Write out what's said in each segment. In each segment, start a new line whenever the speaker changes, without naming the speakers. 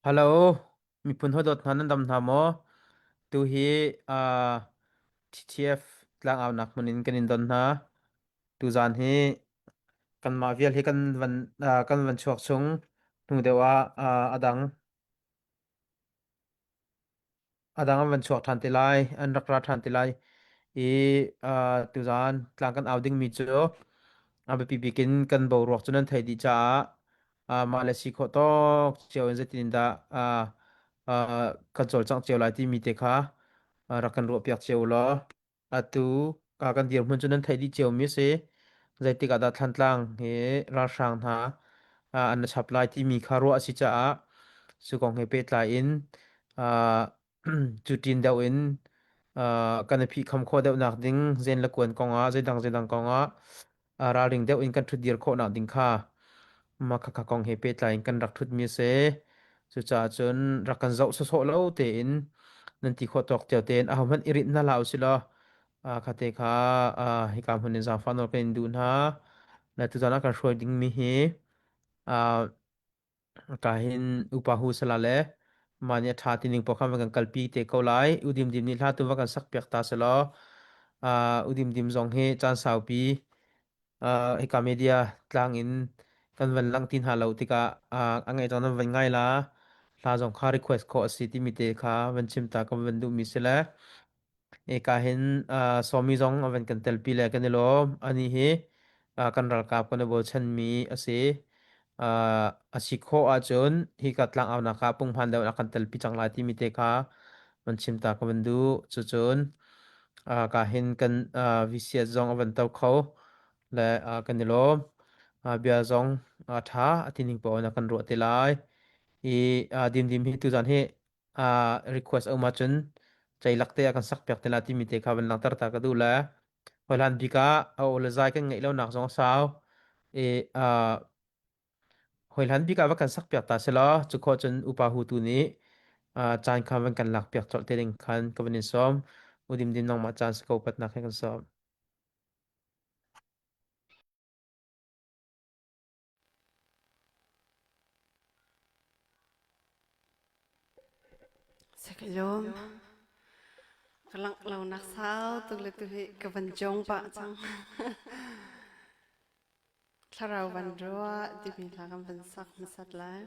Hello, miphun hawi-dawt hna nan dam hna maw? Tuhi TTF tlangaunak hmun in kan in don hna. Tuzaan hi kanmah vial hi kan van chuak chung hnu deuh ah a dang an van chuak ṭhan te lai, an rak ra ṭhan te lai i tuzaan tlang kan au dingmi cu a biapi bik in kan boruak cu nan theih dih caah mah le si khawh tawk cio in zeitin dah kan cawlcangh cio lai timi te kha rak kan ruahpiak cio u law Atu kan dirhmun cu nan theih dih ciomi a si. Zeitik ah dah Thlantlang hi ralhrang hna an chap lai timi kha ruah a si caah cu kong he pehtlai in cu ṭin deuh in kan i phihkham khawh deuhnak ding zen le kuan kong ah zeidang zeidang kong ah ralring deuh in kan ṭhutdir khawhnak ding kha mah khakha kong he pehtlai in kan rak ṭhutmi a si. Cucaah cun rak kan zoh sawsawh lo tein nan ti khawh tawk cio tein ahohmanh i rinh hna hlah usih law khate kha hika hmun in zaangfah nawl kan in duh hna. Na tuzaan ah kan hruai dingmi hi Ka hin upa hu sala le mah nih a ṭha tining paoh khan va kan kalpi te ko lai. U Dim Dim nih hla tu va kan sakpiak ta selaw U Dim Dim zong hi caan saupi hika media tlang in kan van lang ti hna lo tikah a ngaih cang nan van ngai la. Hla zong kha request khawh a si timi te kha van chim ta kan van duhmi si le Eka hin Sawmi zong a van kan telpi le kan i lawm. Anih hi kan ralkap kan i bochanmi a si. A si khawh ahcun hika tlangaunak ah punghman deuh in a kan telpi cang lai timi te kha van chim ta ka van duh. Cucun ka hin kan VCS zong a van to kho le kan i lawm. Bia zong a ṭha a tining paoh in a kan ruah te lai. I Dimdim hi tuzan hi request a um ahcun ceilak te ah kan sak piak te la timi te kha van langhter ta ka duh le hlan bik ah a aw le zai kan ngeih lo nak zong a sau i hlan bik ah va kan sak piak ta selaw cu khawh cun upa hu tu nih caan kha van kan lak piak colh te ding khan ka van in sawm udim dim nangmah caan si ko patnak he kan sawm.
Sakalawm ka langh lo nak sau tuk le tu hi ka van jong pah cang. Thlarau van ruah timi hla kan van sak hmasat lai.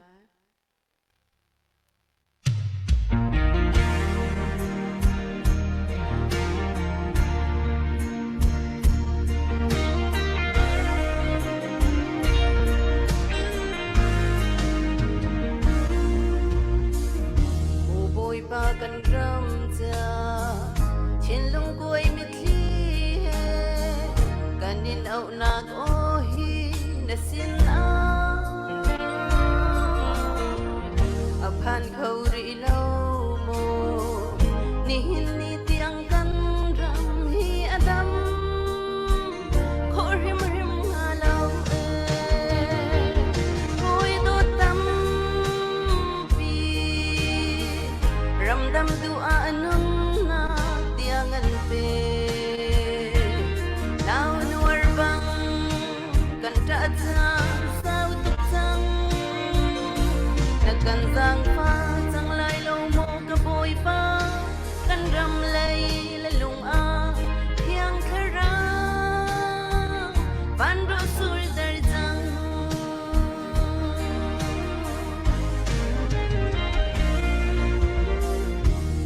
Bawipa kan ram ca thinlung kuai mitthli he kan in auhnak aw hi na sin ah A phan kho rih lo maw? Nihin ni tiang kan ram hi a dam khawh hrimhrim hnga lo ee. Hawi dawt tampi ramdam duh ah nunnak tiang an pe. Nau nuar bang kan ṭah cang sau tuk cang na kan zaangfah cang lai lo maw ka bawipa kan ram lei le lung ah thiang thlarau van ruah surter cang.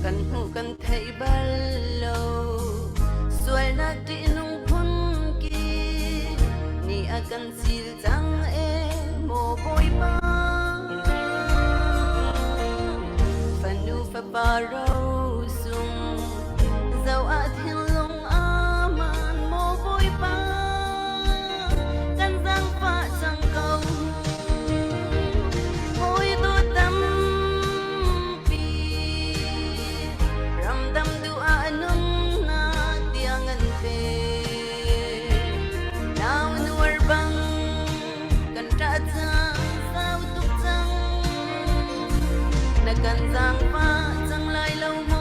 Kan hmuh kan theih bal lo sualnak ṭihnung phun ki ni a kan sil cang e maw Bawipa fanu fapa rosung zoh ah thinlung aman maw Bawipa kan zaangfah cang ko. Hawi dawt tampi ramdam duh ah nunnak tiang an pe. Nau nuar bang kan ṭah cang, sau tuk cang. Na kan zaangfah cang lai lo maw?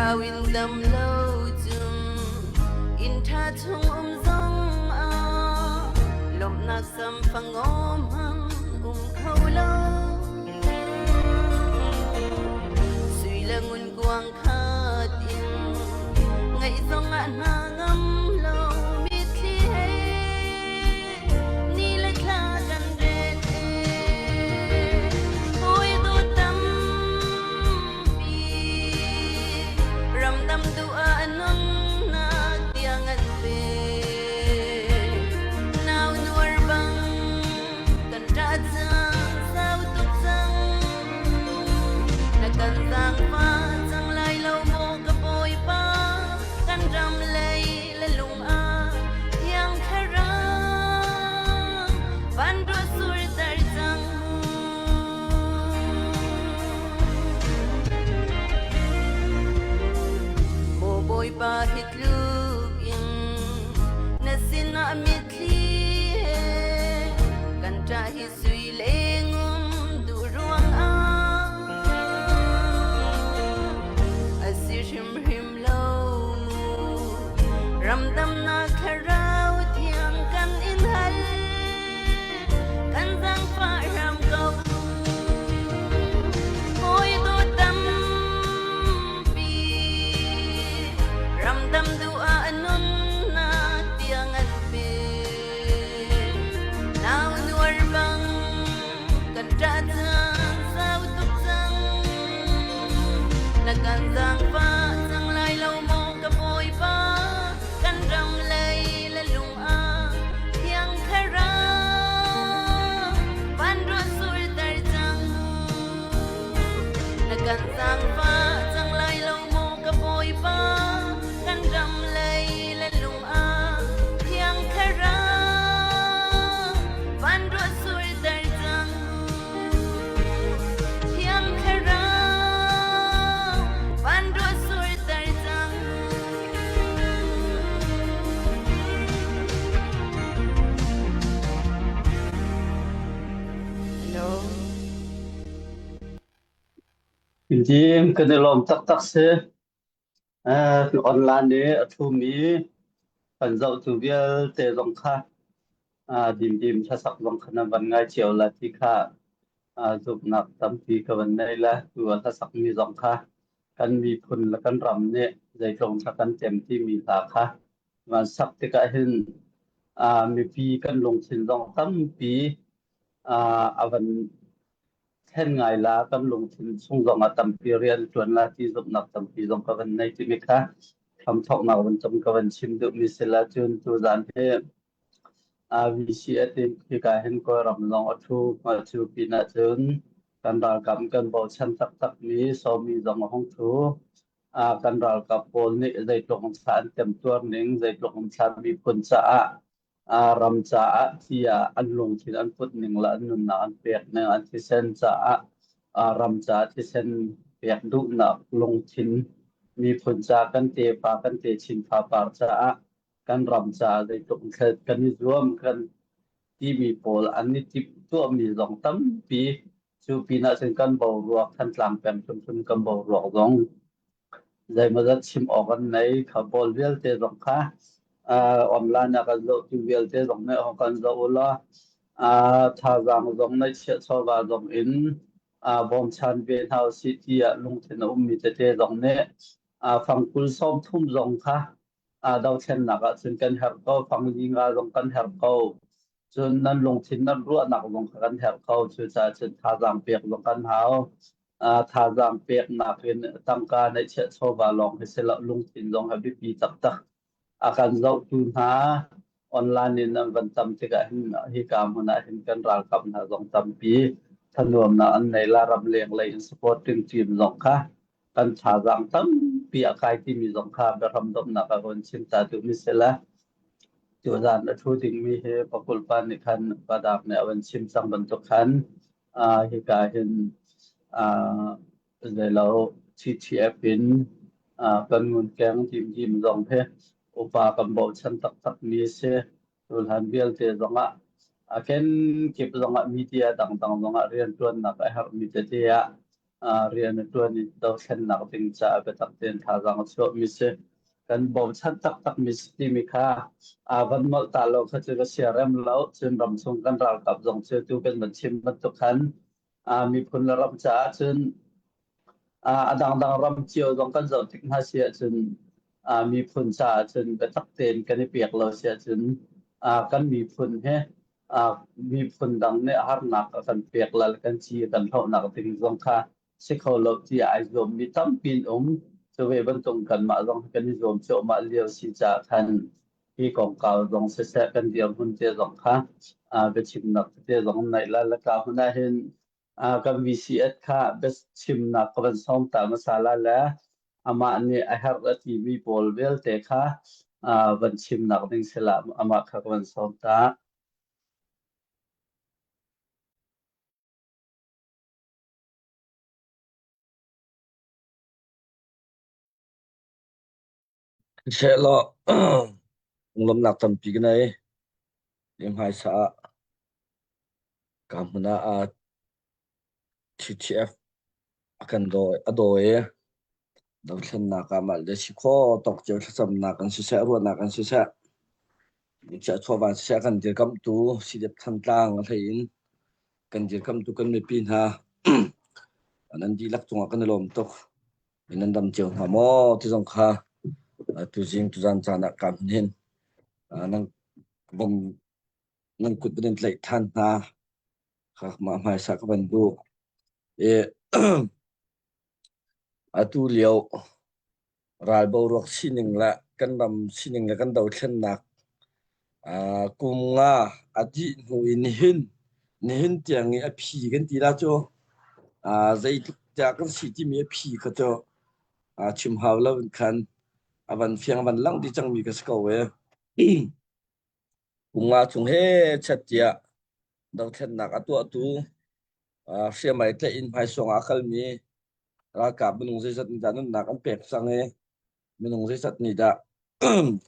Sau in dam lo cung inn ṭha chung um zong ah lawmhnak samfang awm hang um kho lo. Sui le ngun kuang khat in ngaih zong ah hna ngam lo mitthli he ni le thla kan ret e. Hawi dawt tampi ramdam duh ah nunnak tiang an pe. Nau nuar bang kan ṭah cang, sau tuk cang. Na kan zaangfah cang lai lo maw ka Bawipa, kan ram lei le lung ah thiang thlarau van ruah surter cang mu. Maw Bawipa hi tluk in na sinah mitthli he kan ṭah hi sui le ngun duh ruangah a si hrimhrim lo mu. Ramdamnak thlarau thiang kan in hal, kan zaangfah hram ko. Hawi dawt tampi ramdam duh ah nunnak tiang an pe. Nau nuar bang kan ṭah cang, sau tuk cang. Na kan zaangfah cang lai lo maw ka Bawipa, kan ram lei le lung ah thiang thlarau van ruah surter cang mu. Na kan zaangfah cang lai lo maw ka Bawipa, kan ram lei le lung ah thiang thlarau van ruah surter cang mu. Thiang thlarau van ruah surter cang mu. Hello.
Intim kan i lawm taktak si. Online i a ṭhumi kan zohtu vialte zong kha dimdim hlasak zong kha nan van ngai cio la ti kha zumhnak tampi ka van nei le tu a hlasakmi zong kha kan miphun le kan ram nih zeitlung kha kan tem timi hla kha van sak tikah hin mipi kan lungthin zong tampi a van thlen ngai la, kan lungthin chung zong ah tampi rian ṭuan la ti zumhnak tampi zong ka van nei timi kha hramthawknak van cung ka van chim duhmi si la. Cun tuzaan hi VCS in hika hin Kawlram zong a ṭhu cu pinah cun kan ralkap kan bochan taktakmi Sawmi zong a hung ṭhu. Kan ralkap pawl nih zeitluk in thla an temtuar ning, zeitluk in thla miphun caah ram caah tiah an lungthin an put ning le an nunnak an pek ning, an thisen caah, ram caah thisen pek duhnak lungthin, miphun ca, kan tefa kan techin fapar caah, kan ram caah zeitluk in kan i zuam kan timi pawl an i timh tuahmi zong tampi. Cu pinah cun kan boruak Thantlang peng hrimhrim kan boruak zong zeimawzat chim awk an nei. Kha pawl vialte zong kha online ah kan zohtu vialte zong nih hong kan zoh u law thazaang zong neihchiah chawva zong in bawmchan ve hna usih tiah lungthin a ummi tete zong nih fangkul 30 zong kha dothlennak ah cun kan herh ko, fang li nga zong kan herh ko, cun nan lungthin nan ruahnak zong kha kan herh ko. Cucaah cun thazaang pek zong kan hau. Thazaang peknak in tangka neihchiah chawva lawng hi si lo, lungthin zong hi biapi taktak. A kan zohtu hna online in an van tam tikah hin hika hmun ah hin kan ralkap hna zong tampi thanuamnak an nei la. Ramleng lei in supporting team zong kha kan thazaang tampi a kai timi zong kha biahram domhnak ah kan chim ta duhmi si le tuzan a thu dingmi hi pakulh pa nih khan padak nih a van chim cang bantuk khan hika hin zeilo TTF in kan ngunkeng dimdim zong hi upa kan bochan taktakmi si. Tuhlhan vialte zongah a kenkip zongah media dangdang zongah rianṭuannak a herhmi tete ah. Rian a ṭuan i dothlennak ding caah biatak tein thazaang a chuahmi si. Kan bochan taktakmi si timi kha van molh ta lo kha cu ka siarem lo. Cun ramchung kan ralkap zong cu tu kan van chim bantuk khan miphun le ram caah cun a dangdang ram cio zong kan zoh tik hna si ahcun miphun caah cun biatak tein kan i pek lo si ahcun kan miphun he miphun dang nih harnak a kan pek la le kan ci a kan hlohnak ding zong kha si kho lo tiah ai zuammi tampi an um. Cu ve bantuk kanmah zong kan i zuam cuahmah lio si caah khan hi kongkau zong siseh kan dirhmun te zong kha biachimnak tete zong naih la le ka hmun ah hin kan VCS kha biachimnak ka van sawm ta hmasa la le amah nih a herh a timi pawl vialte kha van chimnak ding sila amah kha ka van sawm ta.
Sehlaw lawmhnak tampi ka nei. Hi hmaisa ah ka hmun ah TTF a kan dawi a dawi i dothlennak ah mah le si khawh tawk cio thlacamnak in siseh, ruahnak in siseh, chiah chawva siseh kan dirkamhtu CDF Thantlang a hlei in kan dirkamhtu kan mipi hna nan dihlak cungah kan i lawm tuk. Nan dam cio hna maw ti zong kha tuzing tuzan caan ah kaan hin nan van nan kut van in tlaih than hna kha mah hmaisa ka van duh. I atu lio ral boruak sining le kan ram sining le kan dothlennak kum nga a dih hnu in nihin nihin tiang i a phi kan ti la cu zeitluk tiah kan si timi a phi kha cu chim hau lo in khan a van fiang van lang dih cangmi ka si ko e. Kum nga chung he chat tiah dothlennak a tuahtu hriamai tlaih in hmaisuang ah a kalmi ralkap minung zeizat nih dah nunnak an pek cang i minung zeizat nih dah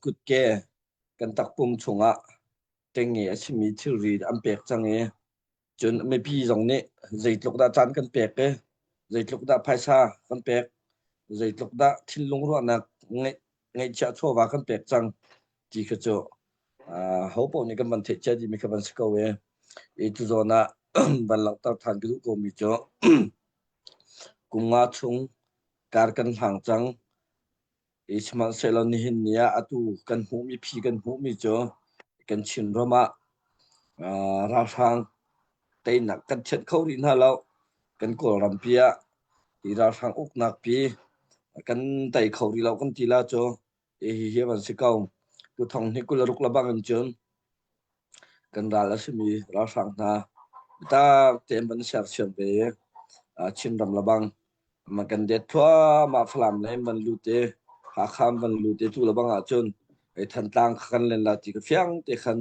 kutke kan takpum chungah ṭengnge a simi thilri an pek cang i cun mipi zong nih zeitluk dah caan kan pek i zeitluk dah phaisa kan pek zeitluk dah thinlung ruahnak ngeihchiah chawva kan pek cang ti kha cu ho paoh nih kan van theih cia dihmi kha van si ko i i tu zawn ah van langhter than ka duh komi cu kum nga chung kar kan hlang cang i sihmanhsehlaw nihin ni ah atu kan hmuhmi phi kan hmuhmi cu kan Chinram ah ralhrang teinak kan thianh kho rih hna lo. Kan Kawlrampi ah hi ralhrang uknak pi kan tei kho rih lo kan ti la cu hihi hi van si ko. Tu thong hi 26 lebang in cun kan ral a simi ralhrang hna biatak tein van sersiam ve i Chinram lebang ma kan det thluahmah Falam lei in van lut i Hakha in van lut i tu lebang ahcun hei Thantlang kha kan len la ti ka fiang te khan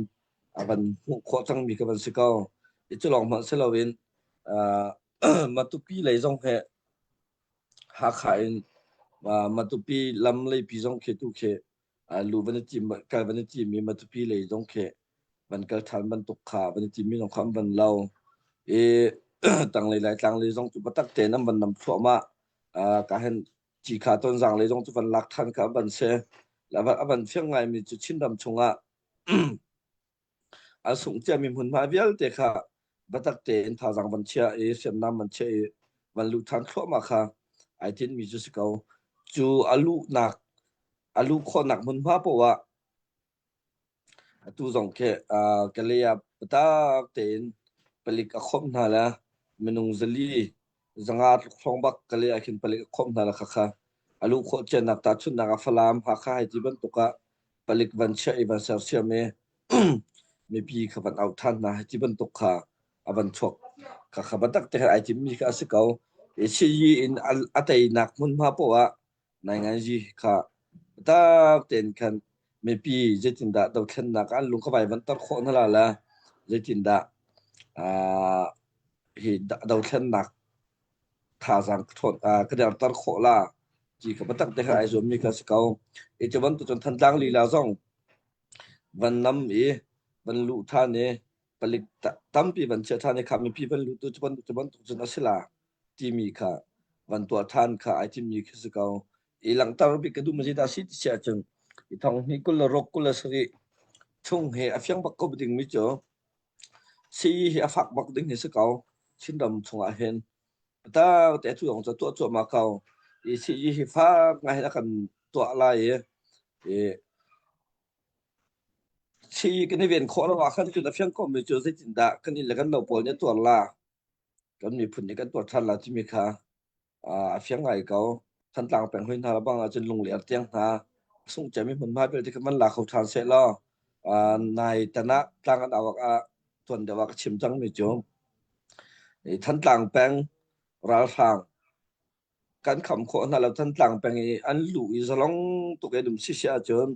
a van hmuh khawh cangmi ka van si ko. I cu lawng hmanh si loin Matupi lei zong he Hakha in Matupi lam leipi zong khi tu khi lu van i tim kal van i tim i Matupi lei zong khi van kal ṭhan bantuk kha van i timmi zong kha an van lo i tanglei Laitlang lei zong cu biatak tein an van nam thluahmah. Ka hen Cikha Tonzang lei zong cu van lak ṭhan kha an van si. A van fiang ngaimi cu Chinram chungah an sungh ciami hmunhma vialte kha biatak tein thazaang van chiah i hriamnam van chiah i van luh ṭhan thluahmah kha ai tinhmi cu si ko. Cu a luhnak a luh khawhnak hmunhma paoh ah atu zong khi Kalay ah biatak tein palik a khawmh hna le minung 400 500 tluk hrawng bak Kalay ah khin palik a khawmh hna le khakha a luh khawh cianak tahchunhnak ah Falam, Hakha hei ti bantuk ah palik van chiah i van sersiam i mipi kha van auh ṭhan hna hei ti bantuk kha a van chuak kha kha biatak te khan ai timmi kha a si ko. I Siyi in a teinak hmunhma poah ah nainganzi kha biatak tein khan mipi zeitindah dothlennak ah an lung kha vaivanter khawh hna la le zeitindah hi dothlennak thazaang ka derter khawh la ti kha biatak te khan ai zuammi kha si ko. I cu bantuk cun Thantlang lila zong van nam i van luh ṭhan i palik tampi van chiah ṭhan i kha mipi van luh tu cu bantuk cu bantuk cun a si la timi kha. van tuah ṭhan kha ai timmi khi si ko. I langhter bik ka duh mi zeidah a si ti si ahcun i thong hnih 26 27 chung hi a fiang bak ko dingmi cu sii hi a fak bak ding hi si ko. Chinram chungah hin biatak te atu zong cu tuah cuahmah ko. I sii hi fak ngai hin a kan tuah lai i, i sii kan i ven khawh lo ah khan cun a fiang komi cu zeitindah kan inn le kan lo pawl nih a tuar la. Kan miphun nih kan tuar ṭhan la timi kha a fiang ngai ko. Thantlang peng hui hna bang ahcun lungler tiang hna sungh ciami hmunhma vialte kha van la kho ṭhan seh law nai tan ah tlang an awak ah tuan deuh ah ka chim cangmi cu Thantlang peng ralhrang kan kham khawh hna lo Thantlang peng i an luh i zalong tuk in um si si ahcun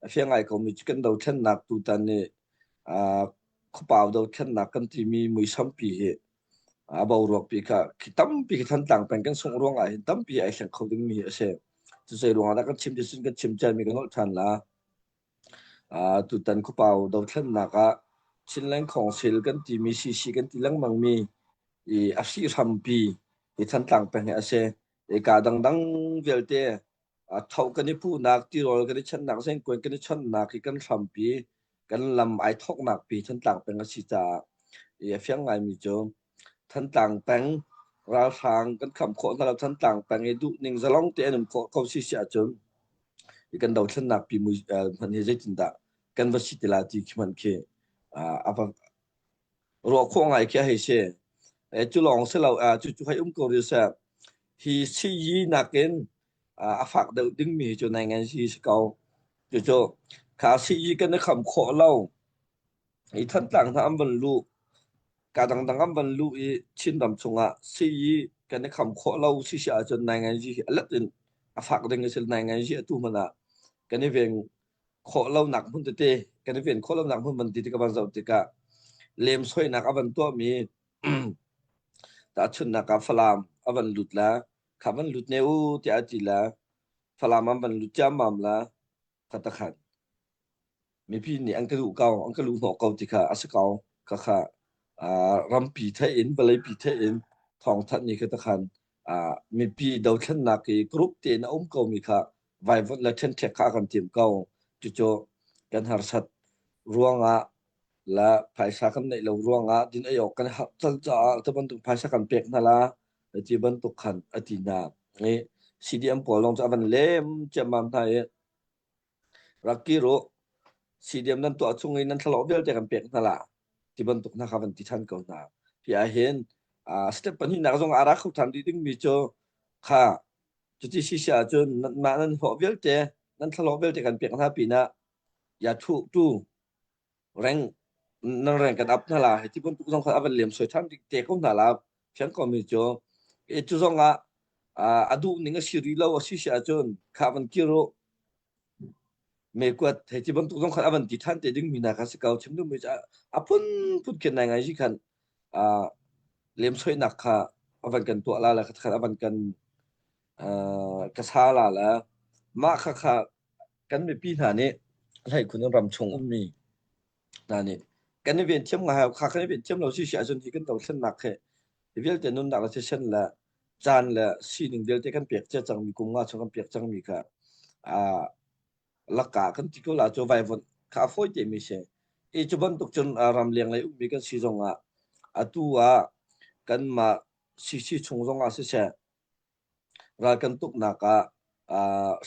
a fiang ngai komi cu kan dothlennak tutan nih khuapau dothlennak kan timi muisampi hi a boruak pi kha khi tampi khi Thantlang peng kan sungh ruangah hin tampi ai thleng kho dingmi hi a si. Cucei ruangah dah kan chim ti sin kan chim ciami kan holh ṭhan la. Tutan khuapau dothlennak ah Chinland Council kan timi CC kan ti lengmangmi i a hrihhrampi hi Thantlang peng hi a si. Ika dangdang vialte tho kan i puhnak, tirawl kan i chanhnak, zengkuan kan i chonhnak hi kan hrampi, kan lam ai thawknak pi Thantlang peng a si caah i a fiang ngaimi cu Thantlang peng ralhrang kan kham khawh hna lo Thantlang peng i duhning zalong te an um khawh ko si si ahcun i kan dothlennak pi mui hman hi zeitindah kan va si ti la ti khi hmanh khi a va ruah khawh ngai khi a hei si. Cu lawng si lo, cu cu hei um ko rih seh. Hi siyi nakin a fak deuh dingmi hi cu nai si si ko. Cucu kha siyi kan i kham khawh lo. Hi Thantlang hna an van luh, ka dangdang an van luh i Chinram chungah siyi kan i kham khawh lo si si ahcun nai hi a let in a fak ding a si. Nai hi atu hmanh ah kan i veng khawh lonak hmun tete kan i ven khawh lonak hmun van ti tik a van zoh tikah lemsoinak a van tuahmi tahchunhnak ah Falam a van lut la kha van lut ne u tiah a ti la Falam an van lut ciammam la kha ta khan mipi nih an ka duh ko an ka luh hnawh ko ti kha a si ko kha kha rampi theih in vawleipi theih in thawngthanh ni kha ta khan mipi dothlennak i group tein a um ko mi kha vaivuanh le ṭhenṭhek kha a kan timh ko. Cucu kan harsat ruangah le phaisa kan neih lo ruangah din ei awk kan har cal caah cu bantuk phaisa kan pek hna la ti bantuk khan a ti hna. I CDM pawl lawng cu a van lem ciammam hna i rak kir u CDM nan tuah chung i nan thlalawh vialte kan pek hna la ti bantuk hna kha van ti ṭhan ko hna. Hi ah hin step pahnihnak zong a ra kho ṭhan rih dingmi cu kha Cuti si si ahcun nanmah nan hlawh vialte, nan thlalawh vialte kan pek hna pinah ya thu tu reng nan reng kan ap hna la hei ti bantuk zong kha a van lem soi ṭhan te ko hna la fiang ko mi cu e cu zong ah a duh ning a si rih lo a si si ahcun kha van kir u me kuat hei ti bantuk zong khan a van ti ṭhan te ding mi hna kha si ko chim duh mi cu a phun phun khin nai ngai si khan lemsoinak kha a van kan tuah la le kha a van kan ka sa la le mah kha kha kan mipi hna nih hleikhun in ramchung ummi hna nih kan i ven thiam ngai kha kan i ven thiam lo si si ahcun hi kan dothlennak he hi vialte nunnak le thisen le caan le sining vialte kan pek cia cangmi kum nga chung kan pek cangmi kha laka kan ti ko la cu vaivuanh kha a fawi te mi si. I cu bantuk cun ramleng lei ummi kan si zong ah atu ah kanmah CC chung zong ah siseh ral kan tuknak ah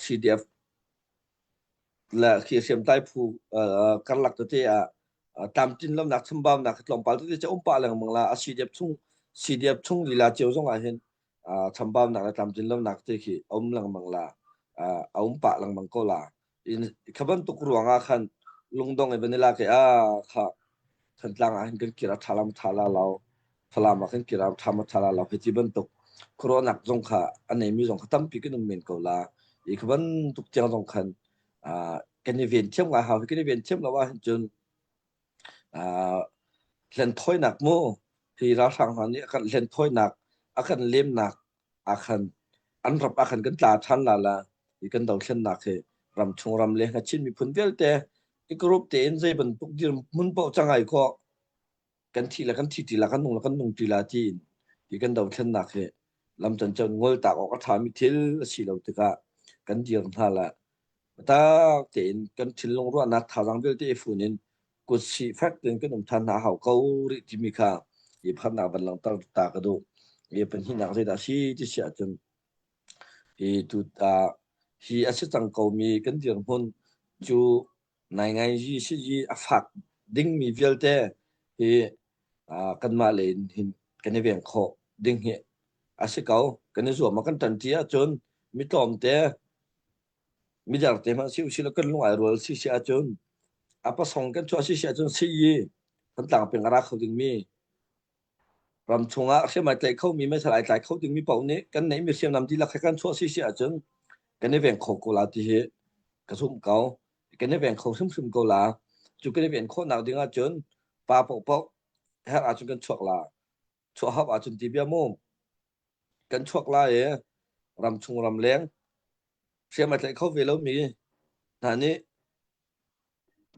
CDF le khi hriamtlai phu karlak tete ah tlamtlin lonak chambaunak tlawmpal tete cu um pah lengmang la a CDF chung CDF chung lila cio zong ah hin chambaunak le tlamtlin lonak te khi a um lengmang la a um pah lengmang ko la in kha bantuk ruang ah khan lungdong i vanila ke a kha Thantlang ah hin kan kir a tha lam tha la lo Falam ah kan kir a tha ma tha la lo hei ti bantuk khuaruahnak zong kha a neimi zong kha tampi kan um men ko la i kha bantuk tiang zong khan kan i ven thiam ngai hau kan i ven thiam lo ah hin cun hlenthawinak mu hi ralhrang hna nih a kan hlenthawinak a kan lemnak ah khan an rap ah khan kan tla ṭhan la la hi kan dothlennak hi ramchung ram le Chin miphun vialte i group tein zei bantuk dirhmun paoh cangai khawh kan thi le kan thi ti la kan nung le kan nung ti la tiin hi kan dothlennak hi. Lam cancan ngol tak awk a ṭhami thil a si lo tikah kan dir hna le biatak tein kan thinlung ruahnak thazaang vialte i fun in kut sih fek tein kan um ṭhan hna a hau ko rih timi kha i phannak van langhter ta ka duh. I pahnihnak zeidah a si ti si ahcun hi tu hi a si cang komi kan dirhmun cu naingaiji si i a fak dingmi vialte hi kanmah lei in hin kan i veng khawh ding hi a si ko. Kan i zuam ah kan ṭanṭi ahcun mi tlawmte midar te hmanh si usih law kan lung ai rual si si ahcun a pasong kan chuah si si ahcun sii kan tlangping a ra kho dingmi ram chungah hriam ai tlaih khomi meithal ai tlai kho dingmi paoh nih kan neihmi hriamnam dihlak he kan chuah si si ahcun kan i veng kho ko la ti hi ka zumh ko. Kan i veng kho hrimhrim ko la. Cu kan i ven khawhnak ding ahcun pa paohpaoh herh ahcun kan chuak la. Chuah hau ahcun ti bia mu. Kan chuak la i ramchung ramleng hriam a tlaih kho ve lomi hna nih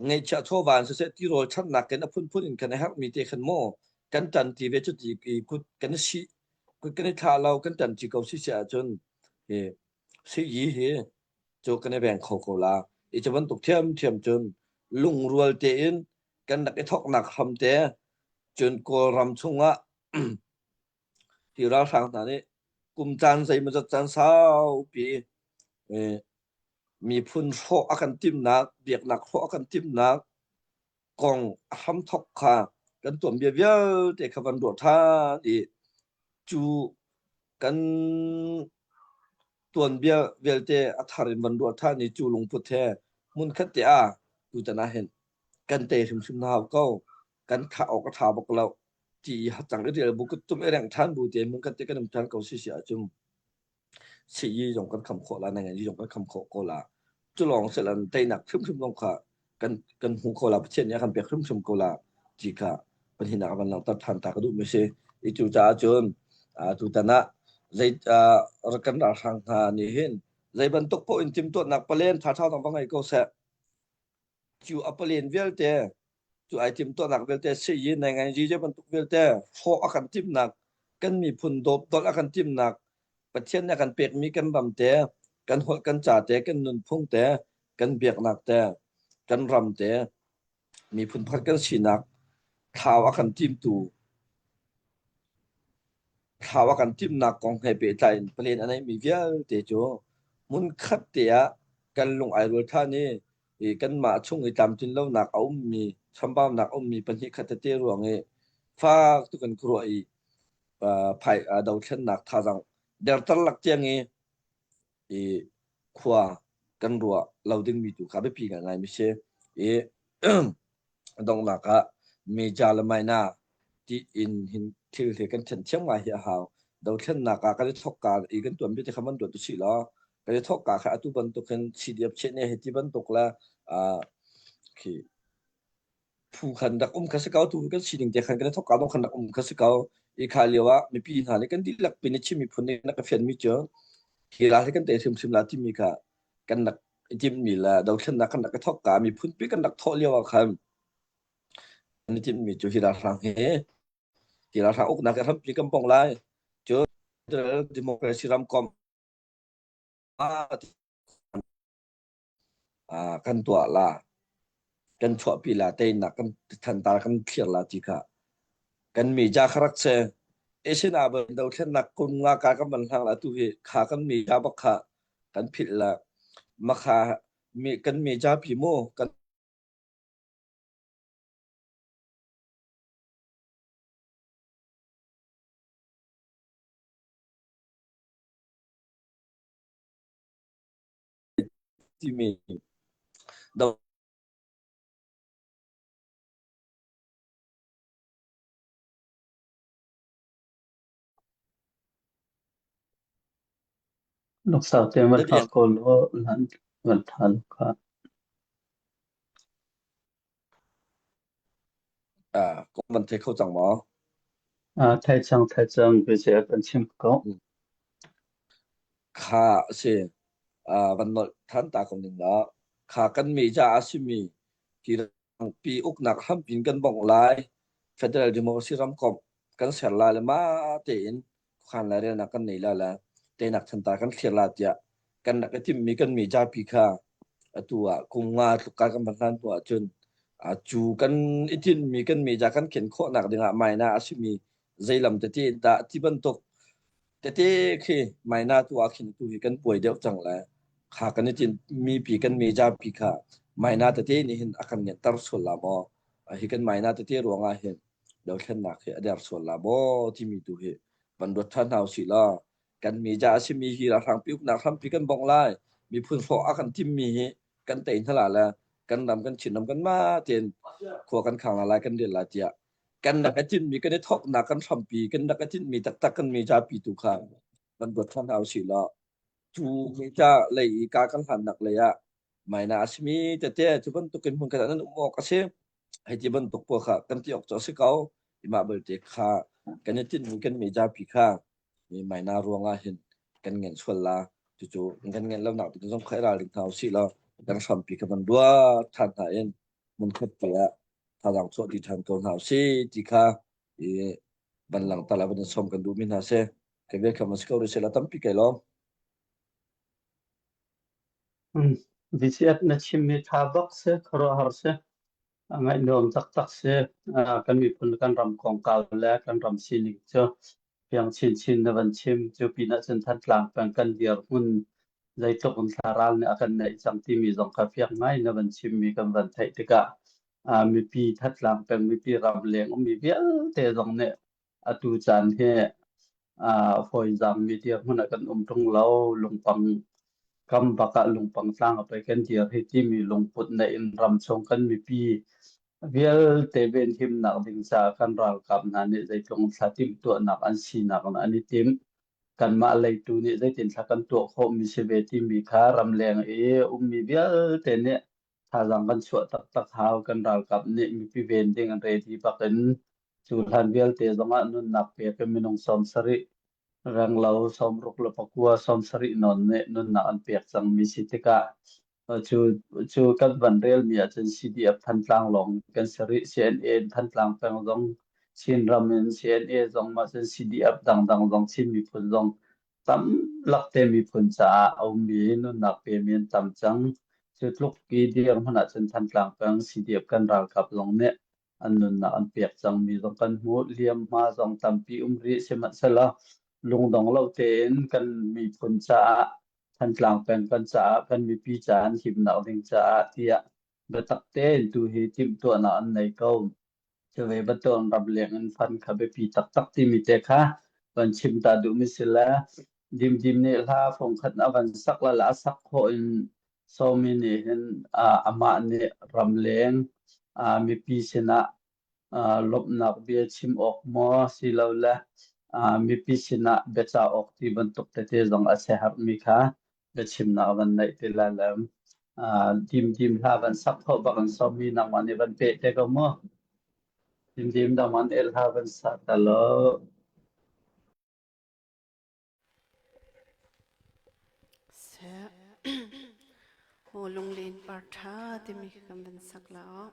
ngeihchiah chawva in siseh tirawl channak in a phunphun in kan i herhmi te khan maw kan ṭanṭi ve cuti i kut kan i sih kut kan i thlah lo kan ṭanṭi ko si si ahcun hi sii hi cu kan i veng kho ko la i cu bantuk ṭhiamṭhiam cun lungrual tein kan rak i thawknak hram te cun Kawlram chungah Hi ralhrang hna nih kum caan zeimawzat caan saupi miphun hrawh a kan timhnak, biaknak hrawh a kan timhnak kong a hramthawk kha kan tuanbia vialte kha van ruah ṭhan i cu kan tuanbia vialte a thar in van ruah ṭhan i cu lungput he hmunkhat te ah tutan ah hin kan tei hrimhrim na hau ko. Kan thah awk a ṭha bak lo. Ti i hacang i rial bu kuttum i reng ṭhan bu te mun kan te kan um ṭhan ko si si ahcun sii zong kan kham khawh la nangan zong kan kham khawh ko la cu lawng silan teinak hrimhrim zong kha kan kan hmu kho la Pathian nih a kan pek hrimhrim ko la ti kha pahnihnak a van langhter ṭhan ta ka duh mi si i cu caah cun tutan ah zei kan ralhrang hna nih hin zei bantuk paoh in timhtuahnak palen ṭhaṭha zong va ngei ko seh cu a palen vialte cu ai timhtuahnak vialte sii nengan je bantuk vialte hrawh a kan timhnak kan miphun dawp dolh a kan timhnak Pathian nih a kan pekmi kan ram te kan holh kan ca te kan nunphung te kan biaknak te kan ram te miphun pakhat kan sinak thlau a kan timtu thlau a kan timhnak kong he pehtlai in palen a neimi vialte cu hmunkhat te ah kan lung ai rual ṭhan i i kanmah chung i tlamtlin lonak a ummi chambaunak a ummi pahnih khat tete ruang i fak tuk in ka ruah i phai dothlennak thazaang derter lak tiang i i khua kan ruah lo dingmi tu kha biapi ngaingai mi si i donghnak ah meja le maina ti in hin thil hi kan then thiam ngai hi a hau. Dothlennak ah kan i thawk ka i kan tuan bia te kha van ruat usih law kan i thawk ka kha atu bantuk hin CDF cheh ne hi ti bantuk le khi phu khan rak um kha si ko tu kan sining te khan kan i thawk ka dong khan rak um kha si ko i kha lio ah mipi hna nih kan dihlak pin i Chin miphun nih na ka fian mi cu hi ral hi kan te hrimhrim la timi kha kan rak i timhmi le dothlennak kan rak i thawk ka miphun pi kan rak thawh lio ah khan Kan i timhmi cu hi ralhrang hi hi ralhrang uknak hi hrampi kan bongh lai. Cun democracy ramkomh ah kan tuah la, kan chuahpi la, teinak kan thantar kan thlir la ti kha kan meja kha rak si. Asian ah dothlennak kum nga ka kan van hlang la tu hi kha kan meja bak kha kan philh la. Makha kan meja pi mu kan Timi do
Luksau te van hngak ko law nan van tha kha.
Ah, van thei kho cang maw?
Ah, thei cang, thei cang, biazia kan chim ko.
Kha si, ah, van nolh than ta ko ning la. Kha kan meja a simi hi pi uknak hrampi in kan bongh lai. Federal Democracy ramkomh kan ser lai le ma tein. Khuakhan lairelnak kan nei la le teinak thantar kan thlir la tiah kan rak i timhmi kan mi zapi kha atu ah kum nga tluk ka kan van hlan hnu ahcun cu kan i tinhmi kan meja kan khen khawhnak dingah maina a simi zeilam tete dah ti bantuk tete khi maina tu ah khin tu hi kan buai deuh cang le kha kan i tinhmi pi kan meja pi kha maina tete nih hin a kan ngenter sual la maw? Hi kan maina tete ruangah hin dothlennak hi a der sual la maw timi tu hi van ruat ṭhan hna usih law kan meja a simi hi ralhrangpi uknak hrampi kan bongh lai, miphun hrawh a kan timmi hi kan tei hna la le kan ram kan Chin ram kan mah tein khua kan khang la lai kan rial lai tiah kan rak i tinhmi kan i thawknak kan hrampi kan rak i tinhmi taktak kan meja pi tu kha van ruat ṭhan hna usih law cu meja lei i ka kan hlannak lei ah maina a simi tete cu bantukin hmun khat ah nan um awk a si. Hei ti bantuk pawl kha kan ti awk cu a si ko. Imah belte kha kan i tinhmi kan meja pi kha mi maina ruangah hin kan ngen sual la. Cucu kan ngen lo nak ding zong kha i ralring hna usih law kan hrampi kha van ruat ṭhan hna in hmunkhat te ah thazaang chuah ti ṭhan ko hna usih ti kha i van langhter le van in sawm kan duhmi hna si. Ka bia kha si ko rih seh tampi kai lawm.
VCF na chimmi ṭha bak si, khuaruahhar si, a ngaihnuam taktak si. Kan miphun kan ram kongkau le kan ram sining cu fiang chinchin na van chim. Cu pinah cun Thantlang peng kan dirhmun zeitluk in thla ral nih a kan neih cang timi zong kha fiang ngai na van chimmi kan van theih tikah mipi Thantlang peng mipi ramleng ummi vialte zong nih atu caan hi fawizaammi dirhmun ah kan um ṭung lo. Lungpang kam bak ah lungpang tlang a pei kan dir hi timi lungput neih in ramchung kan mipi vialte venhimnak ding caah kan ralkap hna nih zeitluk thla timhtuahnak an sinak in an i timh. Kanmah leitu nih zeitin thla kan tuah khawhmi si ve timi kha ramleng i ummi vialte nih thazaang kan chuah taktak hau. Kan ralkap nih mipi ven ding an ready bak in cu hlan vialte zongah nunnak pek in minung 70 renglo 69 70 nawn nih nunnak an pek cangmi si tikah cu cu kan van relmi ahcun CDF Thantlang lawng kan si rih. CNA in Thantlang peng zong Chinram in CNA zong mah cun CDF dangdang zong Chin miphun zong tam lakte miphun caah a ummi nunnak pemi an tam cang. Cu tluk i dirhmun ahcun Thantlang peng CDF kan ralkap zong nih an nunnak an pek cangmi zong kan hmuh. Hliamhma zong tampi um rih. Sihmanhsehlaw lungdong lo tein kan miphun caah Thantlang peng kan caah kan mipi caah an himnak ding caah tiah biatak tein tu hi timhtuahnak an nei ko. Cu ve bantukin ramleng in fund kha biapi taktak timi te kha van chim ta duhmi si le Dimdim nih hla fungkhat a van sak la la a sak khawh in Sawmi nih hin amah nih ramleng mipi sinah lawmhnak bia chim awk maw silole mipi sinah biacah awk ti bantuk tete zong a siaherhmi kha biachimnak van neih ti lai le Dimdim hla van sak khawh bak in Sawmi nangmah nih van peh te ko mu. Dimdim nangmah nih hla van sa ta law.
Seh. Maw lunglen par ṭha timi kan van sak la aw.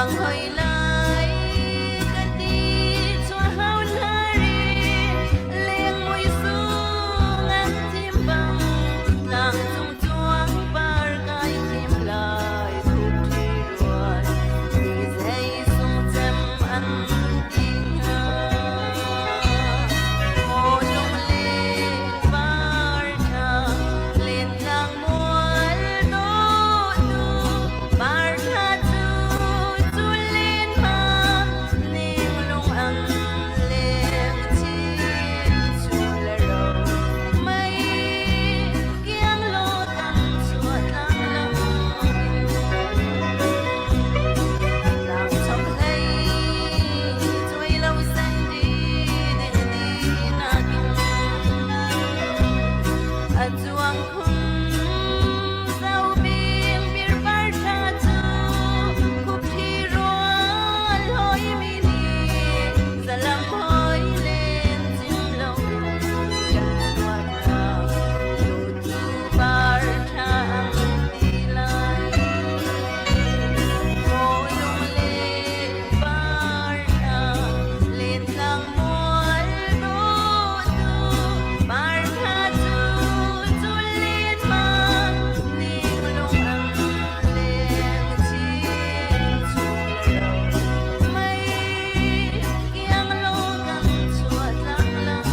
Cuang hoi lai ka ti chuah hau hlari leng mui sung an thim bang tlang cung cuang par kai thim lai khup thi rual ti zei sung cem an ti hnga maw lunglen par tha len tlang mual dawtu par tha cu culin ma ning lung ang leng chin chu la ro mei kiang lo tan chua tlang lam Tlang chok hlei chuai lo sen di ding di nakin a chuang khun zau bing bir par tha chu khup thi rual hoi mi ni zalam hoi len chim lo kan chuat la tu tu par tha ang ti lai Maw lunglen par tha len tlang mual dawtu par tha cu culin ma ning lung ang leng chin chung lo mei kiang lo kan chuah tlang lang.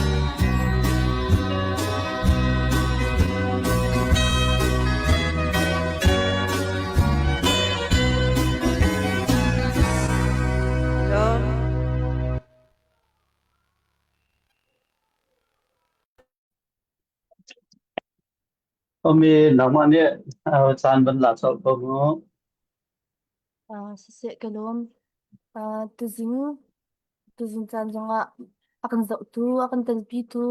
Lawm.
Omi nangmah nih caan van la colh ko mu.
Siseh ka lawm. Tuzing tuzing caan zongah a kan zohtu, a kan telpitu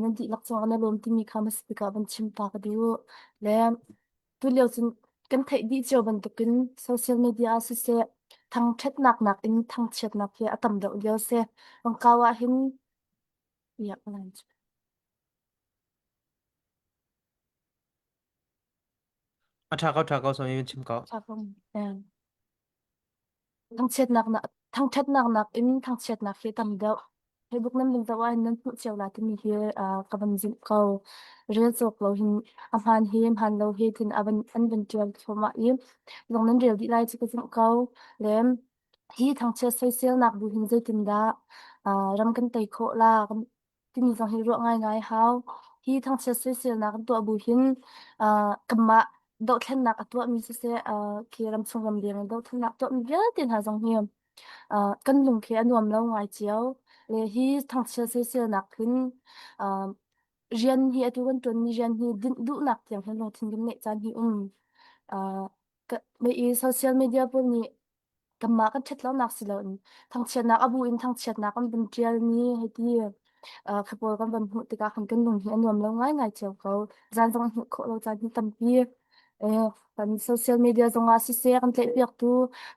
nan dihlak cungah na lawm timi kha hmasa bik ah van chim ta ka duh. Le Tulio cun kan theih dih cio bantukin social media ah siseh thangṭhatnak nakin thangchiatnak hi a tam deuh lio a si. Rangkau ah hin
A ṭha ko, ṭha ko, sami chim ko.
Thangchiatnak thangṭhatnak nakin thangchiatnak hi tam deuh. Facebook nan van zoh ahhin nan hmuh cio la timi hi ka van zumh ko. Rel cawk lo hin a hmaan hi hmaan lo hi tin a van an van ṭial thluahmah i zong nan rel dih lai cu ka zumh ko. Le hi thangchiat soiselnak bu hin zeitindah ram kan tei khawh la kan timi zong hi ruah ngaingai hau. Hi thangchiat soiselnak an tuah bu hin kanmah dohthlennak a tuahmi siseh khi ramchung ramleng in dohthlennak tuahmi vialte hna zong hi kan lung khi a nuam lo ngai cio. Le hi thangchiat soiselnak hin rian hi atu kan ṭuanmi rian hi dinh duhnak tiang hin lungthin kan ngeih caan hi um. I social media pawl nih kanmah kan ṭhat lonak si loin thangchiatnak a bu in thangchiatnak kan vun ṭialmi hei ti kha pawl kan van hmuh tikah khan kan lung hi a nuam lo ngaingai cio ko. Zan zong hmuh khawh lo caan hi tampi. Kan social media zongah siseh kan tlaihpiaktu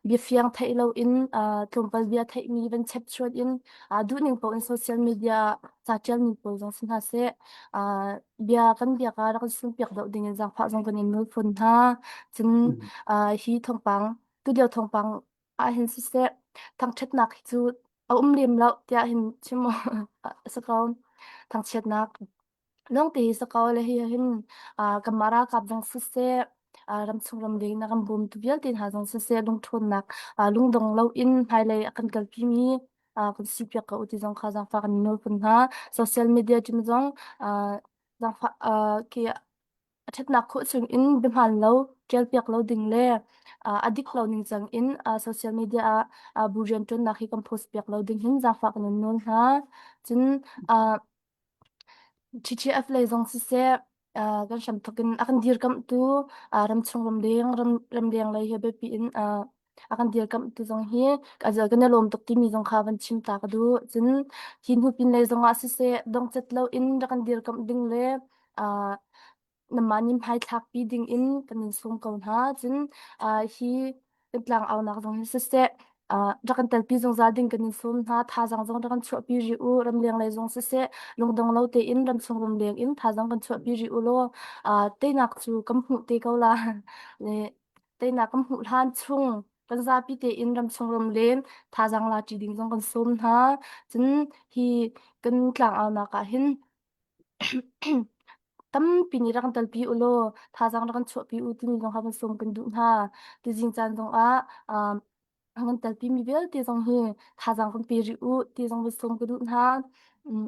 biafiang theih loin tlawmpal bia theihmi van chepchuan in duhning paoh in social media ca ṭialmi pawl zong si hna seh bia kan biak ah rak kan sunpiak deuh dingin zaangfah zong kan in nawl fawn hna. Cun hi thawngpang Tulio thawngpang ahhin siseh thangṭhatnak hi cu a um lem lo tiah hin chim a si ko. Thangchiatnak lawngte hi si ko le hi hin kanmah ralkap zong siseh ramchung ramleng na kan bawmtu vialte hna zong siseh lungṭhawnnak lungdong loin hmailei a kan kalpimi kan sipiak ko ti zong kha zaangfah kan in nawl fawn hna. Social media cun zong zaangfah khi A ṭhatnak khawh chungin biahmaan lo, ṭialpiak lo ding le a dik lo ningcang in social media ah bu rianṭuannak hi kan post piak lo ding hin zaangfah kan in nawl hna. Cun TTF lei zong siseh kan hramthawk in a kan dirkamhtu ramchung ramleng ramleng lei he biapi in a kan dirkamhtu zong hi kan i lawm tuk timi zong kha van chim ta ka duh. Cun hi hnu pinlei zongah siseh dongcat loin rak kan dirkamh ding le nanmah nih hmaithlakpi ding in kan in sawm ko hna. Cun hi kan tlangaunak zong hi siseh rak kan telpi zungzal ding kan in sawm hna. Thazaang zong rak kan chuahpi rih u. Ramleng lei zong siseh lungdong lo tein ramchung ramleng in thazaang kan chuahpi rih u law teinak cu kan hmuh te ko la. Teinak kan hmuh hlan chung. Kan zapi tein ramchung ramleng thazaang la ṭi ding zong kan sawm hna. Cun hi kan tlangaunak ah hin tampi nih rak kan telpi u law thazaang rak kan chuahpi u timi zong kha kan sawm kan duh hna. Tuzing caan zongah um, an kan telpimi vialte zong hi thazaang kan pe rih u ti zong va sawm ka duh hna. Um,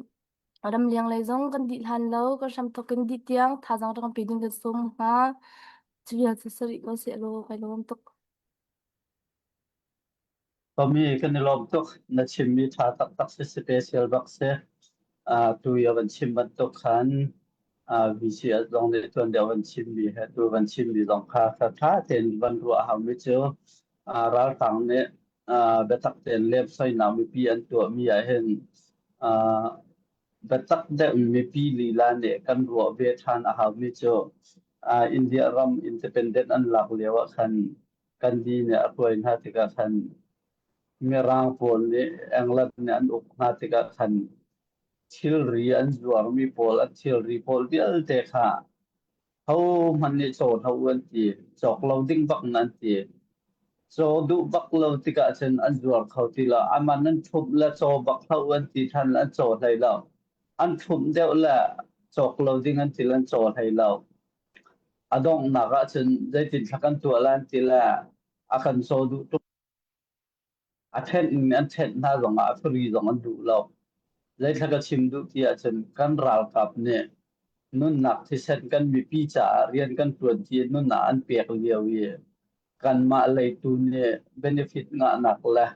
ramleng lei zong kan dih hlan lo, kan hramthawk kan dih tiang thazaang rak kan pe ding kan sawm hna. Cu vial cu sarih ko seh law kai lawm tuk.
Tommy kan i lawm tuk. Na chimmi ṭha taktak si special bak si. Uh, tu i van chim bantuk khan uh, VCS zong nih tuan deuh van chimmi he tu van chimmi zong kha kha ṭha tein van ruah haumi cu uh, ralhrang nih uh, biatak tein lemsoinak mipi an tuahmi ah hin uh, biatak deuh in mipi lila nih kan ruah ve ṭhan a haumi cu uh, India ram independent an lak lio ah khan Gandhi nih a hruai hna tikah khan Mirang pawl nih England nih an uk hna tikah khan thilri an zuarmi pawl an thilri pawl vialte kha hohmanh nih caw hlah u an ti. Cawk lo ding bak in an ti. Caw duh bak lo tikah cun an zuar kho ti lo. A man an ṭhumh le caw bak hlah u an ti ṭhan le an caw hlei lo. An ṭhumh deuh le cawk lo ding an ti le an caw hlei lo. A donghnak ah cun zeitin thla kan tuah lai an ti le a kan caw duh tuk. A ṭhenh in an ṭhenh hna zongah a free zong an duh lo. Zeithla ka chim duh ti ahcun kan ralkap nih nunnak thisen kan mipi caah rian kan ṭuan ti nunnak an pek lio i kanmah leitu nih benefit ngahnak le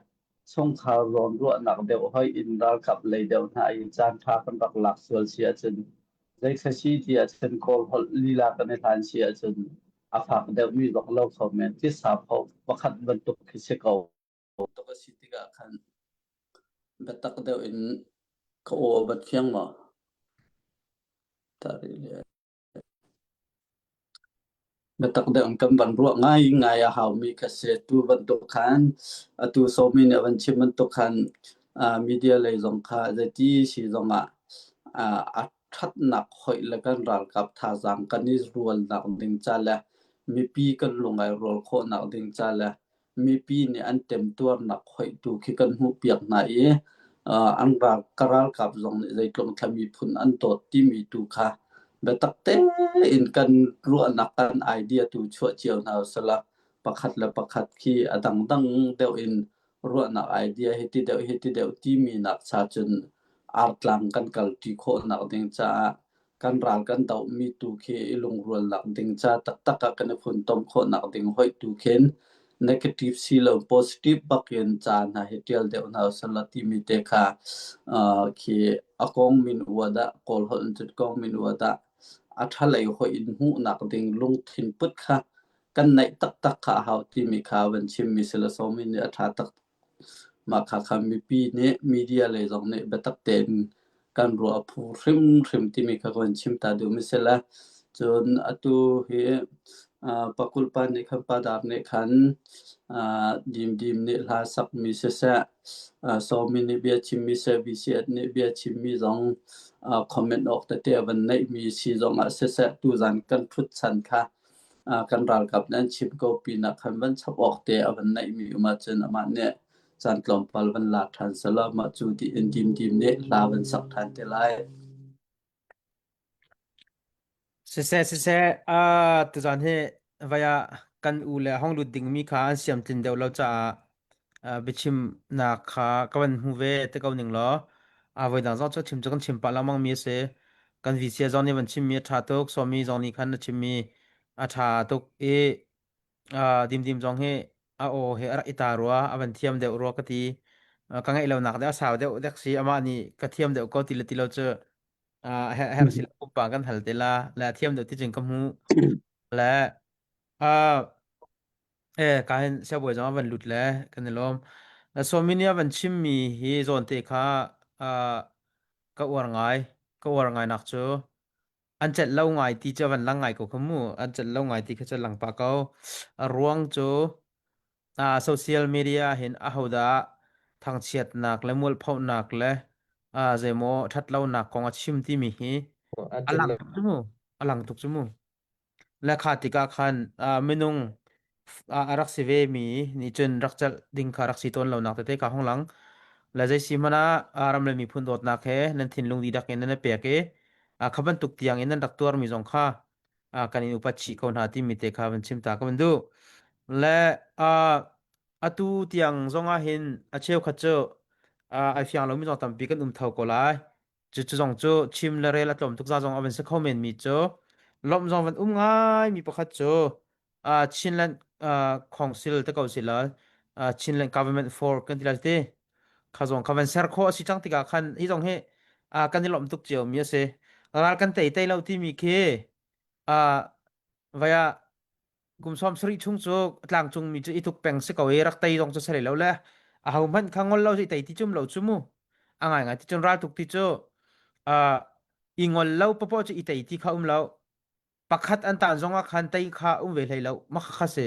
chungkhar zawnruahnak deuh hoi in ralkap lei deuh hna i caanṭha kan rak lak sual si ahcun zeithla si ti ahcun Kawl holh lila kan i hlan si ahcun a fak deuhmi zong lo kho men tisa pho pakhat bantuk khi si ko. Tuk a si tikah khan biatak deuh in ka aw a bat fiang maw? Biatak deuh in kan van ruah ngaingai a haumi kha si. Tu bantuk khan atu Sawmi nih a van chim bantuk khan uh, media lei zong kha zeiti si zongah uh, a ṭhatnak hoih le kan ralkap thazaang kan i rualnak ding ca le mipi kan lung ai rual khawhnak ding ca le mipi nih an temtuarnak hoih tu khi kan hmuhpiak hna i uh, an ral ka ralkap zong nih zeitluk thla miphun an dawt timi tu kha biatak tein kan ruahnak kan idea tu chuah cio hna usila pakhat le pakhat khi a dangdang deuh in ruahnak idea hi ti deuh hi ti deuh timi nak cha cun artlang kan kalṭi khawhnak ding caah kan ral kan dohmi tu khi i lungrualnak ding ca taktak ah kan i funtom khawhnak ding hoih tu khin negative si lo positive bak in ca hna hi ṭial deuh hna usila timi te kha uh, khi a kong min ua dah Kawl holh in cun kong min ua dah a ṭhalei hoih in hmuhnak ding lungthin put kha kan naih taktak kha a hau timi kha van chimmi si le sawmi nih a ṭha tak Mah kha kha mipi nih media lei zong nih biatak tein kan ruah a phu hrimhrim timi kha ka van chim ta duhmi si le cun atu hi uh, pakulh pa nih khan padar nih khan uh, Dimdim nih hla sakmi siseh uh, Sawmi nih bia chimmi seh VCS nih bia chimmi zong uh, comment awk tete a van neihmi si zong ah siseh tuzan kan ṭhut chan kha kan ralkap nih an chim ko pinah khan van chap awk te a van neihmi um ahcun amah nih caan tlawmpal van lak ṭhan selaw mah cu tiin Dimdim nih hla van sak ṭhan te lai.
Siseh siseh ah tuzaan hi vai ah kan u le hong lut dingmi kha an siam tlin deuh lo caah ah biachimnak kha ka van hmu ve te ko ning law a voi dang zong cu chim cu kan chim pah lengmang mi a si. Kan VC zong nih van chimmi a ṭha tuk, Sawmi zong nih khan a chimmi a ṭha tuk i ah Dimdim zong hi a aw he a rak i ta rua, a van thiam deuh rua ka ti. Ah, Ka ngeih lonak deuh a sau deuh dek si amah nih ka thiam deuh ko ti le ti lo cu ah her her si lo pumpak kan hal te la le a thiam deuh ti cun ka hmu le ah Eh, ka hin siabawi zong a van lut le kan i lawm. Na Sawmi nih a van chimmi hi zawnte kha ah, ka uar ngai. Ka uar ngai nak cu an celh lo ngai ti cu a van lang ngai ko kha mu. An celh lo ngai ti kha cu a lang pah ko. A ruang cu ah, social media hin ahodah thangchiatnak le mualphonak le ah, zeimaw ṭhatlonak kong a chim timi hi
An
a
celh
lang
lo.
tuk cu mu. A lang tuk cu mu. Le kha tikah khan ah, minung A rak si ve mi nih cun rak celh ding kha rak si tawn lonak tete kha hung lang. Le zei si hmanh ah ram le miphun dawtnak he nan thinlung dihlak in nan i pek i kha bantuk tiang in nan rak tuarmi zong kha kan in upat chih ko hna timi te kha van chim ta ka van duh. Le atu tiang zong ah hin a cheukhat cu ai fiang lomi zong tampi kan um tho ko lai. Cu cu zong cu chim le rel a tlawm tuk za zong a van si kho men mi cu lawmh zong van um ngai mi pakhat cu uh, Chinland uh, Council te ko si la uh, Chinland Government for kan ti lai ti kha zong kha van ser khawh a si cang tikah khan hi zong hi uh, kan i lawmh tuk cio mi a si ral kan tei tei lo timi khi uh, vaya kum som sarih chung cu tlangcung mi cu i tuk peng si ko i rak tei zong cu si lo le a ho hmanh kha ngol lo si tei ti cum lo cu mu a ngai ngai ti cun ral tuk ti cu uh, i ngol lo popo cu i tei ti kha um lo pakhat an tan zong ah khan tei kha um ve hlei lo ma kha si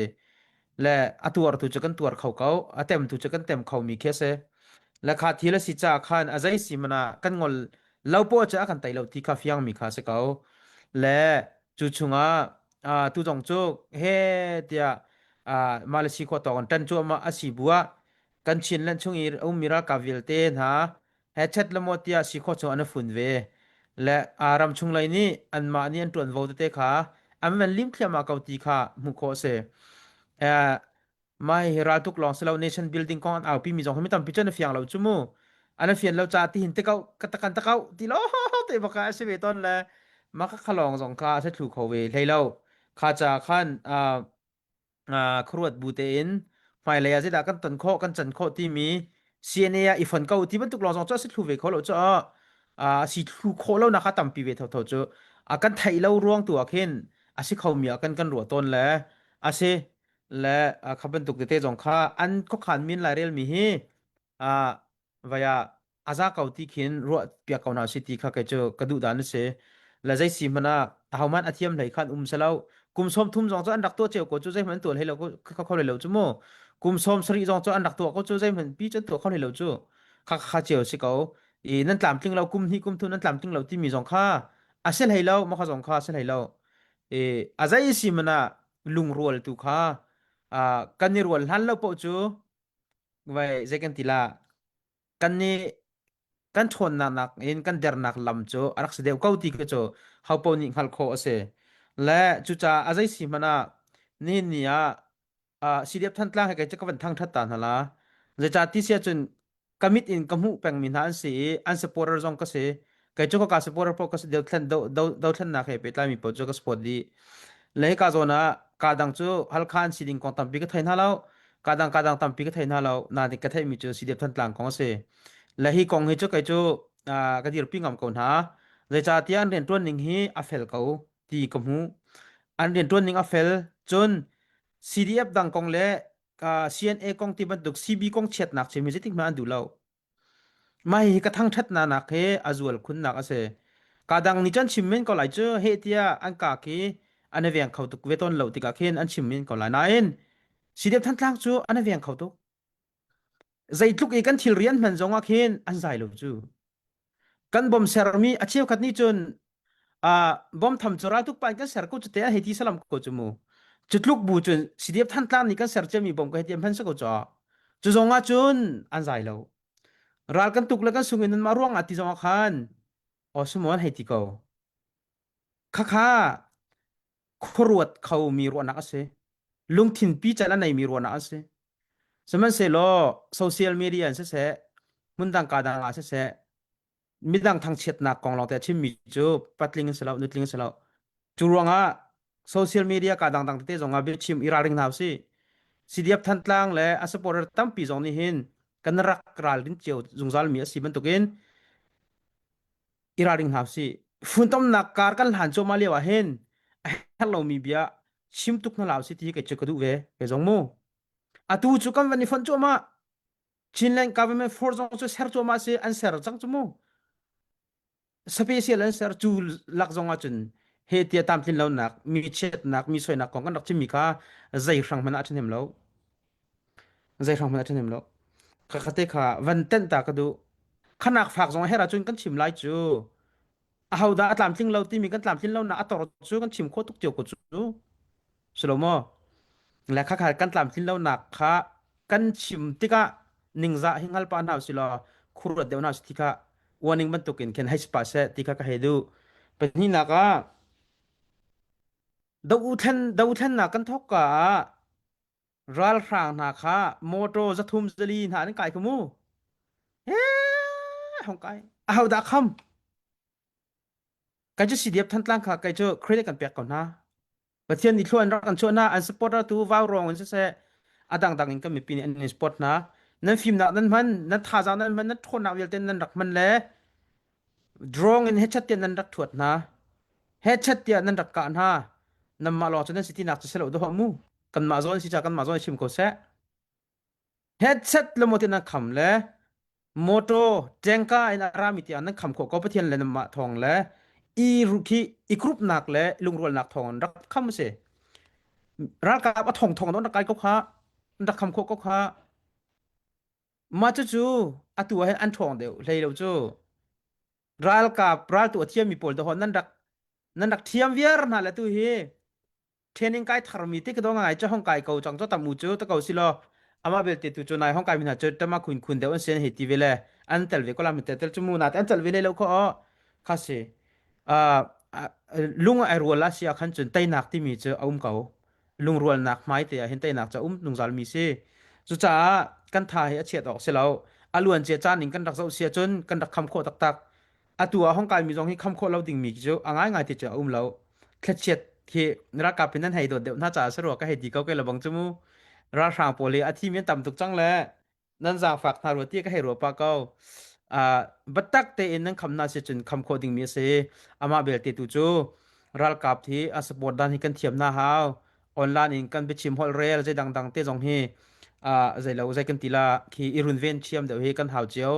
le a tuar tu cu kan tuar kho ko a tem tu cu kan tem kho mi khi si le kha thil a si ca khan a zei si mana kan ngol lo po cu a kan tei lo ti kha fiang mi kha si ko le cu chungah tu zong cu he tiah Malaysia khua tawng tan cu ama a si buah kan Chinland chung i ummi ralkap vialte hna he chet le maw tiah si khawh chung an fun ve le ram chung lei nih anmah nih an ṭuanvo tete kha an van lim thliahmah ko ti kha hmuh khawh a si. Mah hi raltuk lawng si lo nation building kong an aupi mi zong hi mi tampi cun a fiang lo cu mu. An fian lo ca ti hin te kau ka takan takau ti lo te baka a si ve ton le mah kha khalong zong kha a se thlu kho ve hlei lo. Kha ca khan khuaruat bu tein hmailei ah zeidah kan ton khawh kan can khawh timi CNA ah i fon ko ti bantuk lawng zong cu a si thlu ve kho lo cu a si thlu khawh lo nak kha tampi ve thotho cu a kan theih lo ruang tu ah khin a si kho mi ah kan kan ruah tawn le a si le kha bantuk tete zong kha an khuakhan min lai rel mi hi vai ah a za ko ti khin ruah piak ko hna si ti kha kei cu ka duh dan a si le zei si hmanh ah ahohmanh a thiam hlei khan um selo kum sawm thum zong cu an rak tuah cio ko cu zeihmanh an tuah hlei lo kho kho hlei lo cu mu kum sawm sarih zong cu an rak tuah ko cu zeihmanh pi cu an tuah kho hlei lo cu kha kha cio si ko i nan tlamtling lo kum hnih kum thum nan tlamtling lo timi zong kha a si hlei lo mah kha zong kha a si hlei lo i a zei si hmanh ah lungrual tu kha kan i rual hlan lo paoh cu vai zei kan ti la kan nih kan ṭhawnnak nakin kan dernak lam cu a rak si deuh ko ti khi cu hopo nih hngalh khawh a si. Le cucaah a zei si hmanh ah nihin ni ah uh, CDF Thantlang he kei cu ka van thangṭhat ta hna la. Zeicah ti si ahcun ka mit in ka hmuh pengmi hna an si i an supporter zong ka si. Kei cu ka supporter paoh ka si dothlen do, do, dothlennak he pehtlaimi paoh cu ka support dih. Le hika zawn ah ka dang cu Halkha an si ding kong tampi ka thei hna lo. Ka dang ka dang tampi ka thei hna lo. Nain ka theihmi cu CDF Thantlang kong a si. Le hi kong hi cu kei cu ka dirpi ngam ko hna. Zeicahtiah an rianṭuan ning hi a fel ko ti ka hmuh. An rianṭuan ning a fel. Cun CDF dang kong le CNA kong ti bantuk CB kong chiatnak chim hi zeitik hmanh an duh lo. Mah hihi ka thangṭhatnak nak he a zual khunnak a si. Ka dang nih cun chim men ko lai cu heh tiah an ka khi an i veng kho tuk ve tawn lo tikah khin an chim men ko lai. Nain CDF Thantlang cu an i veng kho tuk. Zeitluk i kan thilri an hman zong ah khin an zai lo cu. Kan bom sermi a cheukhat nih cun uh, bom tham cu raltuk pa in kan ser ko cu te an hei ti salam ko cu mu. Cu tluk bu cun CDF Thantlang nih kan ser ciami bom ka hei ti an hman si ko cu. Cu zong ah cun an zai lo. Ral kan tuk le kan sung in nanmah ruang ah ti zong ah khan aw sumo an hei ti ko. Khakha khuaruat khomi ruahnak a si. Lungthin pical a neimi ruahnak a si. Sihmanhsehlaw social media in siseh, hmundang ka dang ah siseh, midang thangchiatnak kong lawngte a chimmi cu patling an si lo, nutling an si lo. Cu ruangah social media ka dangdang tete zong ah biachim i ralring hna usih. CDF Thantlang le a supporter tampi zong nih hin kan rak ralrin cio zungzalmi a si bantukin i ralring hna usih. Funtomnak kar kan hlan cuahmah lio ah hin a herh lomi bia chim tuk hna hlah usih ti hi kei cu ka duh ve. Kei zong mu. Atu cu kan van i fonh cuahmah. Chinland government force zong cu ser cuahmah si an ser cang cu mu. Special an ser cu lak zong ahcun he tia tamtlin lonak mi chiatnak mi soinak kong kan rak chimmi kha zei hrang hmanh ah a ṭhahnem lo. Zei hrang hmanh a ṭhahnem lo. Kha khate kha van tenh ta ka duh. Khanak fak zong a herh ahcun kan chim lai cu. Ahodah a tlamtling lo timi kan tlamtlin lo nak a tor cu kan chim khawh tuk cio ko cu. Si lo maw? Le khakha kan tlamtlin lonak kha kan chim tikah ningzah hi hngal pah hna usih law khuruat deuh hna usih ti kha warning bantukin khin hei si pah seh ti kha ka hei duh. Pahnihnak ah dothlennak kan thawk ka ah ralhrang hna kha motor zathum zali hna an kai kha mu. Hee hong kai. Ahodah kham? Kai cu CDF Thantlang kha kai cu credit kan pek ko hna. Pathian nih thlua an rak kan chuah hna an supporter tu vau rong in siseh a dangdang in kan mipi nih an in support hna. Nan fimnak nan hman, nan thazaang nan hman, nan ṭhawnnak vialte nan rak hman le drone in headshot tiah nan rak thuat hna. Headshot tiah nan rak kah hna. Nanmah lawng cu nan si tinak cu si lo dawh mu. Kanmah zawn si ca kanmah zawn chim ko seh. Headset le maw nan kham le motor tengka in a rami tiang nan kham khawh ko Pathian le nanmah thawng le i khi i group nak le lungrualnak thawng in rak kham si. Ralkap a thong thong don rak kai ko kha rak kham khawh ko kha mah cucu atu ah hin an ṭhawng deuh hlei lo cu ralkap raltu a thiammi pawl dahon nan rak nan rak thiam viar hna le tu hi training kai tharmi te ka do ngai cha hong kai ko chang cho tamu chu ta ko si lo ama belte tu chu nai hong kai mi hna chu tama khun khun deuh an sen he ti ve le an tel ve ko la mi tel chu mu na an tel ve le lo kho kha si a lung ai rual la sia khan chun teinak ti mi chu a um ko lungrualnak hmai te ah hin teinak cha um lungzal mi si cucaah kan tha hi a chiat awk si lo a luan cia caan in kan rak zoh sia cun kan rak kham khawh taktak atu ah hong kai mi zong hi kham khawh lo ding mi cu a ngai ngai ti cu a um lo thlachiat khi ralkap in nan hei dawt deuh hna caah sarua ka hei ti ko ke lebang cu mu ralhrang pawl hi a thi mi an tam tuk cang le nan zaangfak hna rua ti ka hei rua pa ko uh, batak tein nan kham na si cun kham khawh ding mi a si amah belte tu cu ralkap hi a support dan hi kan thiam na hau online in kan biachim holh rel zei dangdang te zong hi uh, zei lo zei kan ti la khi i runven thiam deuh hi kan hau cio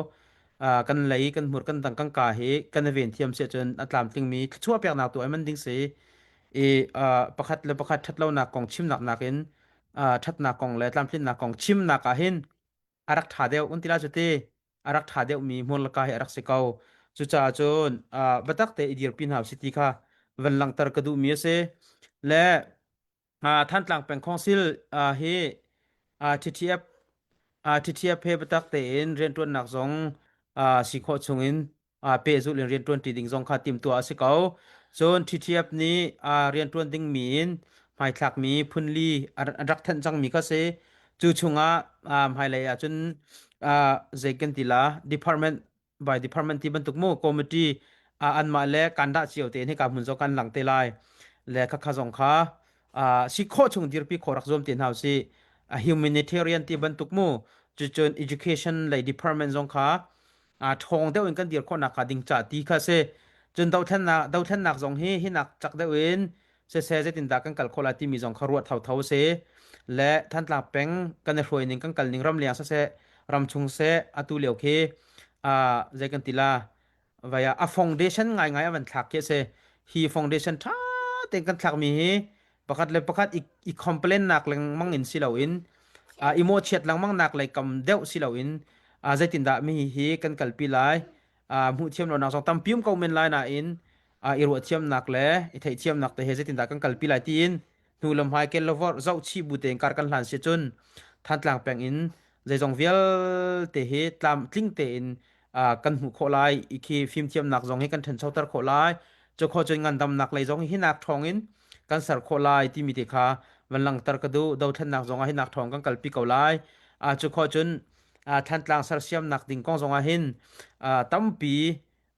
uh, kan lei kan hmur kan dang kan ka hi kan i ven thiam si ahcun a tlamtling mi thluachuah peknak tu ai man ding si i uh, pakhat le pakhat ṭhatlonak kong chimnak nakin uh, ṭhatnak kong le tlamtlinnak kong chimnak ah hin a rak ṭha deuh un ti la cu ti a rak ṭha deuhmi hmunlaka hi a rak si ko. Cucaah cun uh, biatak te i dirpi hna usih ti kha van langhter ka duhmi a si. Le uh, Thantlang peng council uh, hi uh, TTF uh, TTF he biatak tein rianṭuannak zong uh, si khawh chungin pehzulh in rianṭuanṭi ding zong kha timhtuah a si ko. Cun TTF nih rianṭuan dingmi in hmaithlakmi phunli an rak thanh cangmi kha si. Cu chungah hmailei ahcun zei kan ti la department by department ti bantuk mu committee anmah le kan dah cio tein hika hmun zong kan lang te lai. Le khakha zong kha si khawh chung dirpi khawh rak zuam te hna usih. Humanitarian ti bantuk mu cucun education lei department zong kha ṭhawng deuh in kan dir khawhnak hnga ding ca ti kha si. Cun dothlennak dothlennak zong hi hinak cak deuh in siseh zeitindah kan kal khawh lai timi zong kha ruah thotho si. Le Thantlang peng kan i hruai ning kan kal ning ramleng siseh ramchung seh atu lio khi zei kan ti la vai ah a foundation ngaingai a van thlak khi a si. Hi foundation ṭha tein kan thlakmi hi pakhat le pakhat i, i complain nak lengmang in si loin uh, i mawhchiat lengmang nak lei kam deuh si loin uh, zeitindah mi hi kan kalpi lai uh, hmuh thiam lonak zong tampi um ko men lai nain uh, i ruah thiamnak le i theih thiamnak te he zeitindah kan kalpi lai tiin hnu lam hmai kel lo vor zoh chih bu tein kar kan hlan si cun Thantlang peng in zeizong vialte hi tlam tling tein uh, kan hmuh khawh lai i khi fimthiamnak zong hi kan ṭhanchoter khawh lai cu khawh cun ngandamnak lei zong hi hinak ṭhawng in kan ser khawh lai timi te kha van langhter ka duh dothlennak zong ah hinak ṭhawng kan kalpi ko lai uh, cu khawh cun uh, Thantlang sersiamnak ding kong zong ah hin uh, tampi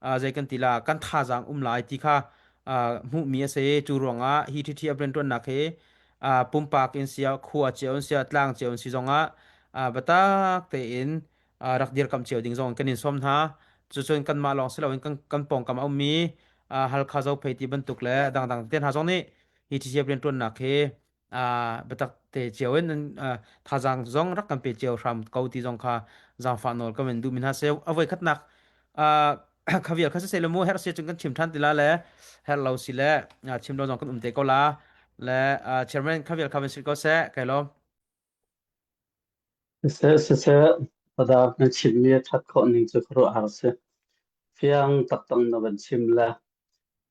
uh, zei kan ti la kan thazaang um lai ti kha uh, hmuhmi a si cu ruangah hi ṭhiṭhi a rianṭuannak hi uh, pumpak in sia khua cio in sia tlang cio in si zongah uh, biatak tein uh, rak dirkamh cio ding zong kan in sawm hna cucun kanmah lawng si loin kan, kan pawngkam a ummi uh, Halkha Zophei ti bantuk le dangdang te hna zong nih hi ṭhiṭhi rianṭuannak hi uh, biatak te cio in uh, thazaang zong rak kan pe cio hram ko ti zong kha zaangfah nawl ka men duh mi hna se a voi khatnak uh, khavial kha se le mu her se chung kan chim than ti la le her lo si le chim lo zong kan um te ko la le chairman khavial kha sil ko se kai lo
Siseh, siseh, padak na chimmi a ṭhat khawh ning cu khuaruahhar si. Fiang taktak na van chim le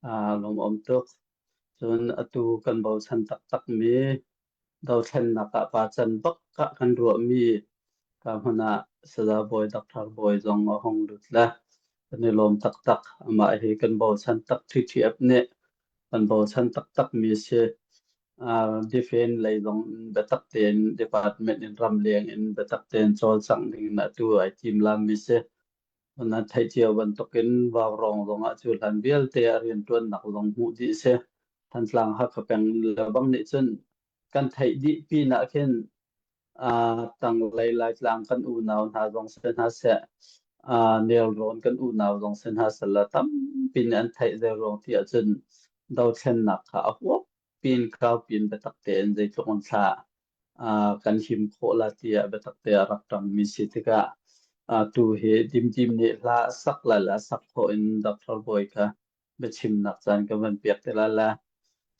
aa lawmawm tuk. Cun atu kan bochan taktakmi. Dothlennak ah pacan bak ah kan ruahmi ka hmun ah Saya Bawi Dr. Bawi zong a hung lut le kan i lawm taktak. Amah hi kan bochan tak TTF nih kan bochan taktakmi a si. Defense lei zong in biatak tein department in ramleng in biatak tein cawlcangh ding in atu ai timlammi si. Nan theih cio bantukin Vaurawng zongah cu hlan vialte ah rianṭuannak zong hmuh dih a si. Thantlang Hakha peng le bang nih cun kan theih dih pinah khin tanglei Laitlang kan unau hna zong si hna seh, nelrawn kan unau zong si hna seh la tampi nih an theih zei ruang ti ahcun dothlennak kha a huap pin kau pin biatak tein zeitluk in thla kan him khawh la tiah biatak te a rak ṭangmi si tikah tu hi Dimdim nih hla sak la la sak khawh in Dr. Bawi kha biachimnak caan kan van pek te la la.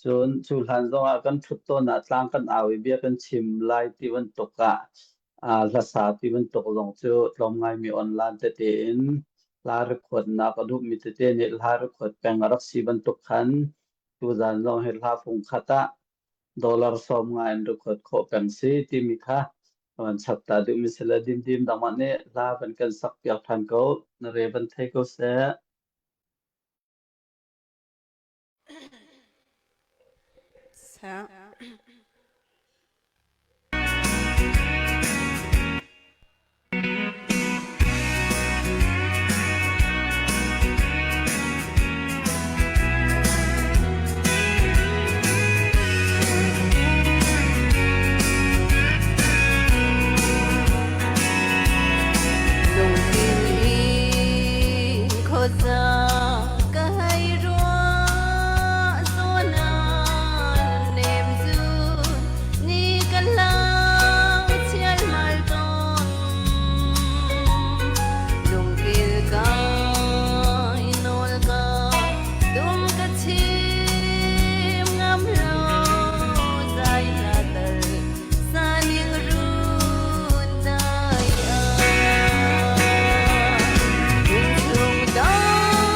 Cun cu hlan zongah kan ṭhut tawn ah tlang kan au i bia kan chim lai ti bantuk ah hlasa ti bantuk zong cu tlawmngaimi online tete in hla record-nak a duhmi tete nih hla record peng a rak si bantuk khan tuzan zong hi hla fung khat ah dollar 50 in record khawh peng si timi kha van chap ta duhmi si le dimdim dangmah nih hla van kan sak piak ṭhan ko na re van thei ko seh.
Sa. Lungkil in khuaza ka hei ruah zawn ah nem zu ni ka lang chialmal tawn. Lungkil kai nawl ka dum ka chim ngam lo zai hla tal saning run dai ah. Hung chung dang.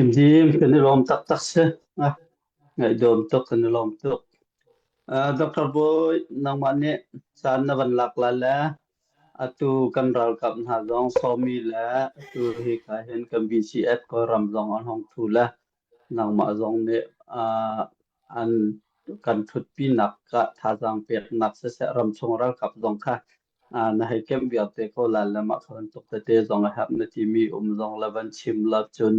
Himhim kan i lawm taktak si. Ah, Ngaihdawm tuk kan i lawm tuk. Uh, Dr. Bawi, nangmah nih caan na van lak la le atu kan ralkap hna zong sawmi le atu hi ka hin kan BCF Kawlram zong an hong thu le nangmah zong nih uh, an kan thutpinak ka thazaang peknak siseh ramchung ralkap zong kha na hei kemh viar te ko lai le mah kha bantuk tete zong a herh na timi um zong le van chim la cun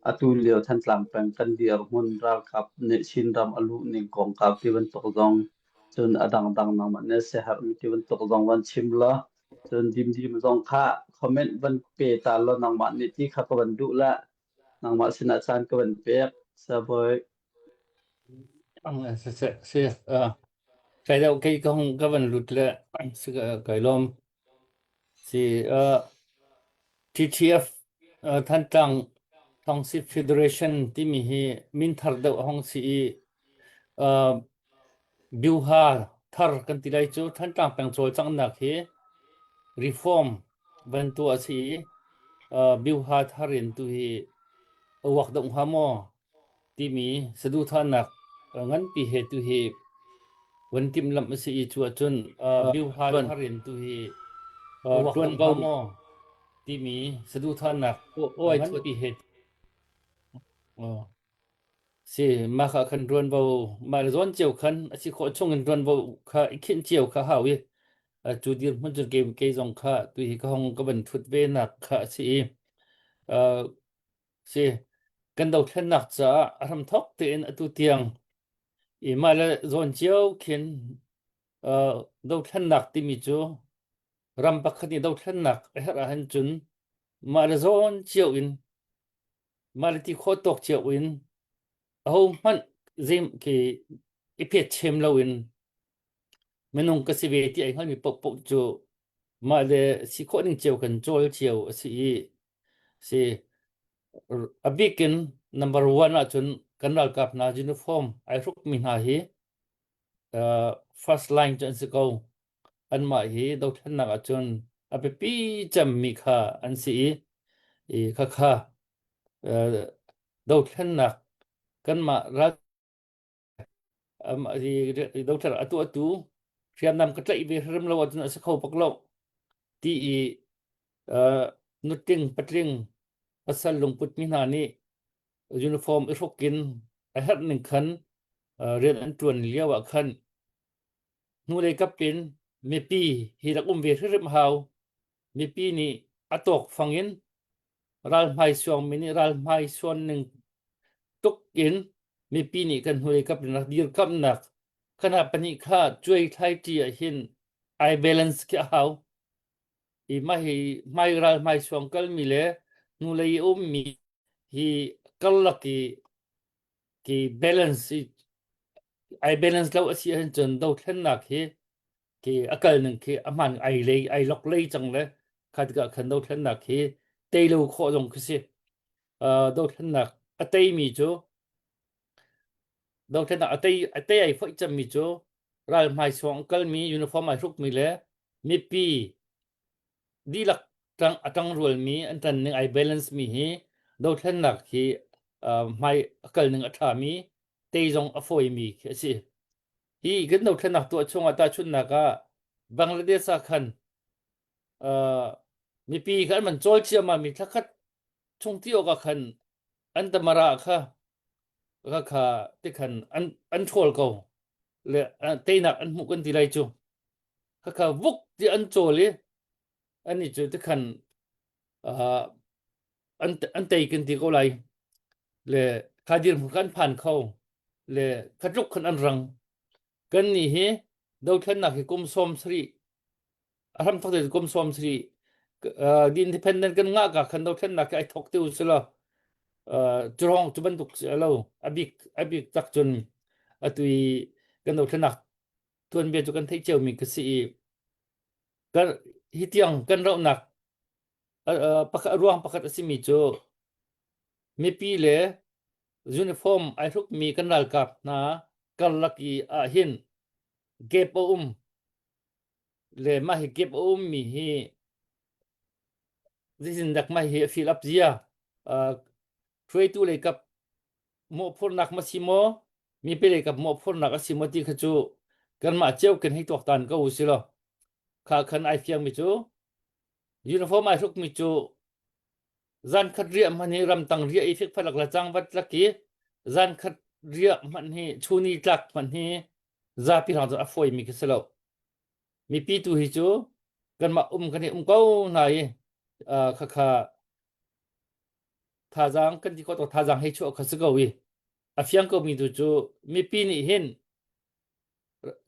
atu lio Thantlang peng kan dirhmun ralkap nih Chinram a luh ning kongkau ti bantuk zong cun a dangdang nangmah nih siaherhmi ti bantuk zong van chim la cun dimdim zong kha comment van pe ta law nangmah nih ti kha ka van duh la nangmah sinah caan ka van pek saboy
Si si si kai deuh kei ka hung ka van lut le si kai lawm si TTF Thantlang Township Federation timi hi min thar deuh a hong si i Byuha thar kan ti lai cu Thantlang peng cawlcanghnak hi reform van tuah a si i Byuha thar in tu hi a uak deuh hnga maw timi saduhthahnak nganpi he tu hi van timhlamh a si i cu ahcun Byuha thar in tu hi a uak deuh hnga maw timi saduhthahnak nganpi he Si, mah kha khan ṭuanvo mah le zawn cio khan a si khawh chung in ṭuanvo kha i khinh cio kha hau i cu dirhmun cun kei, kei zong kha tu hi ka hong ka van ṭhut ve nak kha a si i uh, si kan dothlennak caah a hramthawk tein atu tiang i mah le zawn cio khin uh, dothlennak timi cu ram pakhat nih dothlennak a herh ahhin cun mah le zawn cio in Mah le ti khawh tawk cio in ahohmanh zei khi i phetchem loin minung ka si ve ti ai hngalmi paohpaoh cu mah le si khawh ning cio kan cawl cio a si i si a bik in number one ahcun kan ralkap hna uniform ai hrukmi hna hi uh, first line cu an si ko. Anmah hi dothlennak ahcun a biapi cemmi kha an si i, i khakha uh, dothlennak kanmah ral um, hi dothlennak atu atu hriamnam ka tlaih ve hrim lo ahcun a si kho bak lo ti i uh, nutling patling pasal lungput mi hna nih uniform i hruk in a herh ning khan uh, rian an ṭuan lio ah khan Hnulei kap in mipi hi rak um ve hrimhrim hau. Mipi nih a tawkfang in ralhmai suangmi nih ralhmai suan ning tuk in mipi nih kan hnulei kap in rak dirkamhnak kana pahnih kha cuai thlai ṭi ah hin ai balance khi a hau. I mah hi hmai ral hmai suang kalmi le hnulei i ummi hi karlak i ki balance i ai balance lo a si ahcun cun dothlennak hi khi a kal ning khi a hman ai lei ai lok lei cang le kha tikah khan dothlennak hi tei lo khawh zong khi si uh, dothlennak a teimi cu dothlennak a tei a tei ai foih cemmi cu ral hmai suang kalmi uniform ai hrukmi le mipi dihlak tang a tang rualmi an tan ning ai balance mi hi dothlennak hi uh, hmai a kal ning a ṭhami tei zong a fawimi khi a si. Hi kan dothlennak tuah chungah tahchunhnak ah Bangladesh ah khan uh, mipi kha an man cawl ciammam mi thlakhat chung ti awk ah khan an tamara kha kha kha tikhan an an ṭhawl ko le teinak an hmuh kan ti lai cu kha kha vuk ti an cawl i ani cu tikhan uh, an an tei kan ti ko lai le kha dirhmun kan phan kho le kha tluk khan an rang kan ni hi dothlennak hi kum som sari a hram thok te kum som sari uh, di independent kan nga ka khan dothlennak hi ai thok te u sila uh, curong cu bantuk lo abik abik tak cun atui kan dothlennak tuanbia cu kan theih cio mi ka si i kan hi tiang kan rohnak pakhat ruang pakhat a simi cu mipi le uniform ai hrukmi kan ralkap hna karlak i ah hin gap a um le mah hi gap a ummi hi zeitindak mah hi a fill up zia. Hruaitu lei kap mawhphurhnak ma si maw mipi lei kap mawhphurhnak a si maw ti kha cu kanmah cio kan hei tuaktan ko u si law kha khan ai fiangmi cu uniform ai hrukmi cu zan khat riah hmanh hi ramtang riah i fikfalak le cangvat lak i zan khat riah hmanh hi chuni tlak hmanh hi zapi hrang cu a fawimi khi si lo. Mipi tu hi cu kanmah um kan i um ko hna i khakha thazaang kan ti khawh tuk thazaang hei chuah kha si ko i a fiang ko mi tu cu mipi nih hin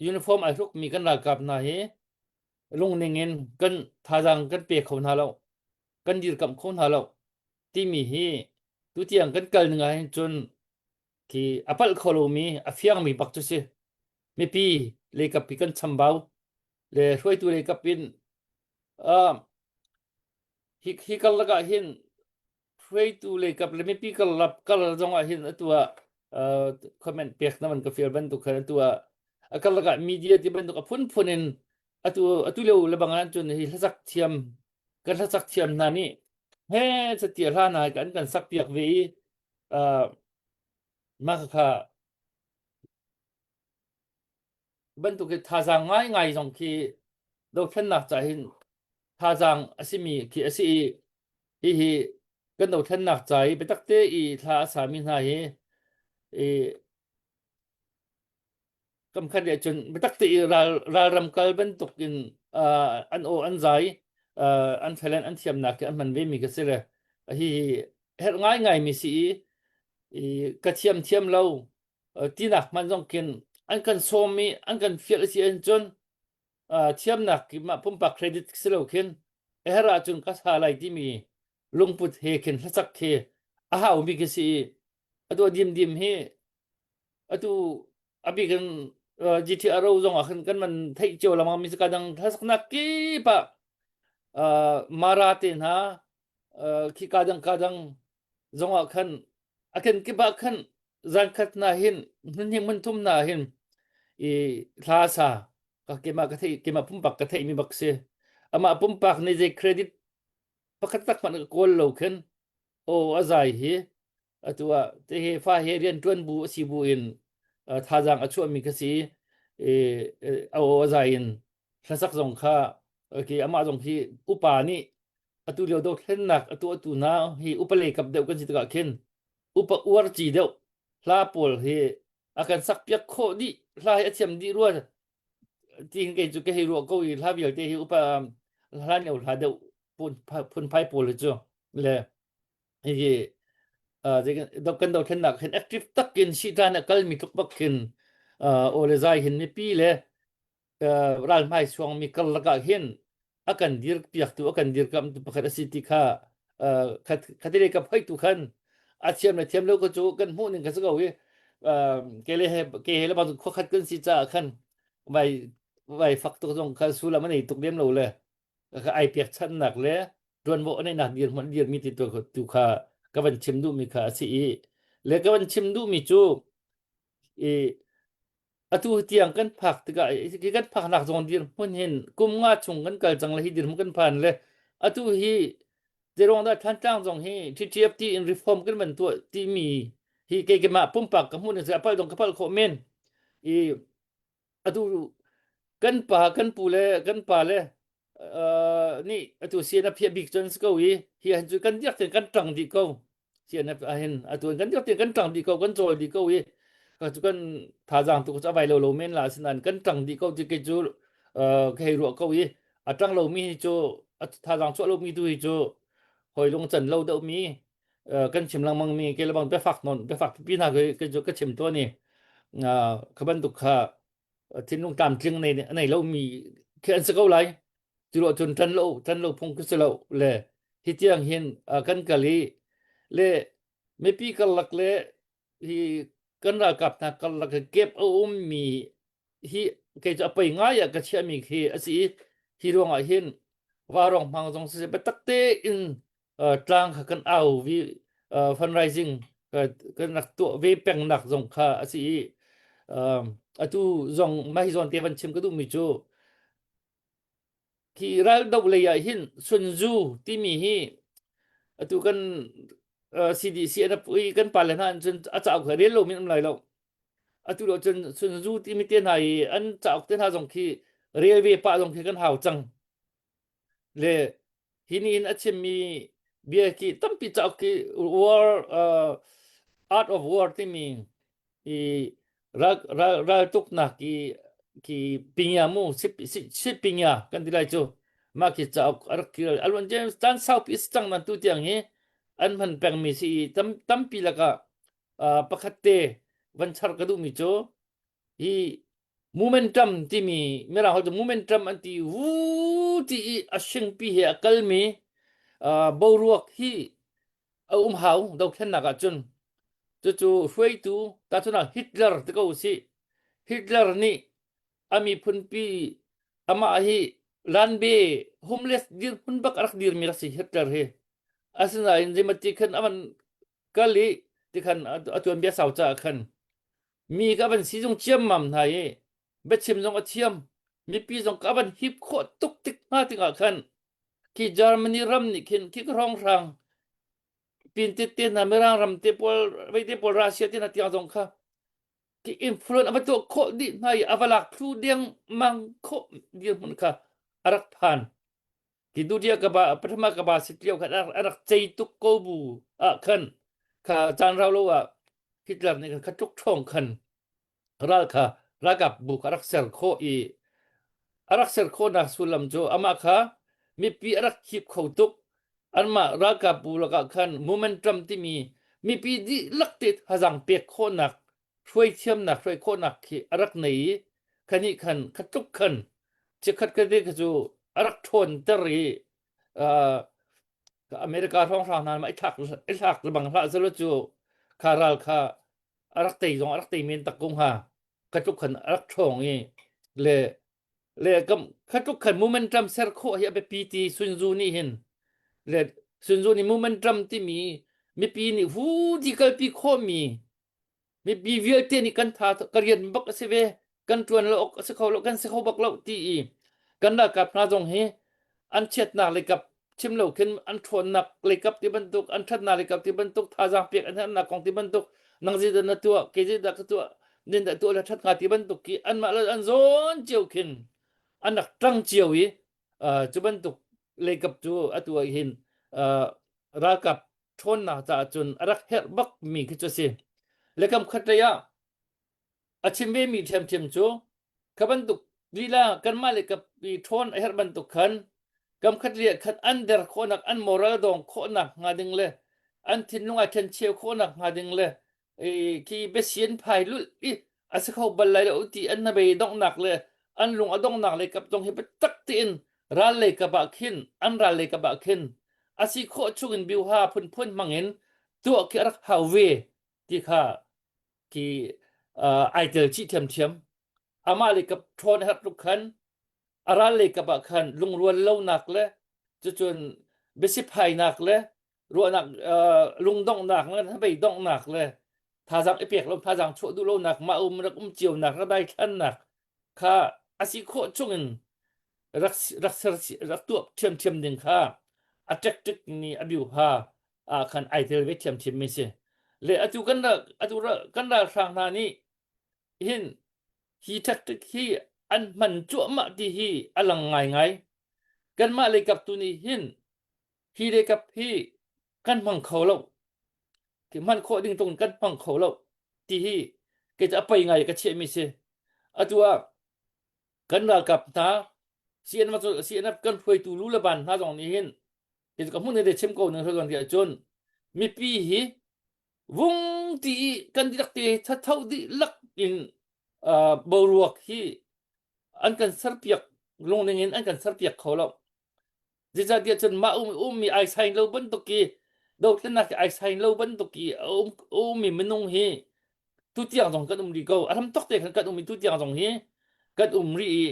uniform ai hruk mi kan ralkap hna hi lungning in kan thazaang kan pe kho hna lo kan dirkamh kho hna lo timi hi tutiang kan kal ning ah hin cun khi a palh kho lomi a fiangmi bak cu si mipi leikap hi kan chambau le hruaitu leikap in uh, hi hi karlak ah hin hruaitu leikap le mipi karlak kar zong ah hin atu ah uh, comment pek na man ka fial bantuk khan atu ah a karlak ah media ti bantuk a phunphun in atu atu lio lebang ah cun hi hlasak thiam kan hlasak thiam hna nih he satia hla hna kan kan sak piak ve i uh, mah kha bantuk hi thazaang ngaingai zong khi dothlennak ca hin thazaang a simi khi a si i hihi kan dothlennak ca i biatak te i thla a sami hna hi i kamkhat le cun biatak te i ral ralram kal bantuk in uh, an aw an zai uh, an talent an thiamnak khi an hman ve mi ka si le hi herh ngaingai mi si i i ka thiam thiam lo tinak hman zong khin an kan sawm i an kan fial a si ahcun thiamnak mah pumpak credit si lo khin a herh ahcun ka sa lai timi lungput he khin hlasak khi a haumi khi si i atu dim dim hi atu a bik in GTRO zong ah khin kan man theih cio lengmang mi ka dang hlasaknak kip ah Mara te hna khi ka dang ka dang zong ah khan a kenkip ah khan zankhat na hin hmun hmun thum na hin i thla sa ka kema ka thei kema pumpak ka thei mi bak si amah pumpak ni zei credit pakhat tak man ka kawl lo khin o azai hi atu ah te he fa he rian tuan bu asi bu in thazang a chuah mi ka si e o azai in hlasak zong kha okay amah zong hi upa nih atu lio dothlennak atu atu hna hi upa lei kap deuh kan si tikah khin upa uar ci deuh hla pawl hi a kan sak piak khawh dih hla hi a thiam dih rua ti hin kei cu ka hei ruah ko i hla vialte hi upa hlan lio hla deuh phunphai pawl hi cu le hihi kan dothlennak hin active takin sitan a kalmi tluk bak khin aw le zai hin mipi le ralhmai suangmi karlak ah hin a kan dir piaktu a kan dirkamtu pakhat a si ti kha khatile ka phoi tu khan a thiam le thiam lo ko cu kan hmuh ning ka si ko i ke le he ke he le bang khua khat kan si caah khan vai vai fak tuk zong kha sullam a nei tuk lem lo le ai pek channak le tuanvo a neihnak dirhmun dirmi ti tu kha ka van chim duhmi kha a si i le ka van chim duhmi cu i Atu tiang kan phak tikah hi kan phaknak zong dirhmun hin kum nga chung kan kal cang le hi dirhmun kan phan le atu hi zeruang dah Thantlang zong hi TTFT in reform kan van tuah timi hi kei keimah pumpak ka hmuh ning a palh zong ka palh khawh men i atu kan pa kan pu le kan pa le nih atu sian a phiah bik cun si ko i hi han cu kan diak ten kan ṭang dih ko sian a hin atu kan diak ten kan ṭang dih ko kan cawl dih ko i ka cu kan thazaang tu cu a vai lo lo men la asinain kan ṭang dih ko ti kei cu ka hei ruah ko i a ṭang lomi hi cu a thazaang chuah lomi tu hi cu hoi lung can lo deuh mi kan chim lengmang mi ke lebang biafak non biafak pipi hna ke cu ka chim tawn i kha bantuk kha thinlung tlamtling nei a nei lomi khi an si ko lai cu lo cun ṭan lo ṭan lo phung khi si lo le hi tiang hin kan kal i le mipi karlak le hi kan ralkap hna karlak hi gap a ummi hi kei cu a pei ngai ah ka chiahmi khi a si i hi ruangah hin varong hmang zong siseh biatak tein tlang kha kan au vi fundraising kan rak tuah ve pengnak zong kha a si i atu zong mah hi zawn te van chim ka duhmi cu khi ral doh lei ah hin Sun Tzu timi hi atu kan CDC an i kan pale hna an cun a cauk he rel lomi an um lai lo. Atu lo cun Sun Tzu timi te hna i an cauk te hna zong khi rel ve pah zong khi kan hau cang. Le hi ni in a chimmi bia khi tampi cauk khi war uh, art of war timi i ral ral raltuknak i ki pinya mu si si si pinya kan ti lai cu mah khi cauk a rak kir alwan James caan saupi si cang nan tu tiang hi an hman pengmi si i tam tampi lakah uh, pakhat te van char ka duhmi cu hi momentum timi mirang holh cu momentum an ti wu ti i a hringpi he a kalmi uh, boruak hi a um hau dothlennak ahcun cucu hruaitu tahchunah Hitler ti ko usih Hitler nih a miphunpi amah hi lanbe homeless dirhmun bak a rak dirmi rak si Hitler hi asinain zeimati khan aman kal i tikhan a tuanbia sau caah khan mi ka van si zong ciammam hna i biachim zong a thiam mipi zong ka van hip khawh tuk tik hna tikah khan khi Germany ram nih khin khi ka hrawnghrang pin te te hna Mirang ram te pawl vei te pawl Russia te hna tiang zong kha ki influence a va tuah khawh dih hna i a va lak thlu dengmang khawh dirhmun kha a rak phan Ti dudia ka ba pathama ka ba sit lio khan a rak cei tuk ko bu ah khan kha caan rau lo ah Hitler nih khan kha tluk ṭhawng khan ral kha ralkap bu kha rak ser khawh i a rak ser khawhnak sullam cu amah kha mipi a rak hip kho tuk anmah ralkap bu lakah khan momentum timi mipi dihlak te thazang pek khawhnak hruai thiamnak hruai khawhnak khi a rak nei i khanih khan kha tluk khan chikkhat ka te kha cu a rak ṭhawnter i uh, America hrawnghrang hna ma i thlak i thlak bang hlah selo cu kha ral kha a rak tei zong a rak tei men tak ko hnga kha tluk khan a rak ṭhawng i le le kam kha tluk khan momentum ser khawh hi a biapi ti Sun Tzu nih hin le Sun Tzu nih momentum timi mipi nih hu di kalpi khawhmi mipi vialte nih kan tha ka rian bak a si ve kan ṭuan lo awk a si kho lo kan si kho bak lo ti i kan ralkap hna zong hi an chiatnak lei kap chim lo khin an ṭhawnnak lei kap ti bantuk an ṭhatnak lei kap ti bantuk thazaang pek an herhnak kong ti bantuk nang zeidah na tuah kei zeidah ka tuah nin dah tuah le ṭhat hnga ti bantuk khi anmah le an zawn cio khin an rak ṭang cio i cu bantuk lei kap cu atu ah hin ralkap ṭhawnnak caah cun a rak herh bak mi khi cu a si. Le kam khat lei ah a chim ve mi ṭhiamṭhiam cu kha bantuk lila kanmah le kap i ṭhawn a herh bantuk khan kam khat lei ah khan an der khawhnak an moral dong khawhnak hnga ding le an thinlung ah ṭhencheu khawhnak hnga ding le khi biasian phai lulh i a si kho bal lai lo ti an hnabei donghnak le an lung a donghnak lei kap zong hi biatak tein ral lei kap ah khin an ral lei kap ah khin a si khawh chungin biuha phunphun hmangin tuah khi a rak hau ve ti kha khi ai tel chih thiamthiam amah lei kap ṭhawn herh tluk khan a ral lei kap ah khan lungrual lonak le cucun biasiphainak le ruahnak lungdonghnak le hnabei donghnak le thazaang i pek lo thazaang chuah duh lonak mah um rak um cionak rak daithlannak kha a si khawh chungin rak rak ser rak tuah ṭhiamṭhiam ding kha a tactic ni a biuha ah khan ai tel ve ṭhiamṭhiam mi si le atu kan atu kan ralhrang hna nih hin hi tactic hi an hman cuahmah ti hi a lang ngaingai kanmah lei kap tu nih hin hi le kap hi kan hmang kho lo ti hman khawh ding tung kan hmang kho lo ti hi kei cu a pei ngai ka chiahmi si atu ah kan ralkap hna CNF CNF kan hruaitu lu le ban hna zong nih hin kei cu ka hmun he chim ko ning hruai ti ahcun mipi hi vung ti i kan dihlak te thatho dihlak in boruak hi an kan serpiak lungning in an kan serpiak kho lo Zeicahtiah cun mah um ummi ai sain lo bantuk i dothlennak hi ai sain lo bantuk i a um ummi minung hi tutiang zong kan um rih ko. A hram tok te khan kan um i tutiang zong hi kan um rih i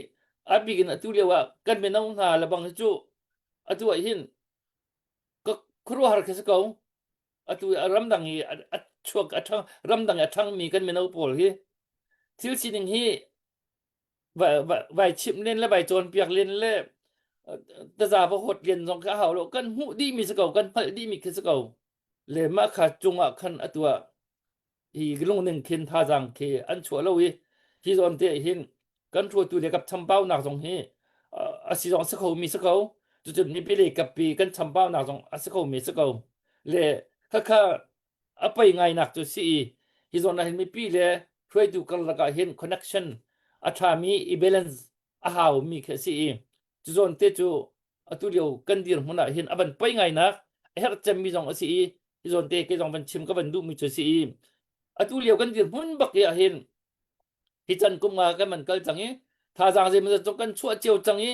a bik in atu lio ah kan mino hna lebang hi cu atu ah hin ka khuaruahhar khi si ko. Atu ramdang i a chuak a ṭhang ramdang i a ṭhangmi kan mino pawl hi thil sining hi vai chimh len le vai cawnpiak len le taza va hawt len zong kha a hau lo kan hmuh dihmi si ko kan hngalh dihmi khi si ko. Le mah kha cungah khan atu ah hi lungning khin thazaang khi an chuah lo i hi zawn te hin kan hruaitu le kap chambaunak zong hi a si zong si kho mi si ko cucun mipi le kappi kan chambaunak zong a si kho mi si ko le khakha a pei ngai nak cu si i hi zawn ah hin mipi le hruaitu karlak ah hin connection a ṭhami i balance a hau mi khi a si i cu zawn te cu atu lio kan dirhmun ah hin a van poi ngai nak a herh cemmi zong a si i hi zawn te ke zong van chim ka van duhmi cu a si i atu lio kan dirhmun bak i ah hin hi chan kum nga kan man kal cang i thazaang zeimawzat zong kan chuah cio cang i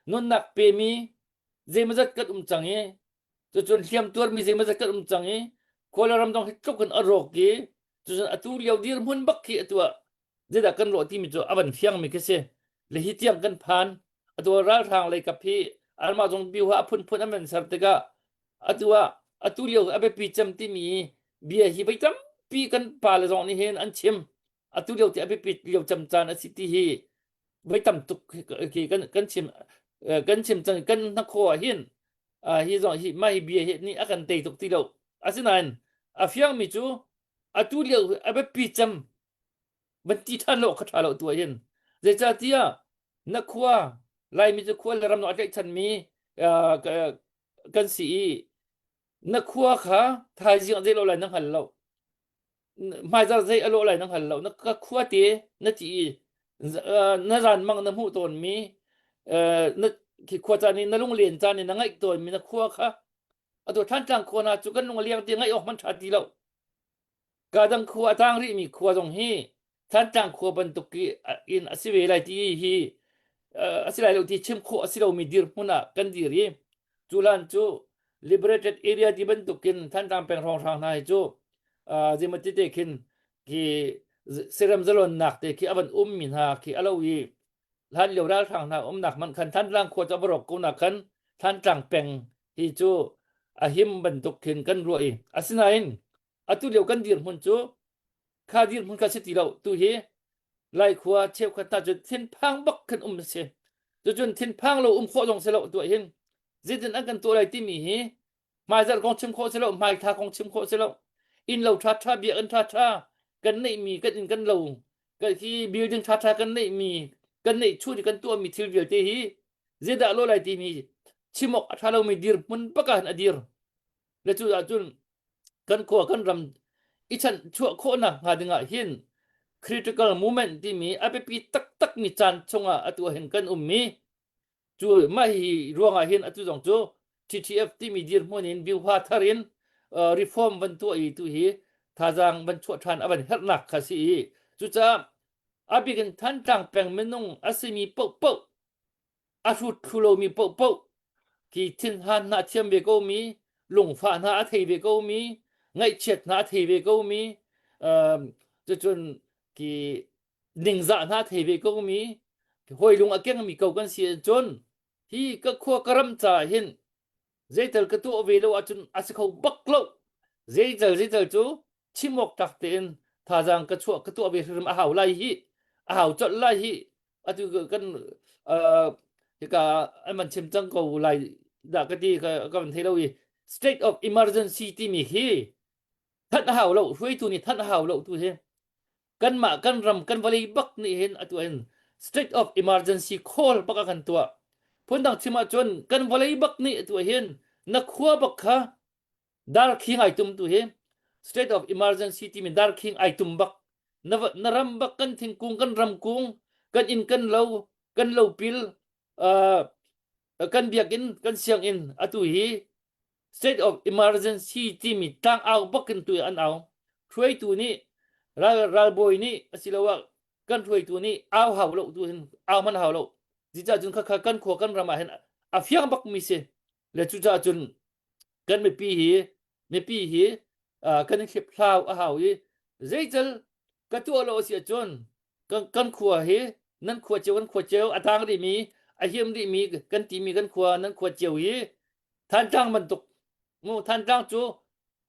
nunnak pemi zeimawzat kan um cang i cucun hliam tuarmi zeimawzat kan um cang i Kawlram zong hi tluk in a rawk i cucun atu lio dirhmun bak khi atu ah zeidah kan ruah timi cu a van fiangmi khi si le hi tiang kan phan atu ralhrang lei kap hi anmah zong biuha a phunphun an van ser tikah atu ah atu lio a biapi cem timi bia hi voi tampi kan pa le zong nih hin an chim atu lio ti a biapi lio cem caan a si ti hi voi tam tuk khi kan kan chim kan chim cang kan hnakhaw ah hin hi zong hi mah hi bia hi nih a kan tei tuk ti lo asinain a fiangmi cu atu lio a biapi cem van ti ṭhan lo kha ṭha lo tu ah hin zeicahtiah na khua Laimi cu khua le ram a tlaihchanmi kan si i na khua kha thaizing zei lo lai na hngal lo hmaizar zei a lawh lai na hngal lo na ka khua te na ti i na zan mang na hmuh tawnmi na khi khua caan i na lunglen caan i na ngaih tawnmi na khua kha atu Thantlang khua hna cu kan lung a liang ti ngaih awk hmanh ṭha ti lo Kadang khua a tang rihmi khua zong hi Thantlang khua bantuk in a si ve lai ti hi a si lai lo ti chim khawh a si lomi dirhmun ah kan dir i cu lan cu liberated area ti bantukin Thantlang peng hrawnghrang hna hi cu zeimati te khin khi serem zalonnak te khi a van ummi hna khi a lo i hlan lio ralhrang hna umnak man khan Thantlang khua cu a va rawk ko nak khan Thantlang peng hi cu a him bantuk khin kan ruah i asinain atu lio kan dirhmun cu kha dirhmun kha si ti lo tu hi lai khua cheukhat hna cu thinphang bak khan um si cucun thinphang lo um khawh zong si lo tuah hin zeitin an kan tuah lai timi hi hmaizarh kong chim khawh si lo hmaithla kong chim khawh si lo inn lo ṭha ṭha biakinn ṭha ṭha kan neihmi kan inn kan lo kan hi building ṭha ṭha kan neihmi kan neih chuh i kan tuahmi thil vialte hi zeidah lo lai timi chim awk a ṭha lomi dirhmun bak ah a dir le cu ahcun kan khua kan ram i chan chuah khawhnak hnga dingah hin critical moment timi a biapi taktak mi caan chungah atu hin kan um mi cu mah hi ruangah hin atu zong cu TTF timi dirhmun in biuha thar in reform van tuah i tu hi thazaang van chuah ṭhan a van herhnak kha si i cucaah a bik in Thantlang peng minung a simi paohpaoh a hrut thlu lomi paohpaoh khi thinhan hna a thiam ve ko mi lungfah hna a thei ve ko mi ngaihchiat hna a thei ve ko mi cucun khi ningzah hna a thei ve ko mi hawi lung a kengmi ko kan si ahcun hi ka khua ka ram caah hin zeital ka tuah ve lo ahcun a si kho bak lo zeital zeital cu chim awk tlak tein thazaang ka chuah ka tuah ve hrim a hau lai hi a hau colh lai hi atu kan hika an man chim cang ko lai dah ka ti ka kan thei lo i state of emergency timi hi thanh a hau lo hruaitu nih thanh a hau lo tu hi kanmah kan ram kan vawlei bak nih hin atu hin state of emergency call bak a kan tuah phundang chim ahcun kan vawlei bak nih atu hin na khua bak kha darkhing ai tum tu hi state of emergency timi darkhing ai tum bak na, na ram bak kan thingkung kan ramkung kan inn kan lo kan lopil uh, kan biakinn kan sianginn atu hi state of emergency timi tlang au bak in tu an au hruaitu nih ral ralbawi nih asiloah kan hruaitu nih au hau lo tu hin au man hau lo zica cun kha kan khua kan ram ah hin a fiang bak mi si le cucaah cun kan mipi hi mipi hi uh, kan i hliphlau a hau i zeical ka tuah lo a si ahcun kan, kan khua hi nan khua cio kan khua cio a tang rihmi a him rihmi kan timi kan khua nan khua cio hi Thantlang bantuk mu Thantlang cu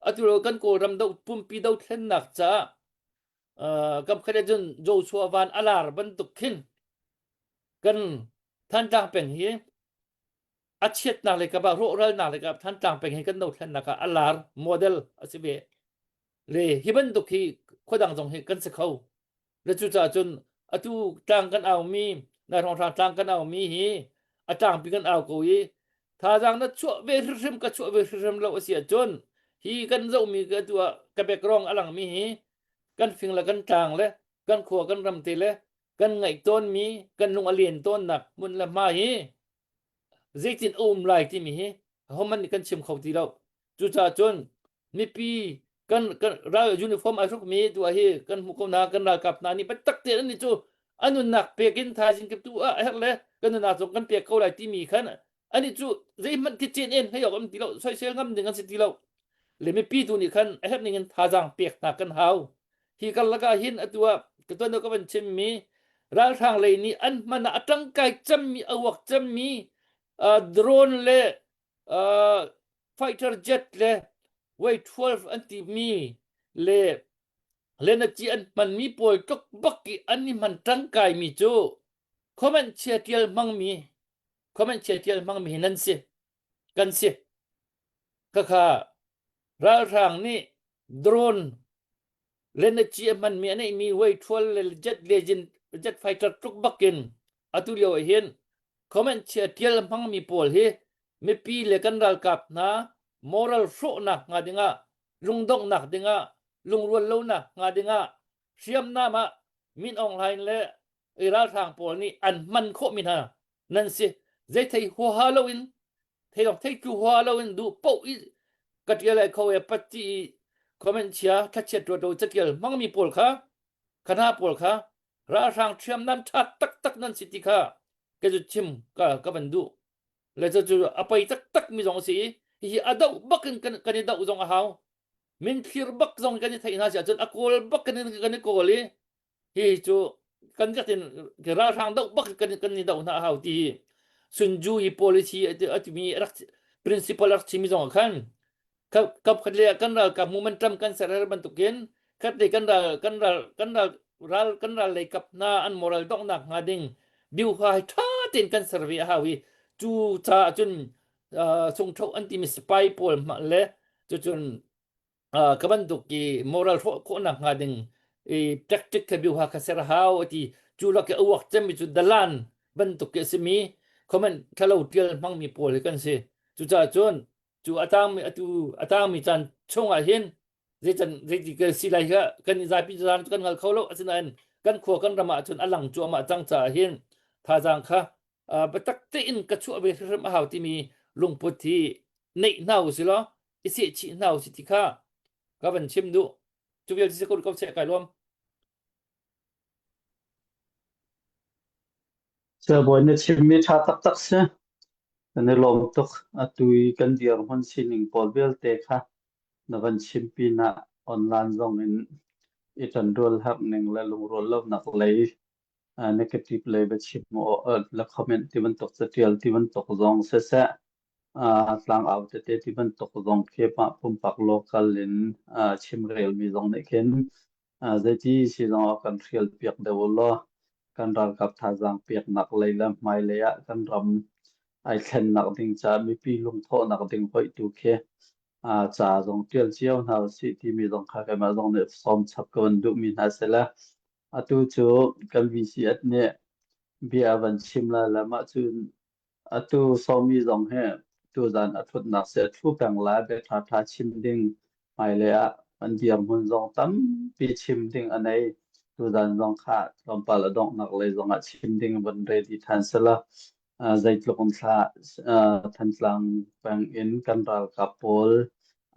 atu lo kan Kawlram do pumpi dothlennak caah uh, kam khat cun Joshua van alar bantuk khin kan Thantlang peng hi. A chiatnak le kap ah rawhralnak le kap Thantlang peng hi kan dothlennak ah a lar model a si ve. Le hi bantuk hi khuadang zong hi kan si kho. Le cucaah cun atu tlang kan aumi nai hrawnghrang tlang kan aumi hi a tlangpi kan au ko i thazaang na chuah ve hrimhrim ka chuah ve hrimhrim lo a si ahcun hi kan zohmi ka tu ah ka background a langmi hi kan fing le kan tlang le kan khua kan ram te le kan ngaih tawnmi kan lung a len tawnnak hmun le hma hi zeitin a um lai timi hi hohmanh nih kan chim kho ti lo. Cucaah cun mipi kan, kan ral uniform ai hrukmi tu ah hi kan hmuh ko hna kan ralkap hna nih biatak tein an nih cu an nunnak pek in thaizing kip tu ah a herh le kan nunnak zong kan pek ko lai timi khan ani cu zeihmanh khi cen en hlei awk am ti lo soisel ngam ding an si ti lo le mipi tu nih khan a herh ning in thazaang pek hna kan hau hi karlak ah hin atu ah ka tuan ka van chimmi ralhrang lei nih an hman ah a tangkai cemmi a uak cemmi drone le fighter jet le Y-12 an timi le lenaci an hmanmi pawl tluk bak i an i hman ṭangkaimi cu comment chia ṭial hmangmi comment chia ṭial hmangmi hi nan si kan si khakha ralhrang nih drone lenaci a hmanmi a neihmi Y-12 le jet legend jet fighter tluk bakin atu lio ah hin comment chia ṭial hmangmi pawl hi mipi le kan ralkap hna moral hrawhnak hnga dingah lungdonghnak dingah lungrual lonak hnga dingah hriamnam ah Min Aung Hlaing le ralhrang pawl nih an hman khawhmi hna nan si zei thei huaha loin thei dong thei tlu huaha loin duh poh i ka tial ai kho e pat i comment chia thlachiat ruat lo catial hmangmi pawl kha khana pawl kha ralhrang hriamnam tha taktak nan si ti kha ka cu chim ka ka van duh le cu cu a pei taktak mi zong a si i hihi a doh bak in kan kan i doh zong a hau min thlir bak zong kan i theih hna si ahcun a kawl bak kan i kan i kawl i hi cu kan rak in ralhrang doh bak kan kan i doh hna a hau ti hi Sun Tzu i policy a timi rak principle rak chimi zong ah khan kap khat le kan ralkap momentum kan ser her bantukin khat le kan ral kan ral kan ral ral kan ral lei kap hna an moral donghnak hnga ding biuha hi tha tein kan ser ve a hau i cu ca cun sungtho an timi spy pawl hmah le cucun ka bantuk i moral hrawh khawhnak hnga ding i tactic kha biuha kha ser hau ati cu lak i a uak cemmi cu dalan bantuk ki a simi comment thalo tial hmangmi pawl hi kan si cucaah cun cu a tangmi atu a tangmi caan chungah hin zeican zeiti kan si lai kha kan i zapi zaan cu kan hngal kho lo asinain kan khua kan ram ah cun a lang cuahmah cang caah hin thazaang kha biatak tein ka chuah ve hrimhrim a hau timi lungput hi neih hna usih law i sehchih hna usih ti kha ka van chim duh cu vialte si ko ko seh kai lawm
Sibawi na chimmi ṭha taktak si. Kan i lawm tuk. Atu i kan dirhmun sining pawl vialte kha na van chim pinah online zong in i ṭanrual herh ning le lungrual lonak lei negative lei va chim le comment ti bantuk catial ti bantuk zong siseh tlangau tete ti bantuk zong khi mah pumpak local in chimrelmi zong nih khin Zeiti si zongah kan hrial piak deuh u law kan ralkap thazaang peknak lei le hmailei ah kan ram ai thlennak ding caah mipi lungthawhnak ding hoih tu khi ca zong ṭial cio hna usih timi zong kha keimah zong nih sawm chap ka van duhmi hna si le atu cu kan VCS nih bia a van chim lai le mah cu Atu Sawmi zong hi tuzan a ṭhutnak si a ṭhu peng lai. Bia ṭhaṭha chim ding hmailei ah an dirhmun zong tampi chim ding a nei. Tuzan zong kha tlawmpal a donghnak lei zongah chim ding van ready ṭhan selaw zeitluk in thla Thantlang peng in kan ralkap pawl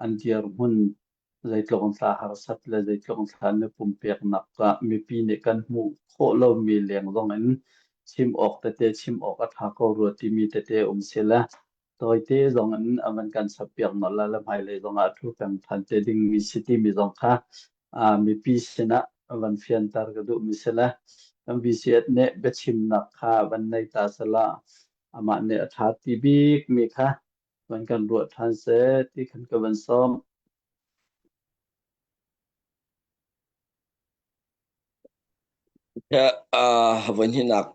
an dirhmun zeitluk in thla harsat le zeitluk in thla na pumpeknak ah mipi nih kan hmuh khawh lomi leng zong in chim awk tete chim awk a ṭha ko rua timi tete um si le tawite zong in a van kan chappiak nolh la le hmailei zong ah thu peng ṭhan te dingmi si timi zong kha mipi sinah van fianter ka duhmi si le kan VCS nih biachimnak kha van nei ta sela amah nih a ṭha ti bikmi kha van kan ruah ṭhan seh ti khan ka van sawm.
Uh, voi hnihnak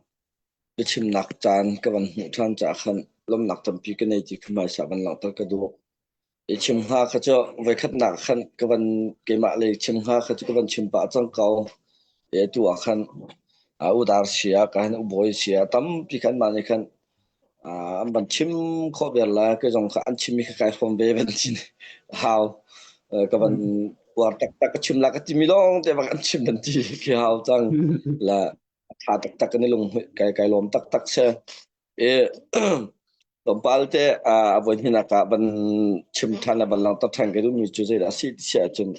biachimnak caan ka van hmuh ṭhan caah khan. lawmnak tampi ka nei ti kha hmaisa van langhter ka duh. I chim hnga kha cu voikhatnak khan ka van keimah lei chim hnga kha cu ka van chim pah cang ko. I atu ah khan udar sia ka hin ubawi sia tampi khan mah nih khan an van chim khawh viar la kei zong kha an chimmi kha kai hrawm ve van chin hau ka van uar taktak ka chim la ka timi lawng te bak an chim van ti khi hau cang la tha taktak kan i lung kai kai lawm taktak se e tlawmpal te a voi hninak ah van chim than le van langhter than ka duhmi cu zeidah a si ti si ahcun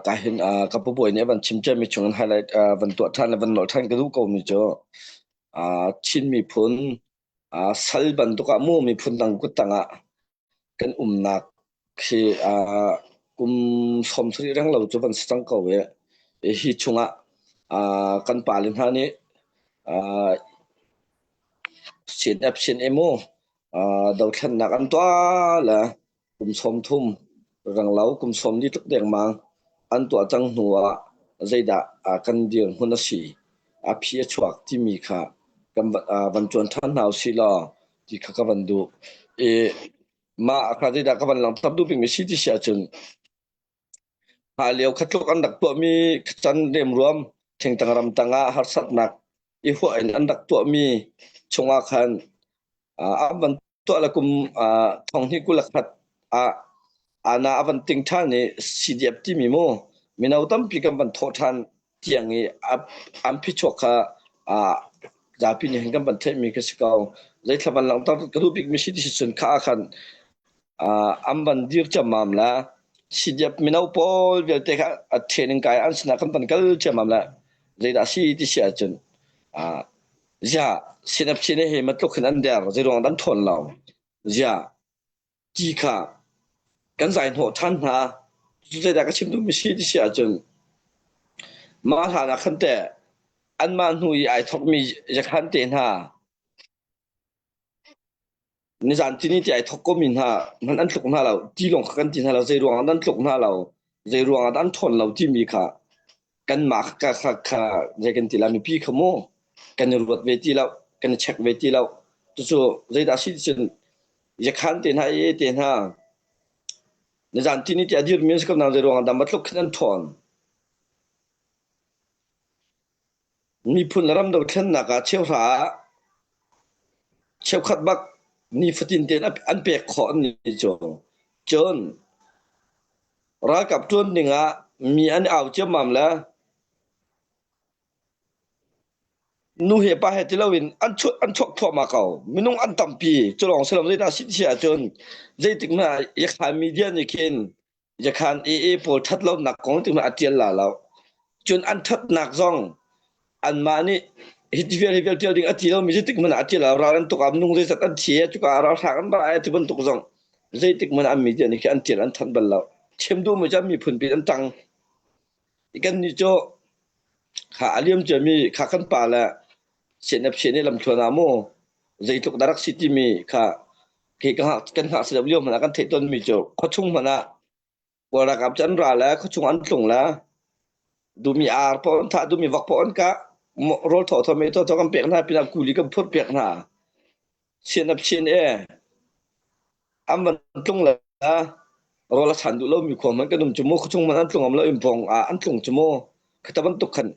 ka hin ka pu bawi nih a van chim ciami chungin highlight van tuah ṭhan le van nolh ṭhan ka duh komi cu Chin miphun sal bantuk ah mu miphun dang kut tangah kan umnak khi kum 70 reng lo cu van si cang ko i hi chungah kan pale hna nih CNF CNA mu dothlennak an tuah le kum 30 renglo kum 40 tluk dengmang an tuah cang hnu ah zeidah kan dirhmun a si a phi a chuak timi kha kan van cuan ṭhan hna usih law ti kha ka van duh. I mah kha zeidah ka van langhter duh bikmi si ti si ahcun Kha lio kha tluk an rak tuahmi can remruam thingtang ramtang ah harsatnak i huah in an rak tuahmi chungah khan an van tuah le kum 2021 ah ana a van ting ṭhan i CDF timi mu mino tampi kan van thawh ṭhan tiang i an phichuak kha zapi nih hin kan van theihmi ka si ko. Zeithla van langhter ka duh bikmi si ti si cun kha ah khan an van dir ciammam le CDF mino pawl vialte kha a training kai an sinah kan van kal ciammam le zeidah si ti si ahcun ziah CNF CNA he matluk hin an der zeiruang an ṭhawn lo ziah ti kha kan zai hnawh ṭhan hna cu zeidah ka chim duhmi si ti si ahcun mah hlan ah khan teh anmah hnu i ai thawkmi zakhan te hna Nizan tini ti ai thok komi hna hmanh an tluk hna lo. Ti lawng kha kan ti hna lo. Zei ruangah dah an tluk hna lo? Zei ruangah dah an ṭhawn lo timi kha kanmah kha kha kha zei kan ti la mipi kha mu kan i ruat ve ti lo, kan i check ve ti lo. Cucu zeidah a si ti cun yakhan te hna ee te hna nizan tini ti a dirmi an si ko nain zei ruangah dah matluk khin an ṭhawn? Miphun le ram dothlennak ah cheuhra ah cheukhat bak nifatin tein an pek khawh an ni cu. Cun ralkap ṭuan ding ah mi an au ciammam le nu he pa he ti loin an chuah an chuak thluahmah ko. Minung an tampi. Cu lawng si lo zeidah a si ti ahcun zeitik hmanh ah Yakhan media nih khin Yakhan AA pawl ṭhat lonak kong ti hmanh a ṭial la lo. Cun an ṭhatnak zong anmah nih hi ti vial hi vial ṭial ding a ti lomi zeitik hmanh ah a ṭial lo. Ral an tuk ah minung zeizat an thi cuka ah ralhrang an ra ti bantuk zong zeitik hmanh ah an media nih khi an ṭial an thanh bal lo. Chim duhmi cu an miphun pi an ṭang. Kannih cu kha a liam ciami kha kan pa le CNF CNA lamthluan ah mu zeitluk dah rak si timi kha khi ka hngak kan hngak si lo lio hmanh ah kan theih tawnmi cu khuachung hmanh ah Kawl ralkap cu an ra le khuachung an tlung le dumi ar paoh an thah dumi vok paoh an kah rawl thaw thaw mei thaw thaw kan pek hna pinah kuli kan phurh piak hna CNF CNA an van tlung le rawl a chan duh lomi khua hmanh kan um cu mu khuachung hmanh an tlung am lo in pawng ah an tlung cu mu khata bantuk khan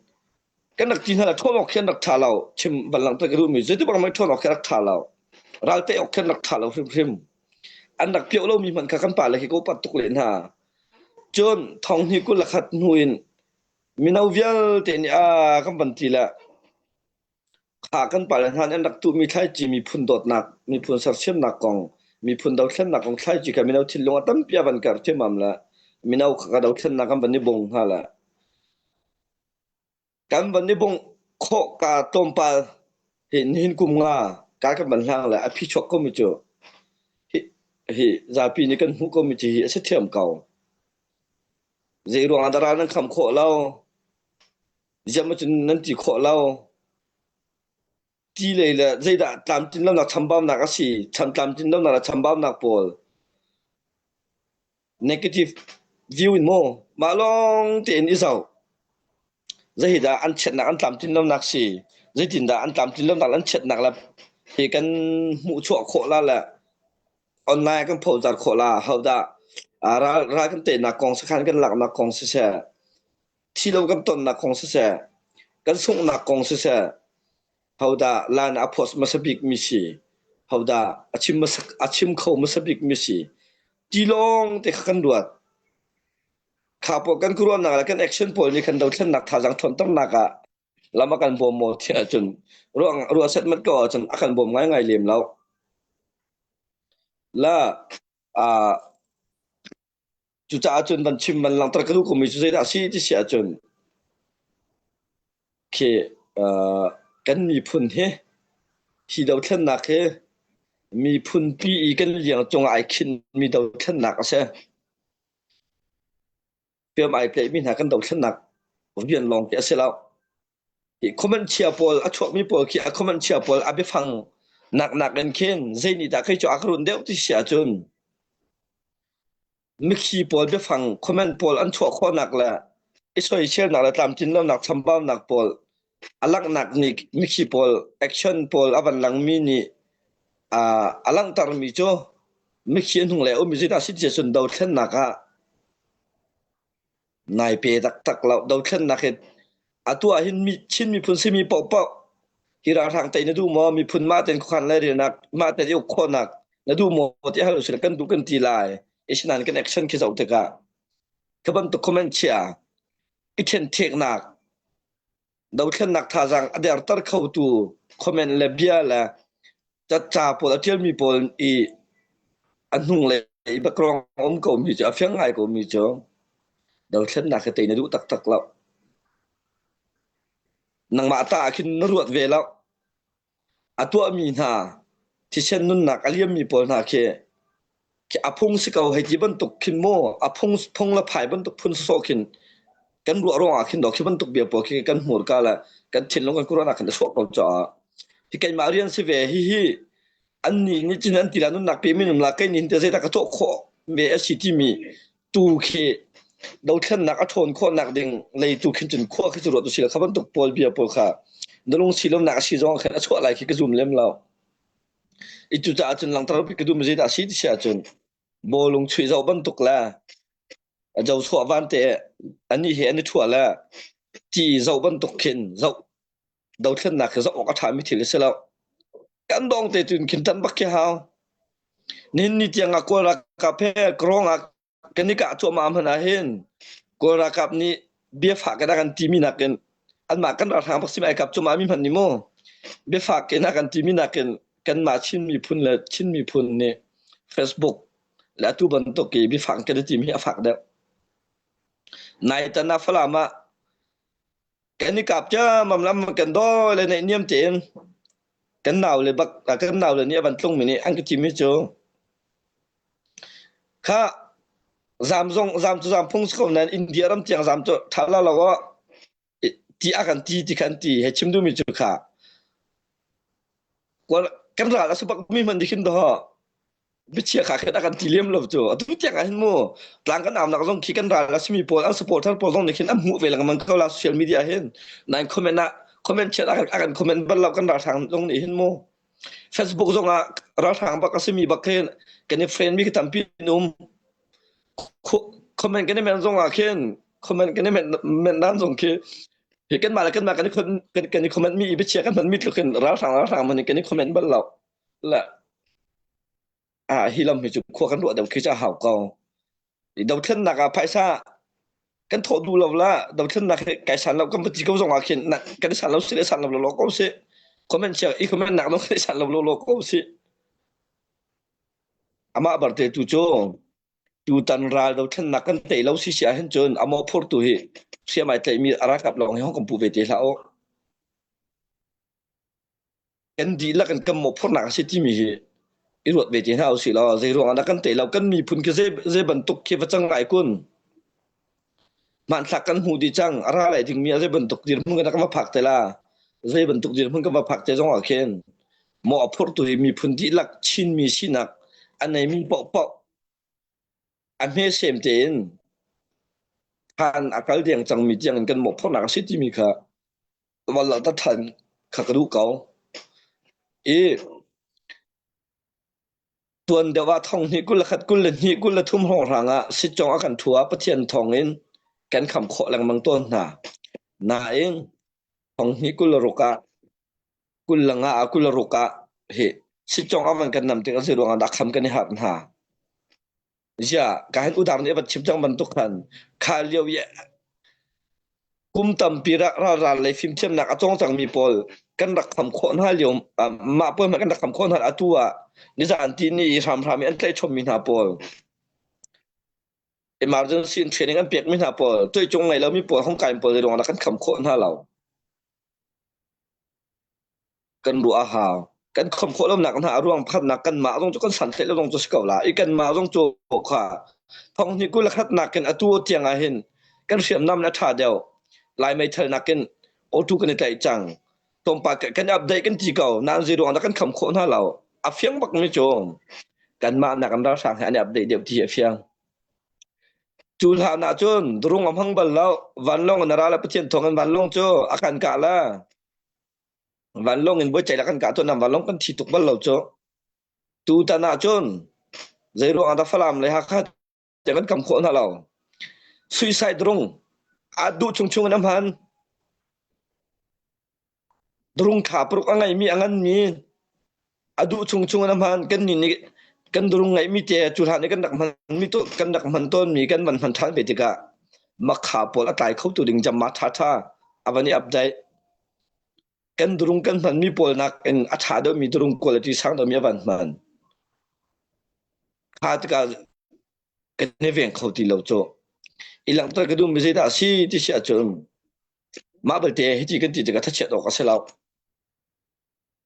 kan rak ti hna la ṭhawn awk khi an rak ṭha lo chim van langhter ka duhmi zeitik bang mei ṭhawn awk khi rak ṭha lo ral tei awk khi an rak ṭha lo hrimhrim an rak pioh lomi hmanh kha kan pale khi ko upat tuk len hna cun thong hnih 21 hnu in mino vialte nih a kan van ti le kha kan pale hna nih an rak tuhmi thlaici miphun dawtnak miphun sersiamnak kong miphun dothlennak kong thlaici kha mino thinlung a tampi a van kar thiamam le mino kha ka dothlennak kan van i bung hna le Kan van i bongh khawh ka tlawmpal hi nihin kum nga ka kan van hlang le a phichuak komi cu hi, hi zapi nih kan hmuh komi cu hi a si thiam ko. Zei ruang ah dah ral nan kham khawh lo? Ziam ahcun nan ti khawh lo. Ti lei le zeidah tlamtlin lonak chambaunak a si? Cham tlamtlin lonak le chambaunak pawl negative view in maw mah lawng tein i zoh. Zeidah an chiatnak an tlamtlin lonak si? Zeitindah an tlamtlin lonak le an chiatnak le hi kan hmuhchuah khawh la le online kan phozar khawh la hodah ral ral kan teinak kong sakhan kan laknak kong siseh thi lo kan tonnak kong siseh kan sunghnak kong siseh hodah lan a post hmasa bik mi si hodah a chim a chim kho hmasa bik mi si ti lawng te kha kan ruat. Kha pawl kan khuaruahnak le kan action pawl nih khan dothlennak thazaang ṭhawnternak ah lam a kan bawm maw tiah cun ruah ruah setmat ko ahcun a kan bawm ngaingai lem lo. La uh, cucaah cun van chim van langhter ka duh komi cu zeidah a si ti si ahcun khi uh, kan miphun hi hi dothlennak hi miphun pi i kan liang cungah ai khinmi dothlennak a si. Fiam ai tlaihmi hna kan dothlennak rian lawng khi a si lo. Hi comment chia pawl a chuakmi pawl khi a comment chia pawl a biafang nak nak in khin zei nih dah kei cu a ka run deuh ti si ahcun mikhi pawl biafang comment pawl an chuah khawhnak le i soiselnak le tlamtlin lonak chambaunak pawl a langhnak nih mikhi pawl action pawl a van langmi nih a langhtermi cu mikhi a hnunglei a ummi zeidah a si ti ahcun dothlennak ah nai pe taktak lo. Dothlennak hi atu ah hin mi Chin miphun simi paohpaoh hi ralhrang tei na duh maw? Miphun mah tein khuakhan lairelnak, mah tein i uk khawhnak na duh maw ti hal usih kan duh kan ti lai. Asinain kan action khi zoh tikah ka bantuk comment chia i ṭhenṭheknak dothlennak thazaang a derter khotu comment le bia le ca pawl a ṭialmi pawl i a hnunglei i background um komi cu a fiang ngai komi cu dothlennak hi tei na duh taktak lo. Nangmah ta ah khin na ruat ve lo. A tuahmi hna thisen nunnak a liammi pawl hna khi khi a phung si ko hei ti bantuk khin maw a phung phung le phai bantuk phun sawsawh khin kan ruah ruangah khin dawh khi bantuk bia pawl khi kan hmurka le kan thinlung kan khuaruahnak khin a chuak ko caah hi keimah rian si ve hi hi annih nih cun an ti la nunnak pe minung la kei nih te zeidah ka tuah khawh ve a si timi tu khi dothlennak a ṭhawn khawhnak ding lei tu khin cun khua khi cu ruat usih kha bantuk pawl bia pawl kha na lung si lonak a si zong khan a chuah lai khi ka zum lem lo. I cucaah cun langhter ka duhmi zeidah a si ti si ahcun bawlung chuih zoh bantuk le Joshua van te anih he an i ṭhuah le ti zoh bantuk khin zoh dothlennak khi zoh awk a ṭhami thil a si lo. Kan dong te tun khin ṭan bak khi hau. Nihin ni tiang ah Kawl ralkap he krawng ah kan i kah cuahmah hmanh ah hin Kawl ralkap nih biafak in a kan timi nakin anmah kan ralhrang bak sim ai kap cuahmah mi hmanh nih mu biafak in a kan timi nakin kanmah Chin miphun le Chin miphun nih Facebook le atu bantuk i biafak kan i timi hi a fak deuh. Nai tan ah Falam ah kan i kap ciammam lam kan dawi le naihniam tein kan nau le bak kan nau le nih a van tlungmi nih an ka timi cu kha zam zong zam cu zam phung si ko nain India ram tiang zam cu tha la lo aw ti a kan ti ti khan ti he chim duhmi cu kha kan ral a si bak mi hmanh nih khin daw biachia kha khin a kan ti lem lo cu atu tiang ah hin mu tlang kan amnak zong khi kan ral a simi pawl an supporter pawl zong nih khin an hmuh ve lengmang ko la social media hin nain comment ah comment chiat a kan comment bal lo kan ralhrang zong nih hin mu Facebook zong ah ralhrang bak a simi bak khin kan i friend mi khi tampi an um comment kan i men zong ah khin comment kan i men men dan zong khi hi kanmah le kanmah kan i kan i comment mi i biachia kan hman mi tluk in ralhrang ralhrang man kan i comment bal lo la ah hi lam hi cu khua kan ruah deuh khi ca hau ko. Dothlennak ah phaisa kan thawh duh lo la dothlennak hi kai san lo kan ti ko zong ah khin kan i san lo si le san lo lo ko si comment chia i comment nak no kan i san lo lo lo ko si amah barte tu cu tutan ral dothlennak kan tei lo si si ah hin cun amo phur tu hi hriam ai tlaihmi a ralkap lawng hi hong kan pu ve te hlah u Kan dihlak in kan mawhphurhnak a si timi hi i ruat ve te hna usih law zei ruang ah dah kan tei lo kan miphun khi zei zei bantuk khi va cang lai kun hmanthlak kan hmuh dih cang a ra lai dingmi a zei bantuk dirhmun kan va phak te la zei bantuk dirhmun kan va phak te zong ah khin mawh a phurtu hi miphun dihlak Chinmi sinak a neimi paohpaoh a hmesem tein phan a kal deng cangmi tiang in kan mawhphurhnak a si timi kha van langhter ṭhan Kha ka duh ko. I tuan deuh ah thong hnih 21 22 23 hrawnghrang ah sitcong a kan thu ah Pathian thawng in kan kham khawh lengmang tawn hna. Nain thong hnih 26 ah 25 ah 26 ah hi sitcong a van kan nam tik a si ruangah dah kham kan i harh hna. Ziah, ka hin udang nih a van chim cang bantuk khan kha lio i kum tampi ralral lei fimthiamnak a cawng cangmi pawl kan rak kham khawh hna lio mah pawl hmanh kan rak kham khawh hna atu ah nizan ti ni i hramhram i an tlaih chommi hna pawl emergency in training an pekmi hna pawl tuicung ngei lomi pawl hong kai pawl ruang kan kham khawh hna lo. Kan ruah a hau. Kan khom khawh lonak hna a ruang pakhatnak kanmah zong cu kan santlaih lo zong cu si ko la. I kanmah zong cu kha thong hnih 21 nakin atu tiang ah hin kan hriamnam le a ṭha deuh. Lai meithal nakin auto kan i tlaih cang. Tlawmpal kan update kan ti ko. Nain zei ruang dah kan kham khawh hna lo. A fiang bak mi cu kanmah nak in ralhrang he an i update deuh ti hi a fiang. Cu hlan ah cun rung a hmang bal lo. Vanlawng in a ra le Pathian thawng in vanlawng cu a kan kah la. Vanlawng in buaiceih kan kah tawn vanlawng kan thi tuk bal lo cu. Tutan ah cun zeiruang ah dah Falam le Hakha tiang kan kam khawh hna lo. Suicide rung aa duh chungchung in a hman. Rung thla paruk a ngeimi a nganmi a duh chungchung in a hman. Kan nih nih kan rung ngeihmi te cu hlan i kan rak hmanmi kan rak hman tawnmi kan van hman ṭhan ve tikah makha pawl a tlai kho tu ding jamma ṭhaṭha a van i update. Kan durung kan hmanmi pawl nakin a ṭha deuhmi durung quality sang deuhmi a van hman. Kha tikah kan i veng kho ti lo cu. I langhter ka duhmi zeidah a si ti si ahcun mah belte hiti kan ti tikah thachiat awk a si lo.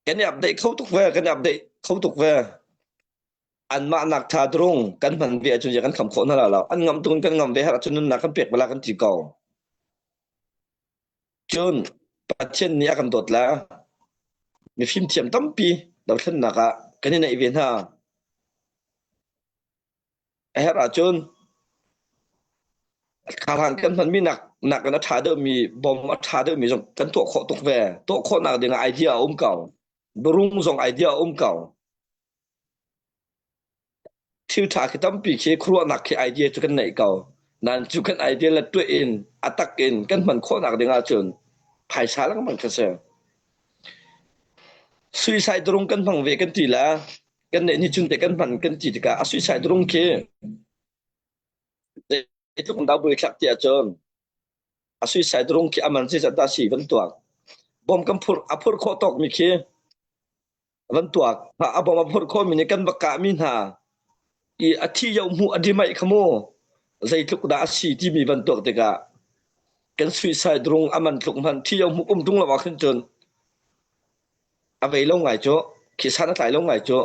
Kan i update kho tuk ve, kan i update kho tuk ve. Anmah nak ṭha durung kan hman ve ahcun kan kham khawh hna lo. An ngamh tuk in kan ngamh ve herh ahcun nunnak kan pek bala kan ti ko. Cun Pathian nih a kan dawt le mifimthiam tampi dothlennak ah kan i neih ve hna. A herh ahcun kharhang kan hmanmi nak nakin a ṭha deuhmi bom a ṭha deuhmi zong kan tuah khawh tuk ve. Tuah khawhnak dingah idea a um ko. Barung zong idea a um ko. Thil ṭha khi tampi khi khuaruahnak khi idea cu kan neih ko. Nain cu kan idea le tuah in a tak in kan hman khawhnak ding ahcun phaisa lengmang kha si. Suicide rung kan hmang ve kan ti le kan neih ni cun te kan hman kan ti tikah a suicide rung khi zeitluk in dah buaithlak ti ahcun a suicide rung khi a man zeizat dah si van tuak. Bom kan phur a phur khawh tawkmi khi van tuak a bom a phurh khawhmi nih kan va kahmi hna i a thi yo hmuh a dimaih kha mu zeitluk dah a si timi van tuak tikah kan suicide rung a man tluk hmanh thi yo hmuh um tung lo ah khin cun a vei lo ngai cu khi san a tlai lo ngai cu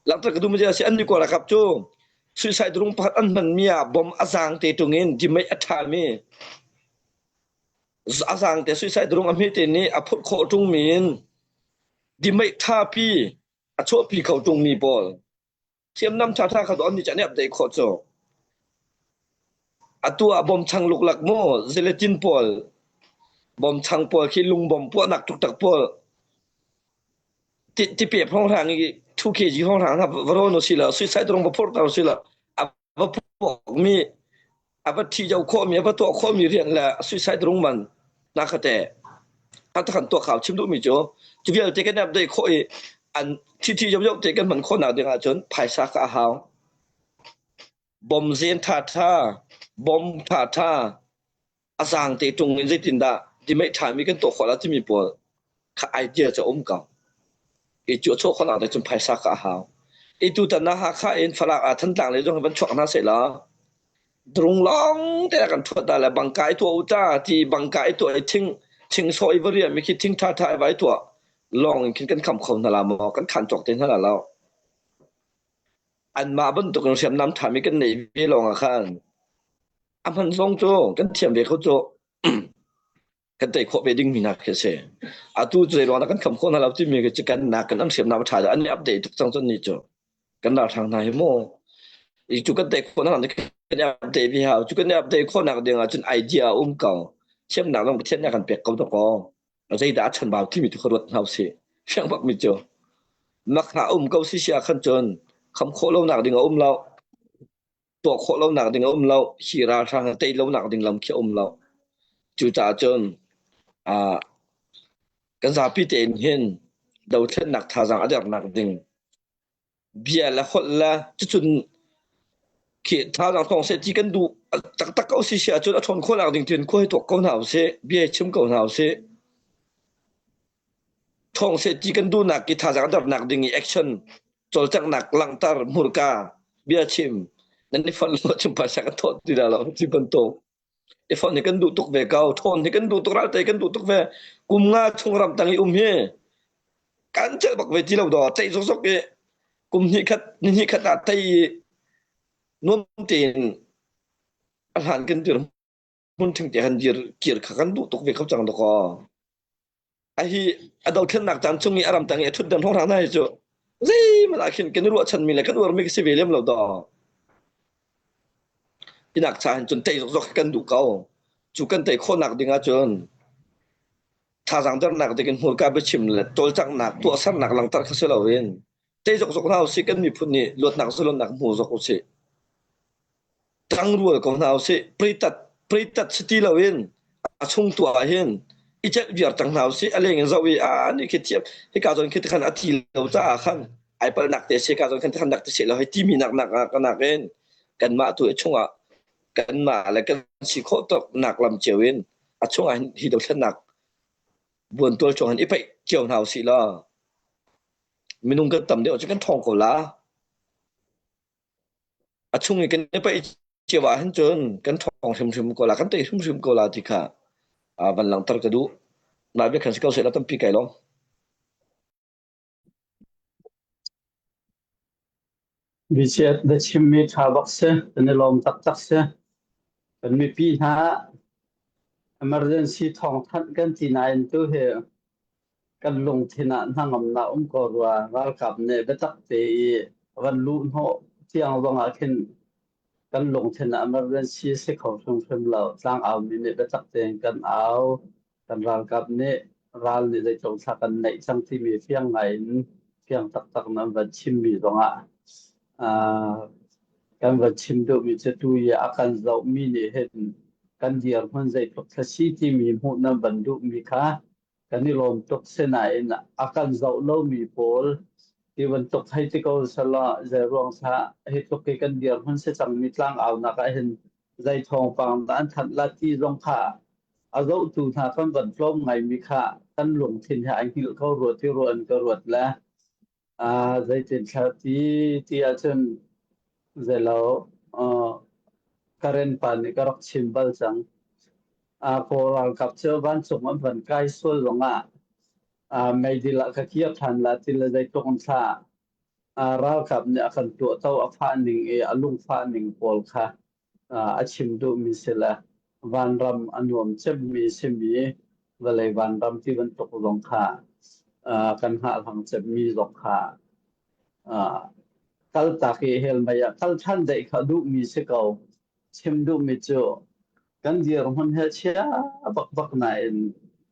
langhter ka duh mi si an ni kaw rakap cu suicide rung pakhat an hman mi ah bom a zang te tung in dimaih a ṭha mi a zang te suicide rung a hme te nih a phurh khawh ṭung mi in Dimeih ṭhapi a chuahpi kho ṭungmi pawl hriamnam ṭhaṭha kha an nih an update khawh cu. Atu ah bomchang luklak maw gelatin pawl bomchang pawl khi lungbom puahnak tuktak pawl ti pep hrawnghrang i 2 kg hrawnghrang hna va rawn usih law suicide rong va phorter usih law a va puakmi a va thi jo khawhmi a va tuah khawhmi rian le suicide rung man na kha te a kan tuah khau chim duhmi cu cu vialte kan update khawh i an thi thi jo jo te kan hman khawhnak ding ahcun phaisa ka a hau bom zen tha tha bom tha tha a zaang te ṭung in zeitindah dimei ṭhami kan tuah khawh la timi pawl kha idea cu a um ko. I cu a chuah khawhnak ding cun phaisa kha a hau. I tutan ah Hakha in Falam ah Thantlang lei zong van chuak hna seh law drung lawng te kan thuat da le bangka i tuah u ta ti bangka i tuah i thing thing sawh i va riah mi khi thing tha tha i vai tuah lawng in khin kan kham kho hna la maw kan khan cawk te hna la lo anmah bantuk in hriamnam ṭhami kan neih ve lawng ah khan A hman zong cu kan thiam ve kho cu kan tei khawh ve dingmi hna khi a si. Atu cu zeiruang dah kan kham khawh hna lo timi khi cu kan nak kan an hriamnam a ṭha deuh an i update tuk cang cun ni cu kan ralhrang hna hi mu i cu kan tei khawh hna kan i update ve hau cu kan i update khawhnak ding ah cun idea a um ko thiamnak zong Pathian nih a kan pek ko dakaw. Zeidah a chanbau timi tu kha ruat hna usih. Fiang bak mi cu mak hna um ko si sia khan cun kham khawh lonak ding a um lo. Tuah khawh lonak ding a um lo. Hi ralhrang tei lonak ding lam khi a um lo. Cucaah cun ah kan zapi tein hin dothlennak thazaang a dernak ding bia le holh le cucun khi thazaang thawng seh ti kan duh taktak ko si si ahcun a ṭhawn khawhnak ding tin khua hi tuak ko hna usih bia chim ko hna usih thawng seh ti kan duhnak ki thazaang dernak ding i action cawlcanghnak langhter hmurka bia chim nan i fonh lo chim phaisa kan thawh ti dah lo ti bantuk i fonh hi kan duh tuk ve ko ṭhawn hi kan duh tuk ralte kan duh tuk ve kum nga chung ram tang i um hi kan celh bak ve ti lo daw ceih zokzok i kum hnih khat ni hnih khat ah tei i nuam tein a hlan kan dir hmun thing te han dir kir kha kan duh tuk ve kho cang dakaw a hi a dothlennak caan chung i a ramtang i a ṭhutdan hrawnghrang hna hi cu zeihmanh ah khin kan i ruahchanmi le kan uarmi ka si ve lem lo daw. Hinak cha hin cun tei zokzok kan duh ko. Cu kan tei khawhnak ding ahcun thazaang dernak ding in hmurka biachim le cawlcanghnak tuahsernak langhter kha si loin tei zokzok hna usih kan miphun nih luatnak zalonnak hmu zok usih. Ṭangrual ko hna usih. Preitat preitat si ti loin a chung tu ah hin i celh viar cang hna usih. A leng in zoh i a nih khi thiam hika zawn khi khan a thi lo caah khan ai palhnak te si ka zawn khan khan nak te si lo hei timi nak nak ah kanak in kanmah tu i chungah kanmah le kan si khawh tuk nak lam cio in a chungah hin hi dothlennak buantual chung hin i paih cio hna usih law minung kan tam deuh cu kan ṭhawng ko la. A chung i kan i paih cio ahhin cun kan ṭhawng hrimhrim ko la, kan tei hrimhrim ko la ti kha van langhter ka duh. Mah bia khan si ko seh la tampi kai lawm.
Bichiat na chimmi ṭha bak si, kan i lawm taktak si. Kan mipi hna emergency thawngthanh kan ti nain tu hi Kan lungthin ah hnangamnak um ko rua. Ralkap nih biatak te i van luh hnawh tiang zong ah khin kan lungthin ah emergency si kho hrimhrim lo. Tlangau mi nih biatak tein kan au. Kan ralkap nih ral nih zeitluk thla kan neih cang timi fiang ngai in fiang taktak in an van chimmi zong ah uh, kan van chim duhmi cu tu i a kan zohmi nih hin kan dirhmun zeitluk thla si timi hmuh nan van duhmi kha kan i lawm tuk sinain a kan zoh lomi pawl ti bantuk hei ti ko sala zei ruang thla hi tluk i kan dirhmun si cangmi tlangaunak ah hin zei thawngpang dah an thanh la ti zong kha a zohtu hna kan van tlawm ngaimi kha kan lungthin he ai hngilh kho rua ti ruah in ka ruat le uh, zeitin thla ti ti ahcun zeilo uh, Karen pa nih ka rak chim bal cang Kawl ralkap cu vancung an van kai sual zongah meidil ah ka kir ṭhan la ti le zeitluk in thla ralkap nih a kan tuahto a fah ning i a lungfah ning pawl kha a chim duhmi si le vanram a nuam cemmi simi vawlei vanram ti bantuk zong kha kan hngahhlang cemmi zong kha kaltak i hell mei ah kal ṭhan daih kha duhmi si ko. Chim duhmi cu kan dirhmun he chia bakbak nain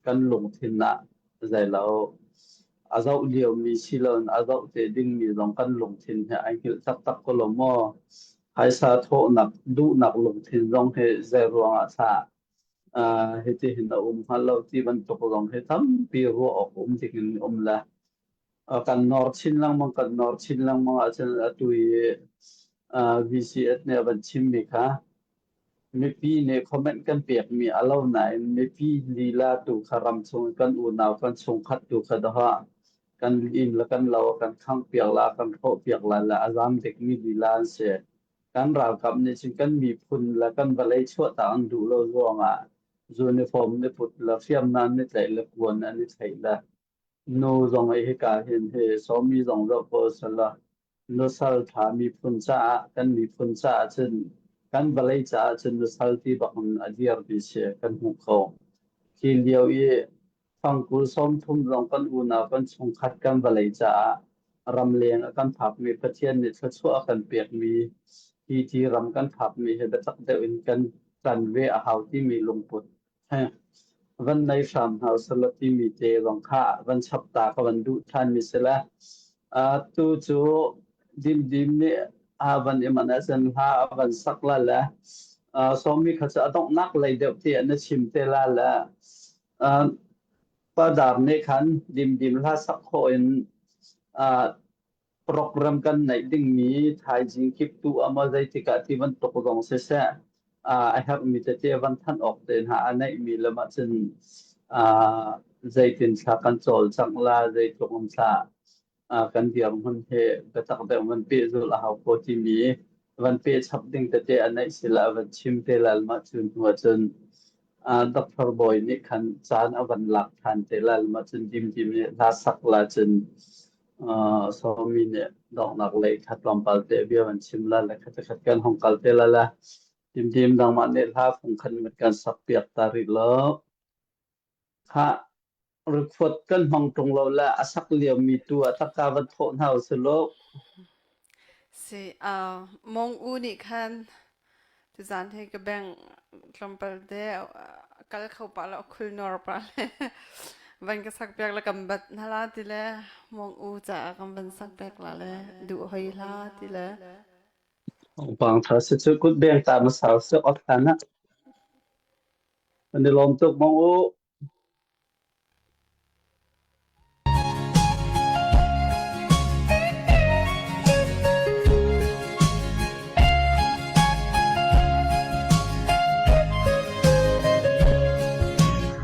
kan lungthin ah zeilo a zoh liomi si loin a zoh te dingmi zong kan lungthin he ai hngilh taktak ko lo maw? Phaisa thawhnak duhnak lungthin zong hi zei ruangah thlah uh, hitihin a um hngal lo ti bantuk zong hi tampi ruah awk um ding in um le kan nor chin lengmang kan nor chin lengmang ahcun atu i VCS nih a van chimmi kha mipi nih comment kan pekmi a lo nain mipi lila tu kha ram chung kan unau kan chungkhat tu kha dawh kan inn le kan lo kan khangh piak la kan hrawh piak la le a zam dikmi lila an si kan ralkap nih cun kan miphun le kan vawlei chuahtak an duh lo ruangah uniform ni put le hriamnam ni tlaih le kuan an i thlaih le Nu zong i hika hin hi sawmi zong zoh ko selaw nusal ṭha miphun caah kan miphun caah cun kan vawlei caah cun nusal ti bak in a dirmi si kan hmuh ko. Hi lio i fangkul 30 zong kan unau kan chungkhat kan vawlei caah ramleng a kan phakmi Pathian nih thluachuah a kan pekmi hi ti ram kan phakmi hi biatak deuh in kan ṭan ve a hau timi lungput. van nei hram hna usih law timi te zong kha van chap ta ka van duh ṭhan mi si le tu cu Dimdim nih a van i man ahcun hla a van sak la le sawmi kha cu a donghnak lei deuh te ah na chim te la le Padar nih khan Dimdim hla sak khawh in program kan neih dingmi thaizing kiptu ah maw zeitik ah ti bantuk zong siseh a herhmi tete van thanh awk te hna a neihmi lam ahcun zeitin thla kan cawlcangh la zeitluk in thla kan dirhmun hi biatak deuh van pehzulh a hau ko timi van pehchap ding tete a neih sila van chim te lal mah cu hnu ahcun Doctor Bawi nih khan caan a van lak than te lal mah cun dimdim nih hla sak la cun Sawmi nih donghnak lei kha tlawmpal te bia van chim la le khat khat kan hong kal te la la dimdim nangmah nih hla fung khan kan sak piak ta rih lo. Khah rikhuat kan hmang ṭung lo le a sak liomi tu ah takka van thawh hna usih law.
Si, uh, Mong U nih khan tuzaan hi ka bank tlawmpal te kal kho pah lo khul nor pah le van ka sak piak le kan bat hna la ti le Mong U caah kan van sak piak la le duh hoi hla ti le.
Thawngpang ṭha si cu kut beng ta hmasa usih awk hlan ah. Kan i lawm tuk Mong U.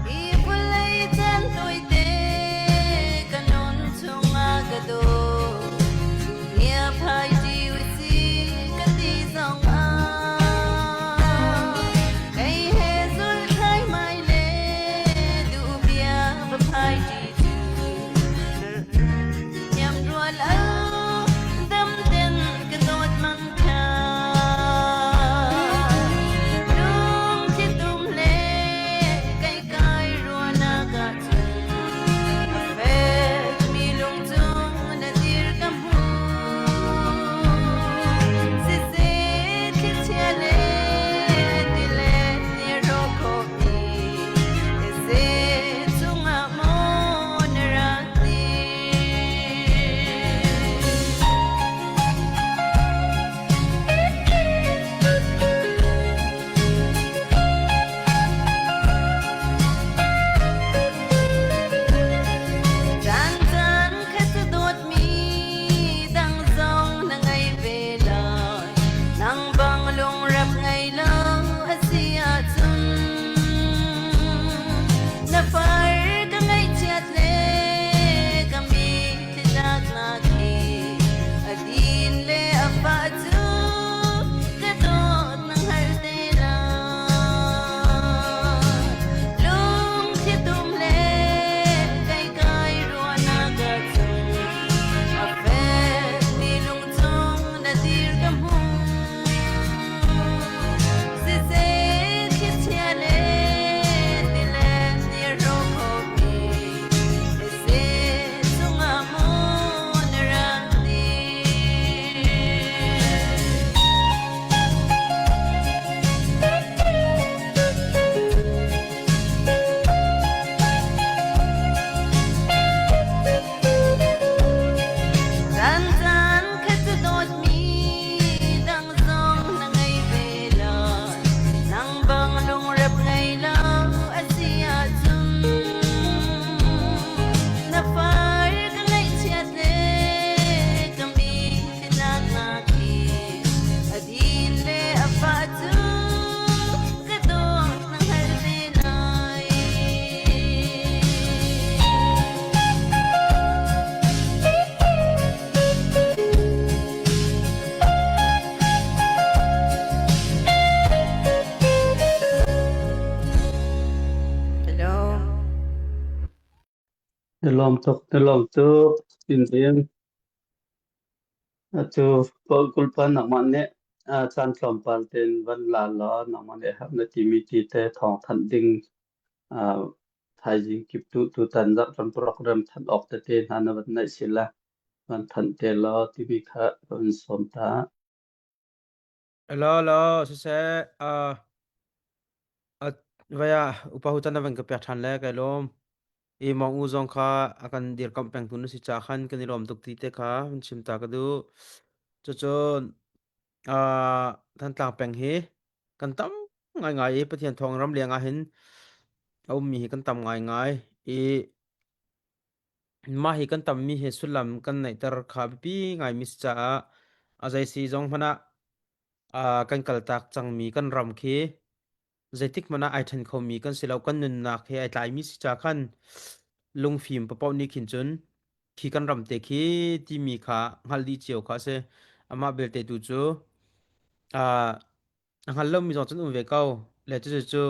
Hi vawlei caan tawite ka nun chungah ka daw. Ngiaphai ṭi usih ka ti zong ah kei he zul thlaimai le duh bia va phai ṭi cu Niam rual lo dam ten ka dawt mang kha lungthli tum le kai kai ruahnak ah cun a fekmi lung cung na dir ka hmu siseh thlichia le tilet nih rawk khawhmi thetse cungah maw na rak dir? Caan khat dawtmi dang zong na ngei ve lai. Nang bang lungrep ngei lo a si ahcun na far ka ngaihchiat le ka mitthli tlaknak hi a din le a fah cu ka dawt na hngalh te lai. Lungthli tum le kai kai ruahnak ahcun a fekmi lungchung na dir ka hmu. Siseh thlichia le tilet nih rawk khomi thetse cungah maw na rak dir? Caan khat cu dawtmi dang zong na ngei ve lai. Nang bang lungrep ngei lo a si ahcun na far ka ngaihchiat le ka mitthli tlaknak hi a din le a fah cu ka dawt na hngal ve lai.
Hello.
Na lawm tuk, na lawm tuk. Tintin. Atu kulpa nangmah nih caan tlawmpal tein van la law nangmah nih herh na timi ti te thawng thanh ding thaizing kip tu tutan zarh program thanh awk tete hna na van neih si la van thanh te law timi kha ka van sawm ta.
Lo lo siseh. Vaya upa hu chan na van ka pek ṭhan le kai lawm. I mong u zong kha a kan dirkamh peng tu na si ca khan kan i lawm tuk ti te kha hun chim ta ka duh. Cucun uh, Thantlang peng hi kan tam ngaingai i Pathian thawng ram leng ah hin a ummi hi kan tam ngaingai i mah hi kan tammi hi sullam kan neihter kha biapi ngaimi si caah a zei si zong hmanh ah uh, kan kaltak cangmi kan ram khi zeitik hmanh ah ai ṭhen khomi kan si lo kan nunnak he ai tlaimi si ca khan lungfim papaoh nih khin cun khi kan ram te khi timi kha hngalh dih cio kha a si amah belte tu cu uh, a hngal lomi zong cun um ve ko le cucu cu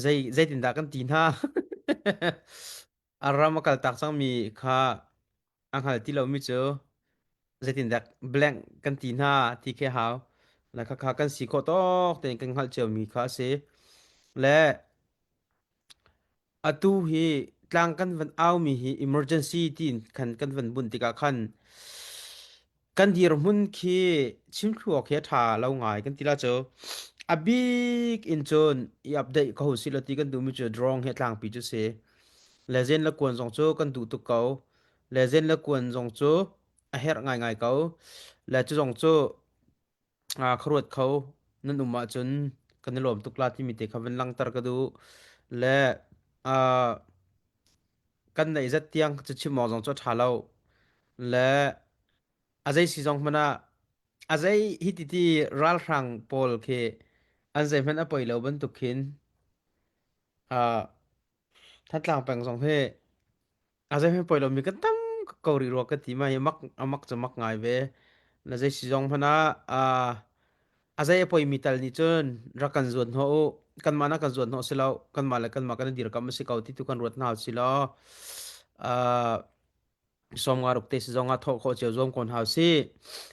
zei zeitindah kan ti hna a ram a kaltak cangmi kha a hngal ti lomi cu zeitindah blank kan ti hna ti khi a hau le khakha kan si khawh tawk tein kan hngalh ciomi kha a si le atu hi tlang kan van aumi hi emergency tiin khan kan van bunh tikah khan kan dirhmun khi chimthluak khi a ṭha lo ngai kan ti la cu a bik in cun i update ko si lo ti kan duhmi cu drone hi a tlangpi cu si le zen le kuan zong cu kan duh tuk ko le zen le kuan zong cu a herh ngaingai ko le cu zong cu khuaruat kho nan um ahcun kan i lawm tuk la timi te kha van langhter ka duh le kan neih zat tiang cu chim awk zong cu a ṭha lo le a zei si zong hmanh ah a zei hi ti ti ralhrang pawl khi an zei hmanh a poi lo bantuk khin Thantlang peng zong hi a zei hmanh poi lomi kan tam ko rih rua ka ti ma hi mak a mak cu mak ngai ve. Na zei si zong hmanh ah a zei a poimi tal nih cun rak kan zuat hnawh u. Kanmah na kan zuat hnawh si lo. Kanmah le kanmah kan i dirkamh a si ko ti tu kan ruat hna si law sawmnga ruk te si zong ah thawh khawh cio zuam ko hna usih.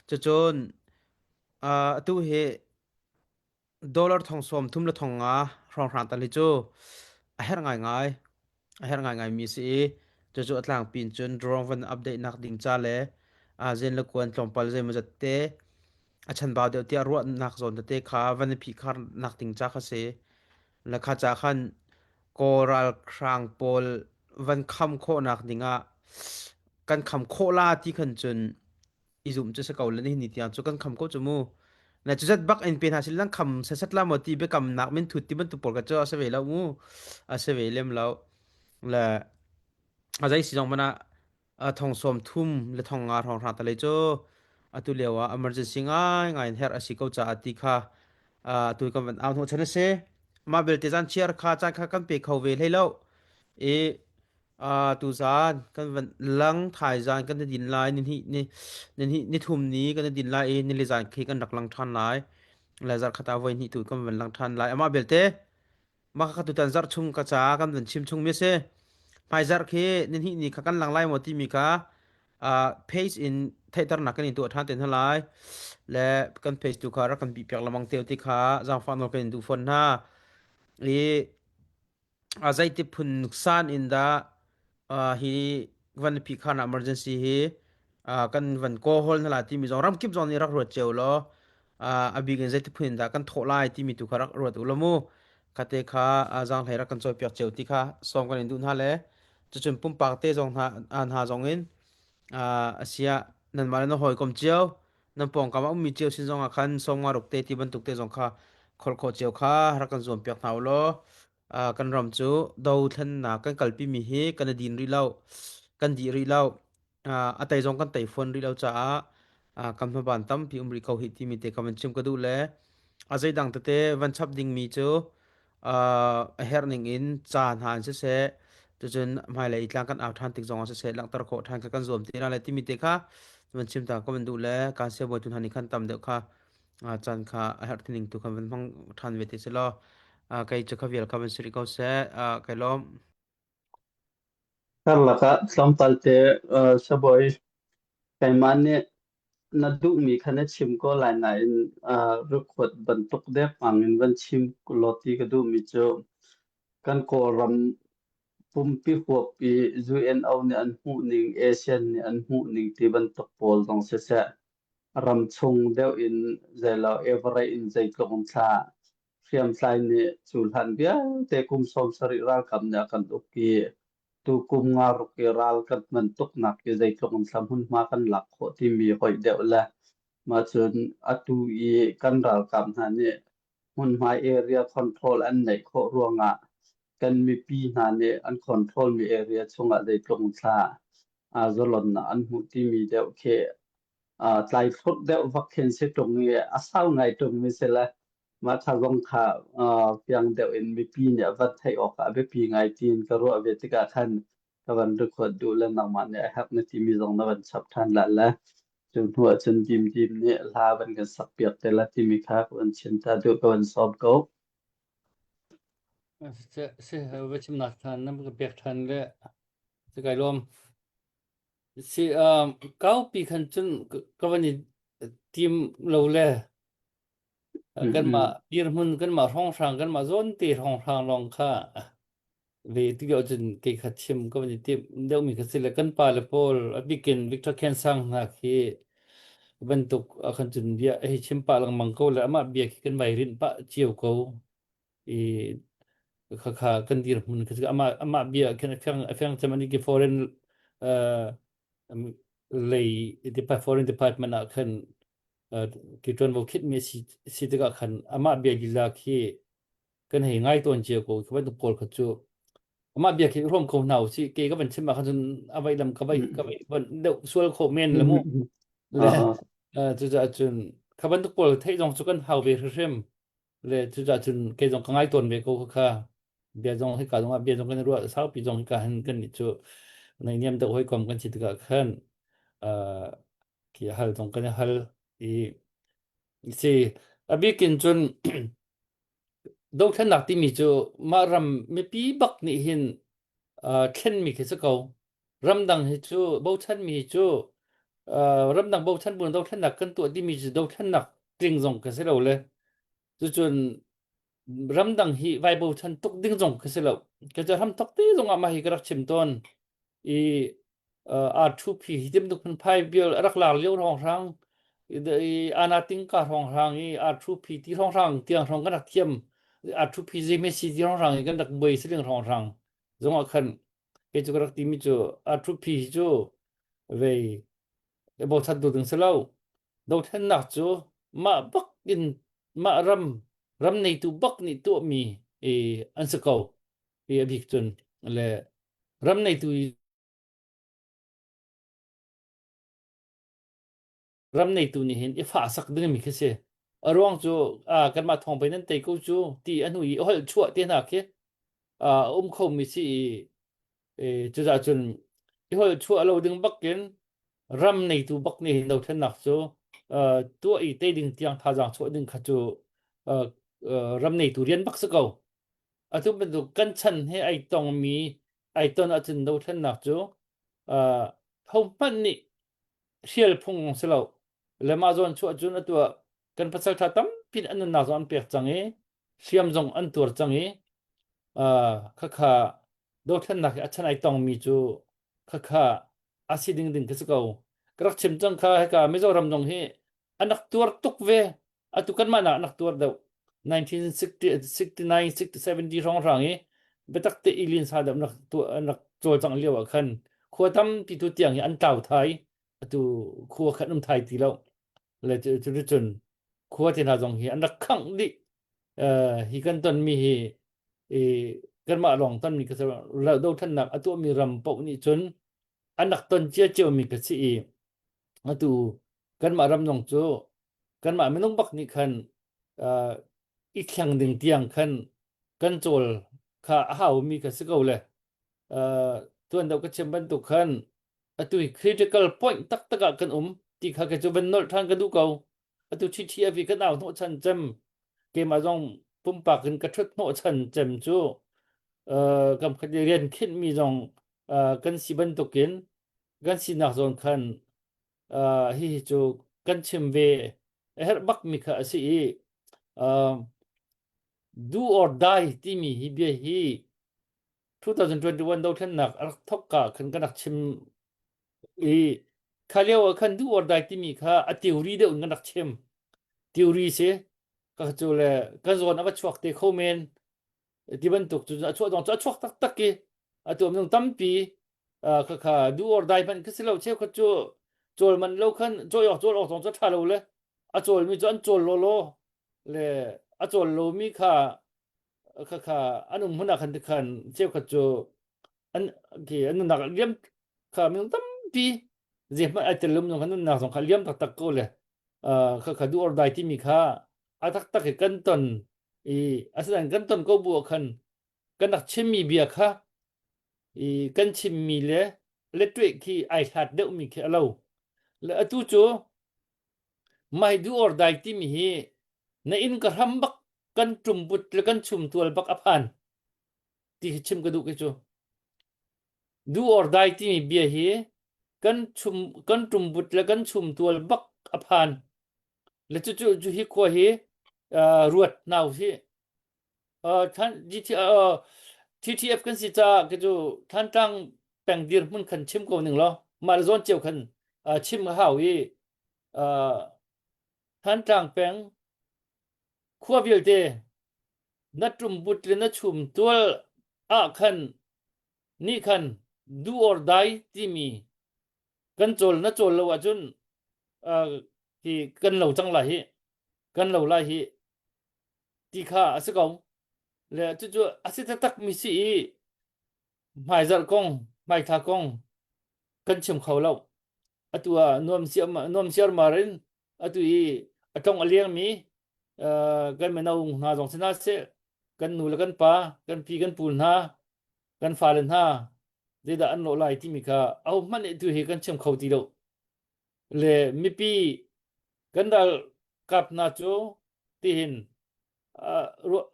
Cucun atu hi Dollar thong 30 le thong nga hrawnghrang tal hi cu a herh ngaingai. A herh ngaingai mi si i cucu a tlangpi in cun drone van update nak ding ca le zen le kuan tlawmpal zeimawzat te a chanbau deuh tiah ruahnak zawn tete kha van i phihkhar nak ding ca kha si. Le kha ca khan Kawl ralhrang pawl van kham khawhnak ding ah kan kham khawh la ti khan cun i zum cu si ko le nihin ni tiang cu kan kham ko cu mu na cu zat bak in pe hna sil nan kham sasat la maw ti biakam nak min thut ti bantuk pawl ka cu a si ve lo mu a si ve lem lo le a zei si zong mana thong sawm thum le thong nga hrawng hrang tale cu atu lio ah emergency ngai ngai in herh a si ko caah ti kha atu kan van au hnawh chan a si mah belte zan chiar kha caan kha kan pe kho ve hlei lo i Tuzaan kan van lang thaizaan kan i din lai ni hnih ni ni hnih ni thum ni kan i din lai i nili zaan khi kan rak lang ṭhan lai. Le zarh khat ah voi hnih tu kan van lang ṭhan lai. Amah belte mah kha tutan zarh chung ka ca kan van chim chung mi a si. Hmaizarh khi ni hnih ni kha kan lang lai maw timi kha page in theihternak kan in tuah ṭhan te hna lai. Le kan page tu kha rak kan bih piak lengmang te ti kha zaangfah nawl kan in duh fawn hna. I A zeiti phun san in dah hi van phihkhan emergency hi kan van kawl hna la timi zong ramkip zong nih rak ruat cio law a bik in zeiti phun in dah kan thawh lai timi tu kha rak ruat u law mu khate kha zaanghlei rak kan cawipiak cio ti kha sawm kan in duh hna le cucun pumpak te zong hna hna zong in asia nanmah le na hawikom cio nan pawngkam a ummi cio sin zong ah khan sawmnga ruk te ti bantuk te zong kha kholh khawh cio kha rak kan zuam piak hna u law kan ram cu dothlennak kan kalpi mi hi kan i din rih lo kan dih rih lo a tei zong kan tei fawn rih lo caah kan hmaban tampi um rih ko hi timi te ka van chim ka duh le a zeidang tete van chap dingmi cu a herh ning in ca hna in siseh cucun hmailei tlang kan au ṭhan tik zong ah siseh langhter khawh ṭhan kha kan zuam te la le timi te kha van chim ta ka van duh le kan siabawi tu hna nih khan tam deuh kha caan kha a herh ning tu khan van hmang ṭhan ve te si law kei cu kha vial kha van si rih ko seh kai lawm.
Karlak ah tlawmpal te sabawi keimah nih na duhmi kha na chim ko lai nain record bantuk dengmang in van chim law ti ka duhmi cu kan Kawlram pumpi huap i UNO nih an hmuhning, ASEAN nih an hmuhning ti bantuk pawl zong siseh, ramchung deuh in zeilo average in zeitluk in thla. Hriamtlai nih cu hlan vialte kum 70 ralkap nih a kan uk i tukum ngaruk i ral kan hman tuknak hi zeitluk in thla hmunhma kan lak khawh timi hoih deuh le mah cun atu i kan ralkap hna nih hmunhma area control an neih khawh ruangah kan mipi hna nih an control mi area chungah zeitluk in thla zalonnak an hmuh timi deuh khi tlaithlurh deuh vak khin si ṭung i a sau ngai ṭung mi si le mah kha zong kha fiang deuh in mipi nih a van theih awk ah a biapi ngai tiin ka ruah ve tikah khan ka van record duh le nangmah nih a herh na timi zong na van chap ṭhan la le cu hnu ah cun Dim Dim nih hla van kan sak piak te la timi kha ka van chim ta duh ka van sawm ko.
Si va chimnak ṭhan na ka pek ṭhan le si kai lawm. Si kaupi khan cun ka van i tim lo le kanmah dirhmun kanmah hrawnghrang kanmah zawnte hrawnghrang lawng kha ve ti lio cun kei kha chim ka van i tim deuhmi kha si le kan pa le pawl a bikin Victor Khen Sang hna khi bantuk ah khan cun bia hei chim pah lengmang ko le amah bia khi kan vai rinh pah cio ko i khakha kan dirhmun kha amah amah bia khin a fiang a fiang cem ani ki foreign uh, lei foreign department ah khan ki ṭuanvo khitmi si si tikah khan amah bia lila khi kan hei ngai tawn cio ko khi bantuk pawl kha cu amah bia khi hrawm ko hna usih ke ka van chim ah khan cun a vai lam ka vai ka vai van deuh sual kho men le mu le cucaah cun kha bantuk pawl theih zong cu kan hau ve hrimhrim le cucaah cun kei zong ka ngai tawn ve ko kha bia zong hika zong ah bia zong kan ruah saupi zong hika hin kan nih cu naihniam deuh hawikom kan si tikah khan khi hal zong kan i hal i si a bikin cun dothlennak timi cu mah ram mipi bak nih hin thlenmi khi si ko ramdang hi cu bochanmi hi cu ramdang bochan bu dothlennak kan tuah timi cu dothlennak tling zong ka si lo le cucun ramdang hi vai bochan tuk ding zong ka si lo ka cu ram tok te zong ah mah hi ka rak chim tawn i R2P hi timtuk phunphai bial a rak lar lio hrawnghrang i ana tingka hrawnghrang i R2P ti hrawnghrang tiang hrawng kan rak thiam R2P zei si ti hrawnghrang i kan rak buai siling hrawnghrang zongah khan kei cu ka rak timi cu R2P hi cu vei bochan tu ding si lo dothlennak cu mah bak in mah ram ram neitu bak nih tuahmi i an si ko i a bik cun le ram neitu ram neitu nih hin i fahsak dingmi khi si. A ruang cu kanmah thawng pei nan tei ko cu ti a hnu i holh chuah te hna khi a um khomi si i cucaah cun i holh chuah lo ding bakin ram neitu bak nih hin dothlennak cu tuah i tei ding tiang thazaang chuah ding kha cu ram neitu rian bak si ko. Atu bantuk kan chan he ai tongmi ai ton ahcun dothlennak cu hohmanh nih hrial phung si lo le mah zawn chuah cun atu ah kan pasal ṭha tampi an nunnak zong an pek cang i hriam zong an tuar cang i khakha dothlennak hi a chan ai tongmi cu khakha a si ding ding khi si ko ka rak chim cang kha hika Mizoram zong hi an rak tuar tuk ve atu kanmah nak nak tuar deuh 1969 70 hrawnghrang i biatak te ilin sa deuh nak tu nak cawlcangh lio ah khan khua tampi tu tiang hi an tlau thai atu khua khan um thai ti lo le cu cun khua te hna zong hi an rak khangh dih hi kan ton mi hi i kanmah lawng ton mi ka dothlennak a tuahmi ram paoh nih cun an rak ton cia cio mi ka si i atu kanmah ram zong cu kanmah minung bak nih khan uh, i thleng ding tiang khan kan cawl kha a haumi kha si ko le uh, tuan deuh ka chim bantuk khan atu hi critical point taktak ah kan um ti kha ka cu van nolh than ka duh ko atu TTF i kan au hnawh chan cem keimah zong pumpak in ka thut hnawh chan cem cu uh, kam khat rian khinh mi zong uh, kan si bantukin kan sinak zawn khan uh, hihi cu kan chim ve a herh bakmi kha a si i uh, do or die timi hi bia hi 2021 dothlennak a rak thok ka khan kan rak chim i kha lio ah khan do or die timi kha a theory deuh in kan rak chim theory si. Ka cu le ka zawn a va chuak te kho men ti bantuk cu a chuah dong cu a chuak taktak i atu minung tampi kha kha do or die hmanh khi si lo cheukhat cu cawl man lo khan cawi awk cawl awk zong cu ṭha lo le a cawlmi cu an cawl lawlaw le a cawl lomi kha kha kha an um hmun ah khan tikhan cheukhat cu an khi an nunnak liam kha minung tampi zeihmanh ai tel lo minung kha nunnak zong kha liam taktak ko le kha kha do or die timi kha a taktak hi kan ton i asinain kan ton ko bu ah khan kan rak chimmi bia kha i kan chimmi le lettueh khi ai hlat deuhmi khi a lo. Le atu cu mai do or die timi hi na inn ka hram bak kan ṭumbut le kan chumtual bak a phan ti hi chim ka duh khi cu. Do or die timi bia hi kan chum kan ṭumbut le kan chumtual bak a phan. Le cucu cu hi khua hi uh, ruat hna usih. Uh, than, GT, uh, TTF kan si caah khi cu Thantlang peng dirhmun khan chim ko ning law mah le zawn cio khan uh, chim a hau i uh, Thantlang peng khua vialte na ṭumbut le na chum tual ah khan nih khan do or die timi kan cawl na cawl lo ahcun uh, hi kan lo cang lai hi kan lo lai hi ti kha a si ko le cucu a si taktak mi si i hmaizarh kong hmaithla kong kan chim kho lo atu ah nuam siam nuam siarmar in atu i a tlong a leng mi kan mino hna zong si hna seh kan nu le kan pa kan pi kan pu hna kan fale hna zeidah an lawh lai timi kha ahohmanh nih tu hi kan chim kho ti lo le mipi kan ralkap hna cu tihin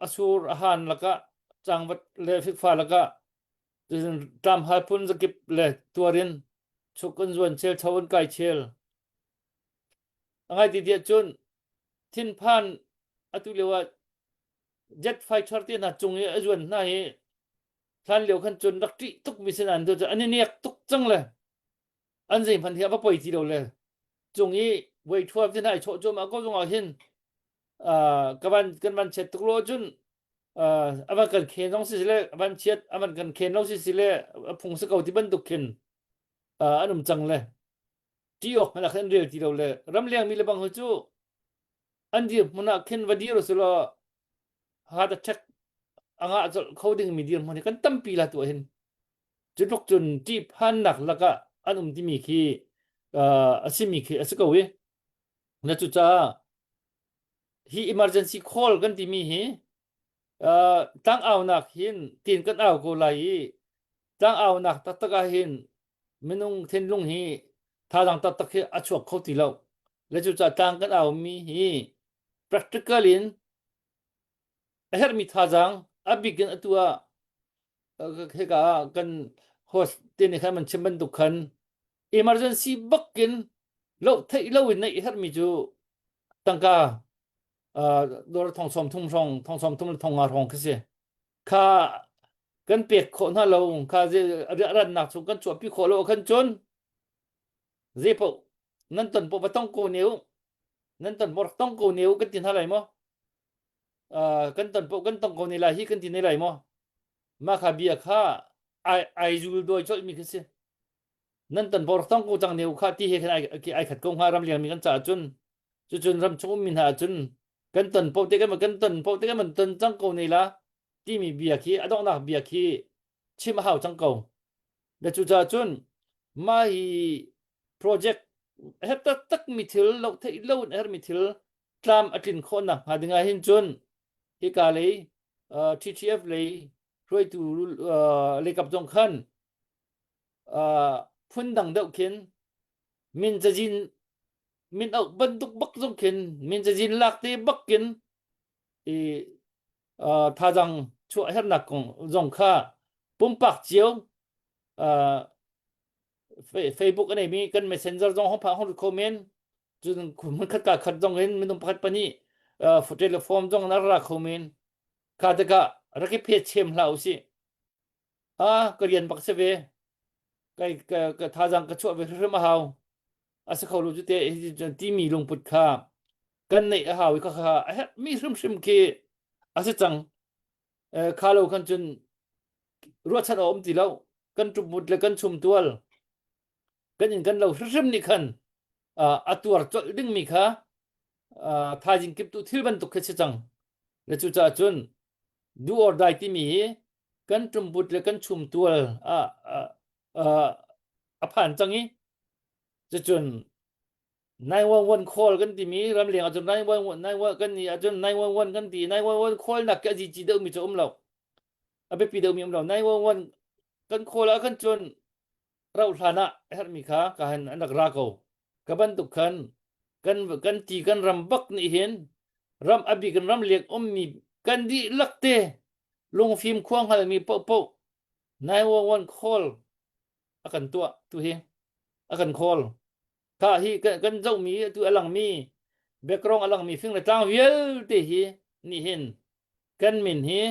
a sur a han lakah cangvat le fikfa lakah tlamhal phun zakip le tuarin chuk an zuan chel tho an kai chel a ngai ti tiah cun thinphan atu lio ah jet fighter te hna cung i a zuan hna hi hlan lio khan cun rak ṭih tuk mi sin an an i nek tuk cang le an zeihmanh hi a va poi ti lo le cung i voi thuam te hna i chawh cuahmah ko zongah hin ka van kan van chiat tuk lo cun a van kan khen zong si le a van chiat a van kan khen lo si si le a phung si ko ti bantuk khin an um cang le ṭih awk hmanh ah khan an rel ti lo le ramleng mi le bang cu an dir hmun ah khin va dir usulaw heart attack a ngah colh kho ding mi dirhmun hi kan tampi la tuah hin cu tluk cun ṭihphannak lakah an um timi khi a simi khi a si ko i na cucaah hi emergency call kan timi hi tlangaunak hin tin kan au ko lai i tlangaunak taktak ah hin minung thinlung hi thazaang taktak hi a chuak kho ti lo le cucaah tlang kan aumi hi practical in a herhmi thazaang a bik in atu ah hika ah kan host te nih khan man chim bantuk khan emergency bakin lo theih lo in neih herhmi cu tangka dawr thong sawm thum hrawng thong sawm thum le thong nga hrawng khi si kha kan pek khawh hna lo kha rannak chung kan chuahpi khawh lo khan cun zeipaoh nan ton paoh va tong ko ne u nan ton paoh rak tong ko ne u kan ti hna lai maw kan ton paoh kan tong ko ne lai hi kan ti ne lai maw mah kha bia kha ai ai zul doi colh mi khi si nan ton paoh rak tong ko cang ne u kha ti he khan ai ai khat ko hnga ram liang mi kan caah cun cucun ram chung ummi hna cun kan ton paoh te kan kan ton paoh te kan ton cang ko ne la timi bia khi a donghnak bia khi chim a hau cang ko le cucaah cun mah hi project her taktak mi thil lo theih lo in hermi thil tlam a tlin khawh nak hnga ding ah hin cun hika lei TTF lei hruaitu leikap zong khan phun dang deuh khin min cazin min auh bantuk bak zong khin min cazin lak te bak kin i thazang chuah hernak kong zong kha pumpak cio Facebook a neimi kan messenger zong hong phah hong lut kho men cun hmun khat ka khat zong in minung pakhat pahnih telephone zong na ra kho men kha tikah rak i phe chem hlah usih a ka rian bak si ve kai ka ka thazang ka chuah ve hrim a hau a si kho lo cu te timi lungput kha. kan neih a hau i khakha a herhmi hrimhrim khi a si cang. Kha lo khan cun ruahchan a um ti lo. Kan ṭummut le kan chumtual kan inn kan lo hrimhrim nih khan a tuar colh dingmi kha thaizing kiptu thil bantuk khi si cang. Le cucaah cun do or die timi hi kan ṭumbut le kan chumtual a phan cang i cucun 911 call kan timi ramleng ahcun 911 911 kan nih ahcun 911 kan ti 911 call nak ke a zici deuhmi cu um lo a biapi deuhmi um lo 911 kan call ah khan cun rauh hlan ah herhmi kha ka han an rak ra ko ka bantuk khan kan kan ti kan ram bak nih hin ram a bik in ram leng ummi kan dihlak te lungfim khua hngalmi paohpaoh 911 call a kan tuah tu hi a kan call kha hi kan, kan zohmi tu a langmi background a langmi fing le tlang vialte hi nih hin kan min hi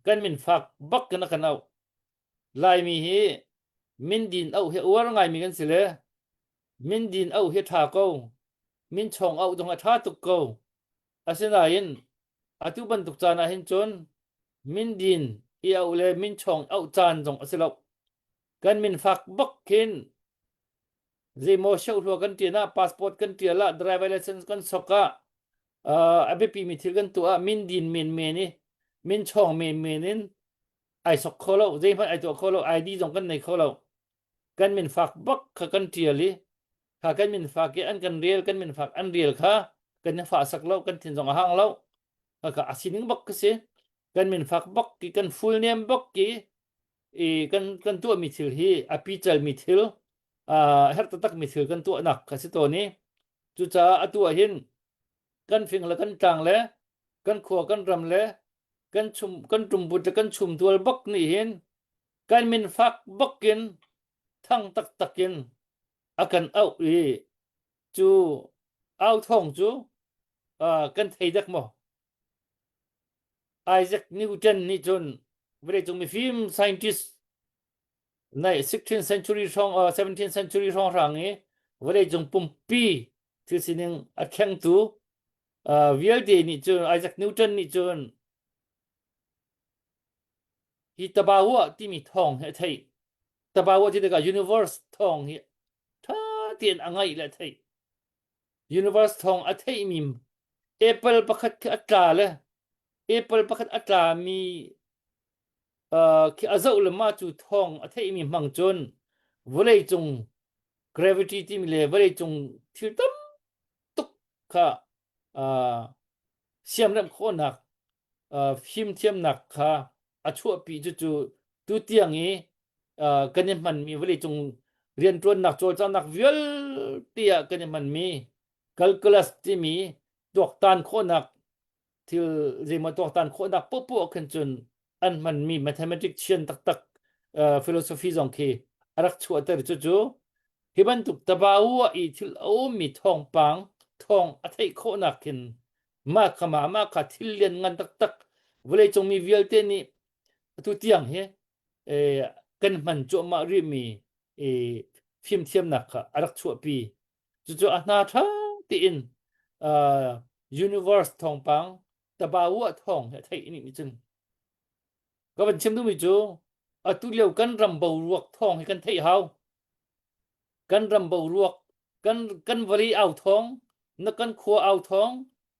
kan min fak bak kan a kan auh Laimi hi min din auh hi uar ngaimi kan si le min din auh hi ṭha ko min chong auh zong a ṭha tuk ko asinain atu bantuk caan ah hin cun min din i auh le min chong auh caan zong a si lo kan min fak bak khin zeimaw hrohlua kan ṭian ah passport kan ṭial ah driver license kan sok ah uh, a biapimi thil kan tuah ah min din menmen i min chong menmen in ai sok kho lo zeihmanh ai tuah kho lo ID zong kan nei kho lo kan min fak bak kha kan ṭial i kha kan min fak i an kan rel kan min fak an rel kha kan i fah sak lo kan thin zong a hang lo kha a sining bak ka si kan min fak bak ki kan full name bak ki i kan kan tuahmi thil hi a picalmi thil herh taktak mi thil kan tuahnak kha si tawn i cucaah atu ah hin kan fing le kan tlang le kan khua kan ram le kan chum kan ṭumbut le kan chumtual bak nih hin kan min fak bak in thang taktak in a kan auh i cu au thawng cu uh, kan thei dek maw Isaac Newton nih cun vawleicung mifim scientist nai 16th century hrawng uh, 17th century hrawng hrang i vawleicung pumpi thil sining a thlengtu uh, vialte nih cun Isaac Newton nih cun hi tabawa timi thawng hi a theih tabawa ti tikah universe thawng hi tha tein a ngaih le a theih universe thawng a theihmi apple pakhat khi a tla le apple pakhat a tla mi uh, khi a zoh le mah cu thawng a theihmi hmang cun vawlei cung gravity timi le vawlei cung thil tam tuk kha uh, siamremh khawhnak uh, fimthiamnak kha a chuahpi cucu tutiang i uh, kan i hmanmi vawleicung rianṭuannak cawlcanghnak vialte ah kan i hmanmi calculus timi tuaktan khawhnak thil zeimaw tuaktan khawhnak poahpoah khin cun an hmanmi mathematician taktak uh, philosophy zong khi a rak chuahter cucu hi bantuk tabawa i thil a ummi thawngpang thawng a theih khawhnak khin mah kha mah mah kha thil lian ngan taktak vawleicung mi vialte nih atu tiang hi eh, kan hman cuahmah rihmi eh, fimthiamnak kha a rak chuahpi cucu a hna ṭha tein uh, universe thawngpang tabawa thawng he a theih nih cun ka van chim duhmi cu atu lio kan ram boruak thawng hi kan theih hau kan ram boruak kan kan vawlei au thawng na kan khua au thawng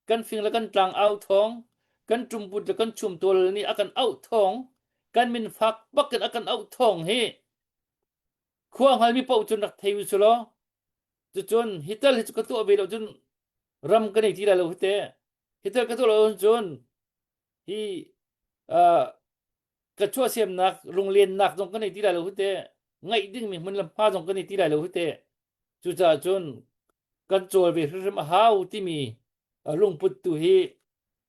kan fing le kan tlang au thawng kan ṭumput le kan chumtual nih a kan auh thawng kan min fak bak in a kan auh thawng hi khua hngalmi paoh cun rak thei u sulaw cucun hital hi cu ka tuah ve lo cun ram ka nei ti lai lo hi te hital ka tuah lo cun hi uh, ka chuahsemnak lunglennak zong ka nei ti lai lo hi te ngaih dingmi hmun le hma zong ka nei ti lai lo hi te cucaah cun kan cawl ve hrimhrim a hau timi lungput tu hi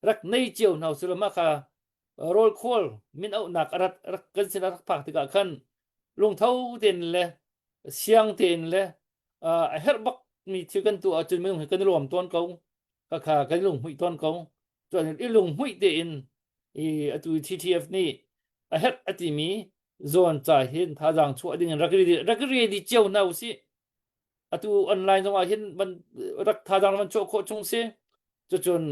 rak nei cio hna usih mah kha rawl khawl min auhnak a rat rak kan sin a rak phak tikah khan lungtho tein le siang tein le a herh bak mi thil kan tuah ahcun minung hi kan i lawm tawn ko kha kan i lunghmuih tawn ko cun i lunghmuih tein i atu TTF nih a herh a timi zawn ca hin thazaang chuah ding in rak rak ready cio hna usih. Atu online zong ah hin van rak thazaang van chuah khawh chung si. Cucun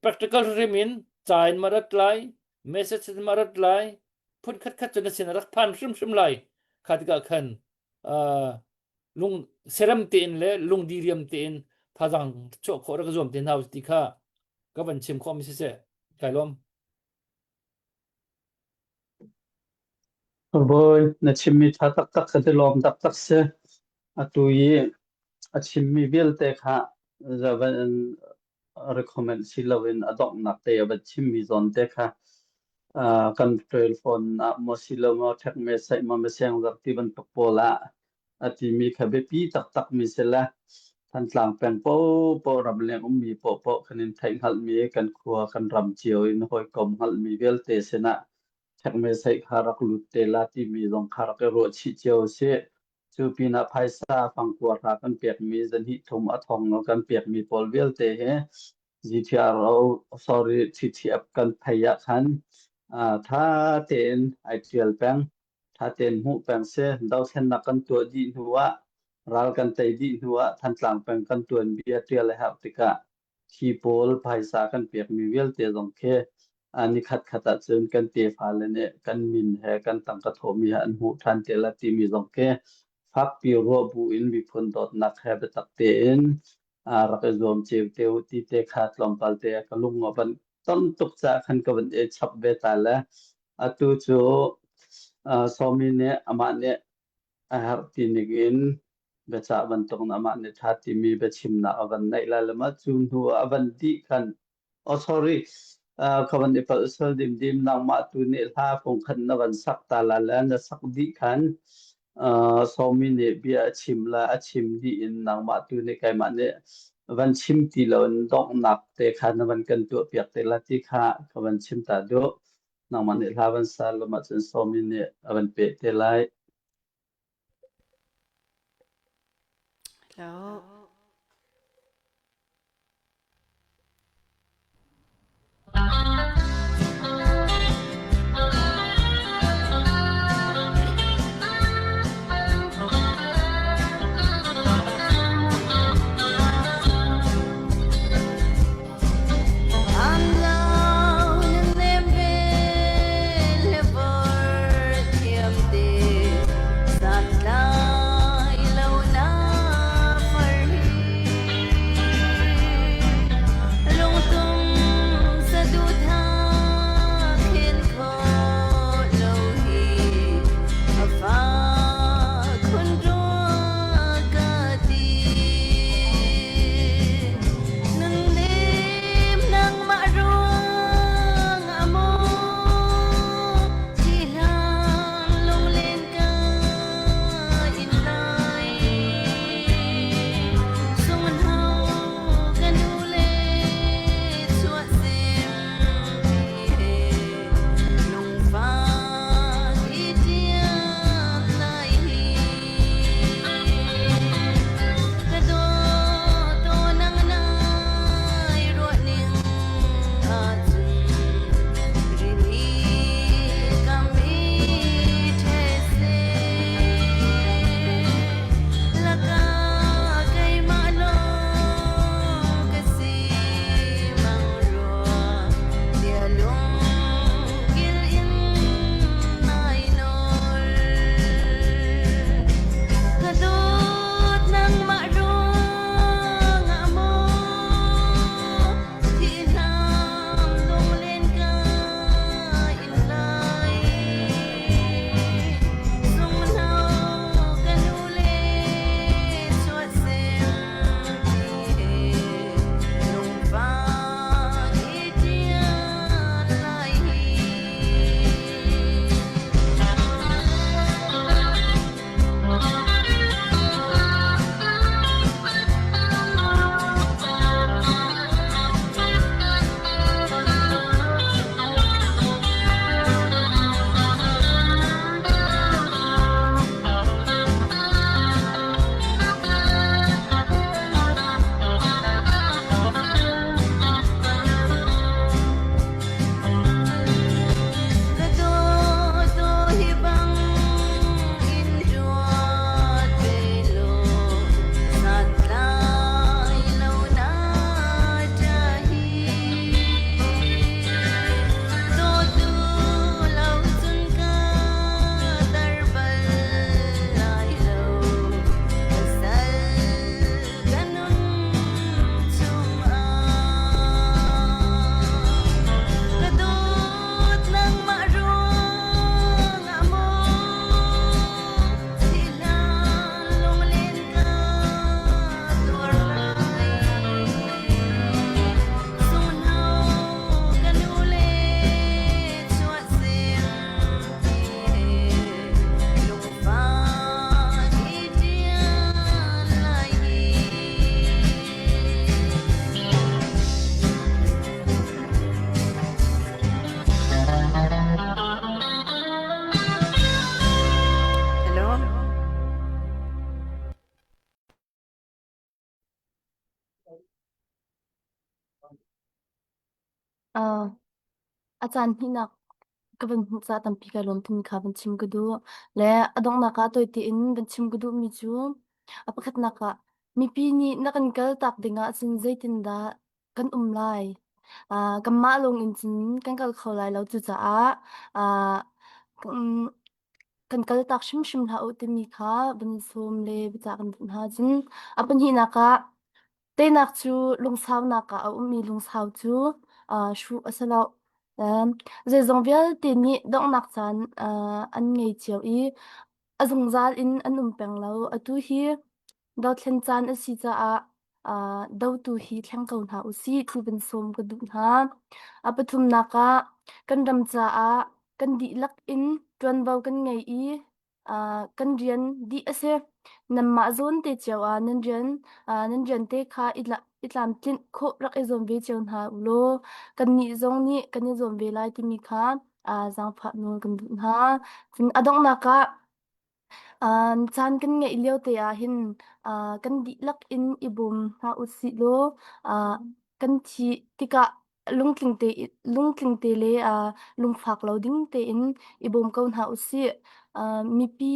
practical hrim in ca in ma rat lai, message in ma rat lai, phun khat khat cu na sin rak phan hrimhrim lai. Kha tikah khan uh, lung serem tein le lung diriam tein thazaang chuah khawh rak zuam te hna ti kha ka van chim khawh mi siseh. Kai lawm.
Bawi, na chimmi ṭha taktak ka ti lawm taktak si. Atu i a chimmi vialte kha van in recommend si loin a donghnak te a van chimmi zawn te kha kan rel fawn ah maw si lo maw ṭhek me saih maw meseng zar ti bantuk pawl ah a timi kha biapi taktakmi si le Thantlang peng paohpaoh ramleng ummi paohpaoh kan in theih hngalhmi kan khua kan ram cio in hawikom hngalhmi vialte sinah ṭhekmesei kha rak lut te la timi zong kha rak i ruah chih cio a si. Cu pinah phaisa fangkua hra kan pekmi zahnih thum a thong kan pekmi pawl vialte hi GTRO sorry TTF kan phei ah khan tha tein ai ṭial peng. Ṭha tein hmuh peng si. Dothlennak kan tuah dih hnu ah, ral kan tei dih hnu ah Thantlang peng kan tuanbia ṭial a herh tikah thi pawl phaisa kan pekmi vialte zong khi nikhat khat ahcun kan tefa le nih kan min he kan tangka thawhmi he an hmuh ṭhan te la timi zong khi fakpi ruah bu in miphun dawtnak he biatak tein rak i zuam cio te u ti te kha tlawmpal te ka lung a van ton tuk caah khan ka van i chap ve ta le atu cu Sawmi nih amah nih a herh ti ning in biacah bantuk in amah nih ṭha timi biachimnak a van neih lai le mah cu hnu ah a van dih khan oh sorry ka van i palh sual dimdim nangmah tu nih hla fungkhat na van sak ta la le na sak dih khan Sawmi nih bia a chim la a chim dih in nangmah tu nih keimah nih van chim ti lo in donghnak te kha na van kan tuah piak te la ti kha ka van chim ta duh. Nangmah nih hla van sa lo mah cun Sawmi nih a van peh te lai.
Hello.
Uh, a caan hnihnak ka van hmuh caah tampi kai lawm timi kha van chim ka duh. Le a donghnak ah tawi tein van chim ka duhmi cu a pakhatnak ah mipi nih na kan kaltak dingah cun zeitindah kan um lai? Uh, kanmah lawng in cun kan kal kho lai lo cucaah uh, kan kaltak hrimhrim hlah u timi kha van sawm le biacah kan duh hna. Cun a pahnihnak ah Teinak cu lungsaunak ah a ummi lungsau cu uh, hruh a si lo. Um, zeizong vialte nih donghnak caan uh, an ngei cio i a zungzal in an um peng lo. Atu hi dothlen caan a si caah uh, dotu hi thleng ko hna u sih ti van sawm ka duh hna. A pathumnak ah kan ram caah kan dihlak in ṭuanvo kan ngei i Uh, kan rian dih a si. Nanmah zawn te cio ah nan rian uh, nan rian te kha i, tla, i tlamtlinh khawh rak i zuam ve cio hna u law kannih zong nih kan i zuam ve lai timi kha uh, zaangfah nawl kan duh hna. Cun a donghnak ah uh, caan kan ngeih lio te ah hin uh, kan dihlak in i bawm hna u sih law uh, kan thih tikah lungtling te lungtling te le uh, lungfak lo ding tein i bawm ko hna usih. Uh, mipi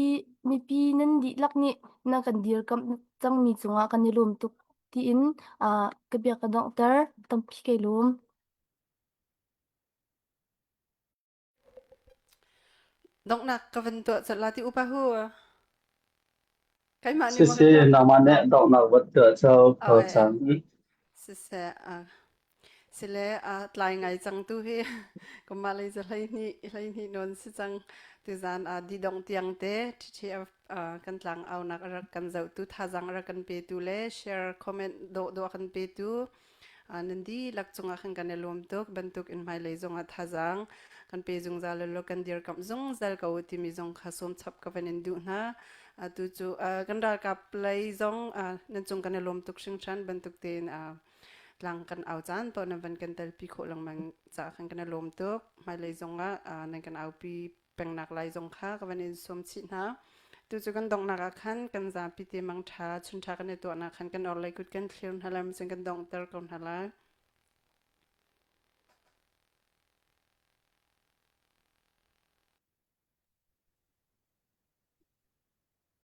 mipi nan dihlak nih na kan dirkamh cangmi cungah kan i lawm tuk tiin uh, ka bia ka donghter. Tampi kai lawm.
Donghnak ka van tuah colh la ti upa hu. Keimah nih maw ka
Sisi
tuah?
nangmah nih donghnak va tuah cho
Oh,
ko
eh,
cang.
siseh, ah, sile ah tlai ngai cang tu hi kanmah lei cu 12 12 nawn si cang. Tuzaan ah didong tiang te TTF ah, kan tlang aunak a rak kan zohtu thazaang a rak kan petu le share comment dawh dawh a kan petu Nan dihlak cungah khan kan i lawm tuk bantuk in hmailei zongah thazaang kan pe zungzal law kan dirkamh zungzal ko timi zong kha sawm chap ka van in duh hna. Atu cu kan ralkap lei zong nan cung kan i lawm tuk hringhran bantuk tein tlang kan au caan paoh nan van kan telpi khawh lengmang caah khan kan i lawm tuk. Hmailei zongah nan kan aupi pengnak lai zong kha ka van in sawm chih hna. Tu cu kan donghnak ah khan kan zapi te mangṭha chunṭha kan i tuahnak khan kan orhlei kut kan thlir hna lai cun kan donghter ko hna lai.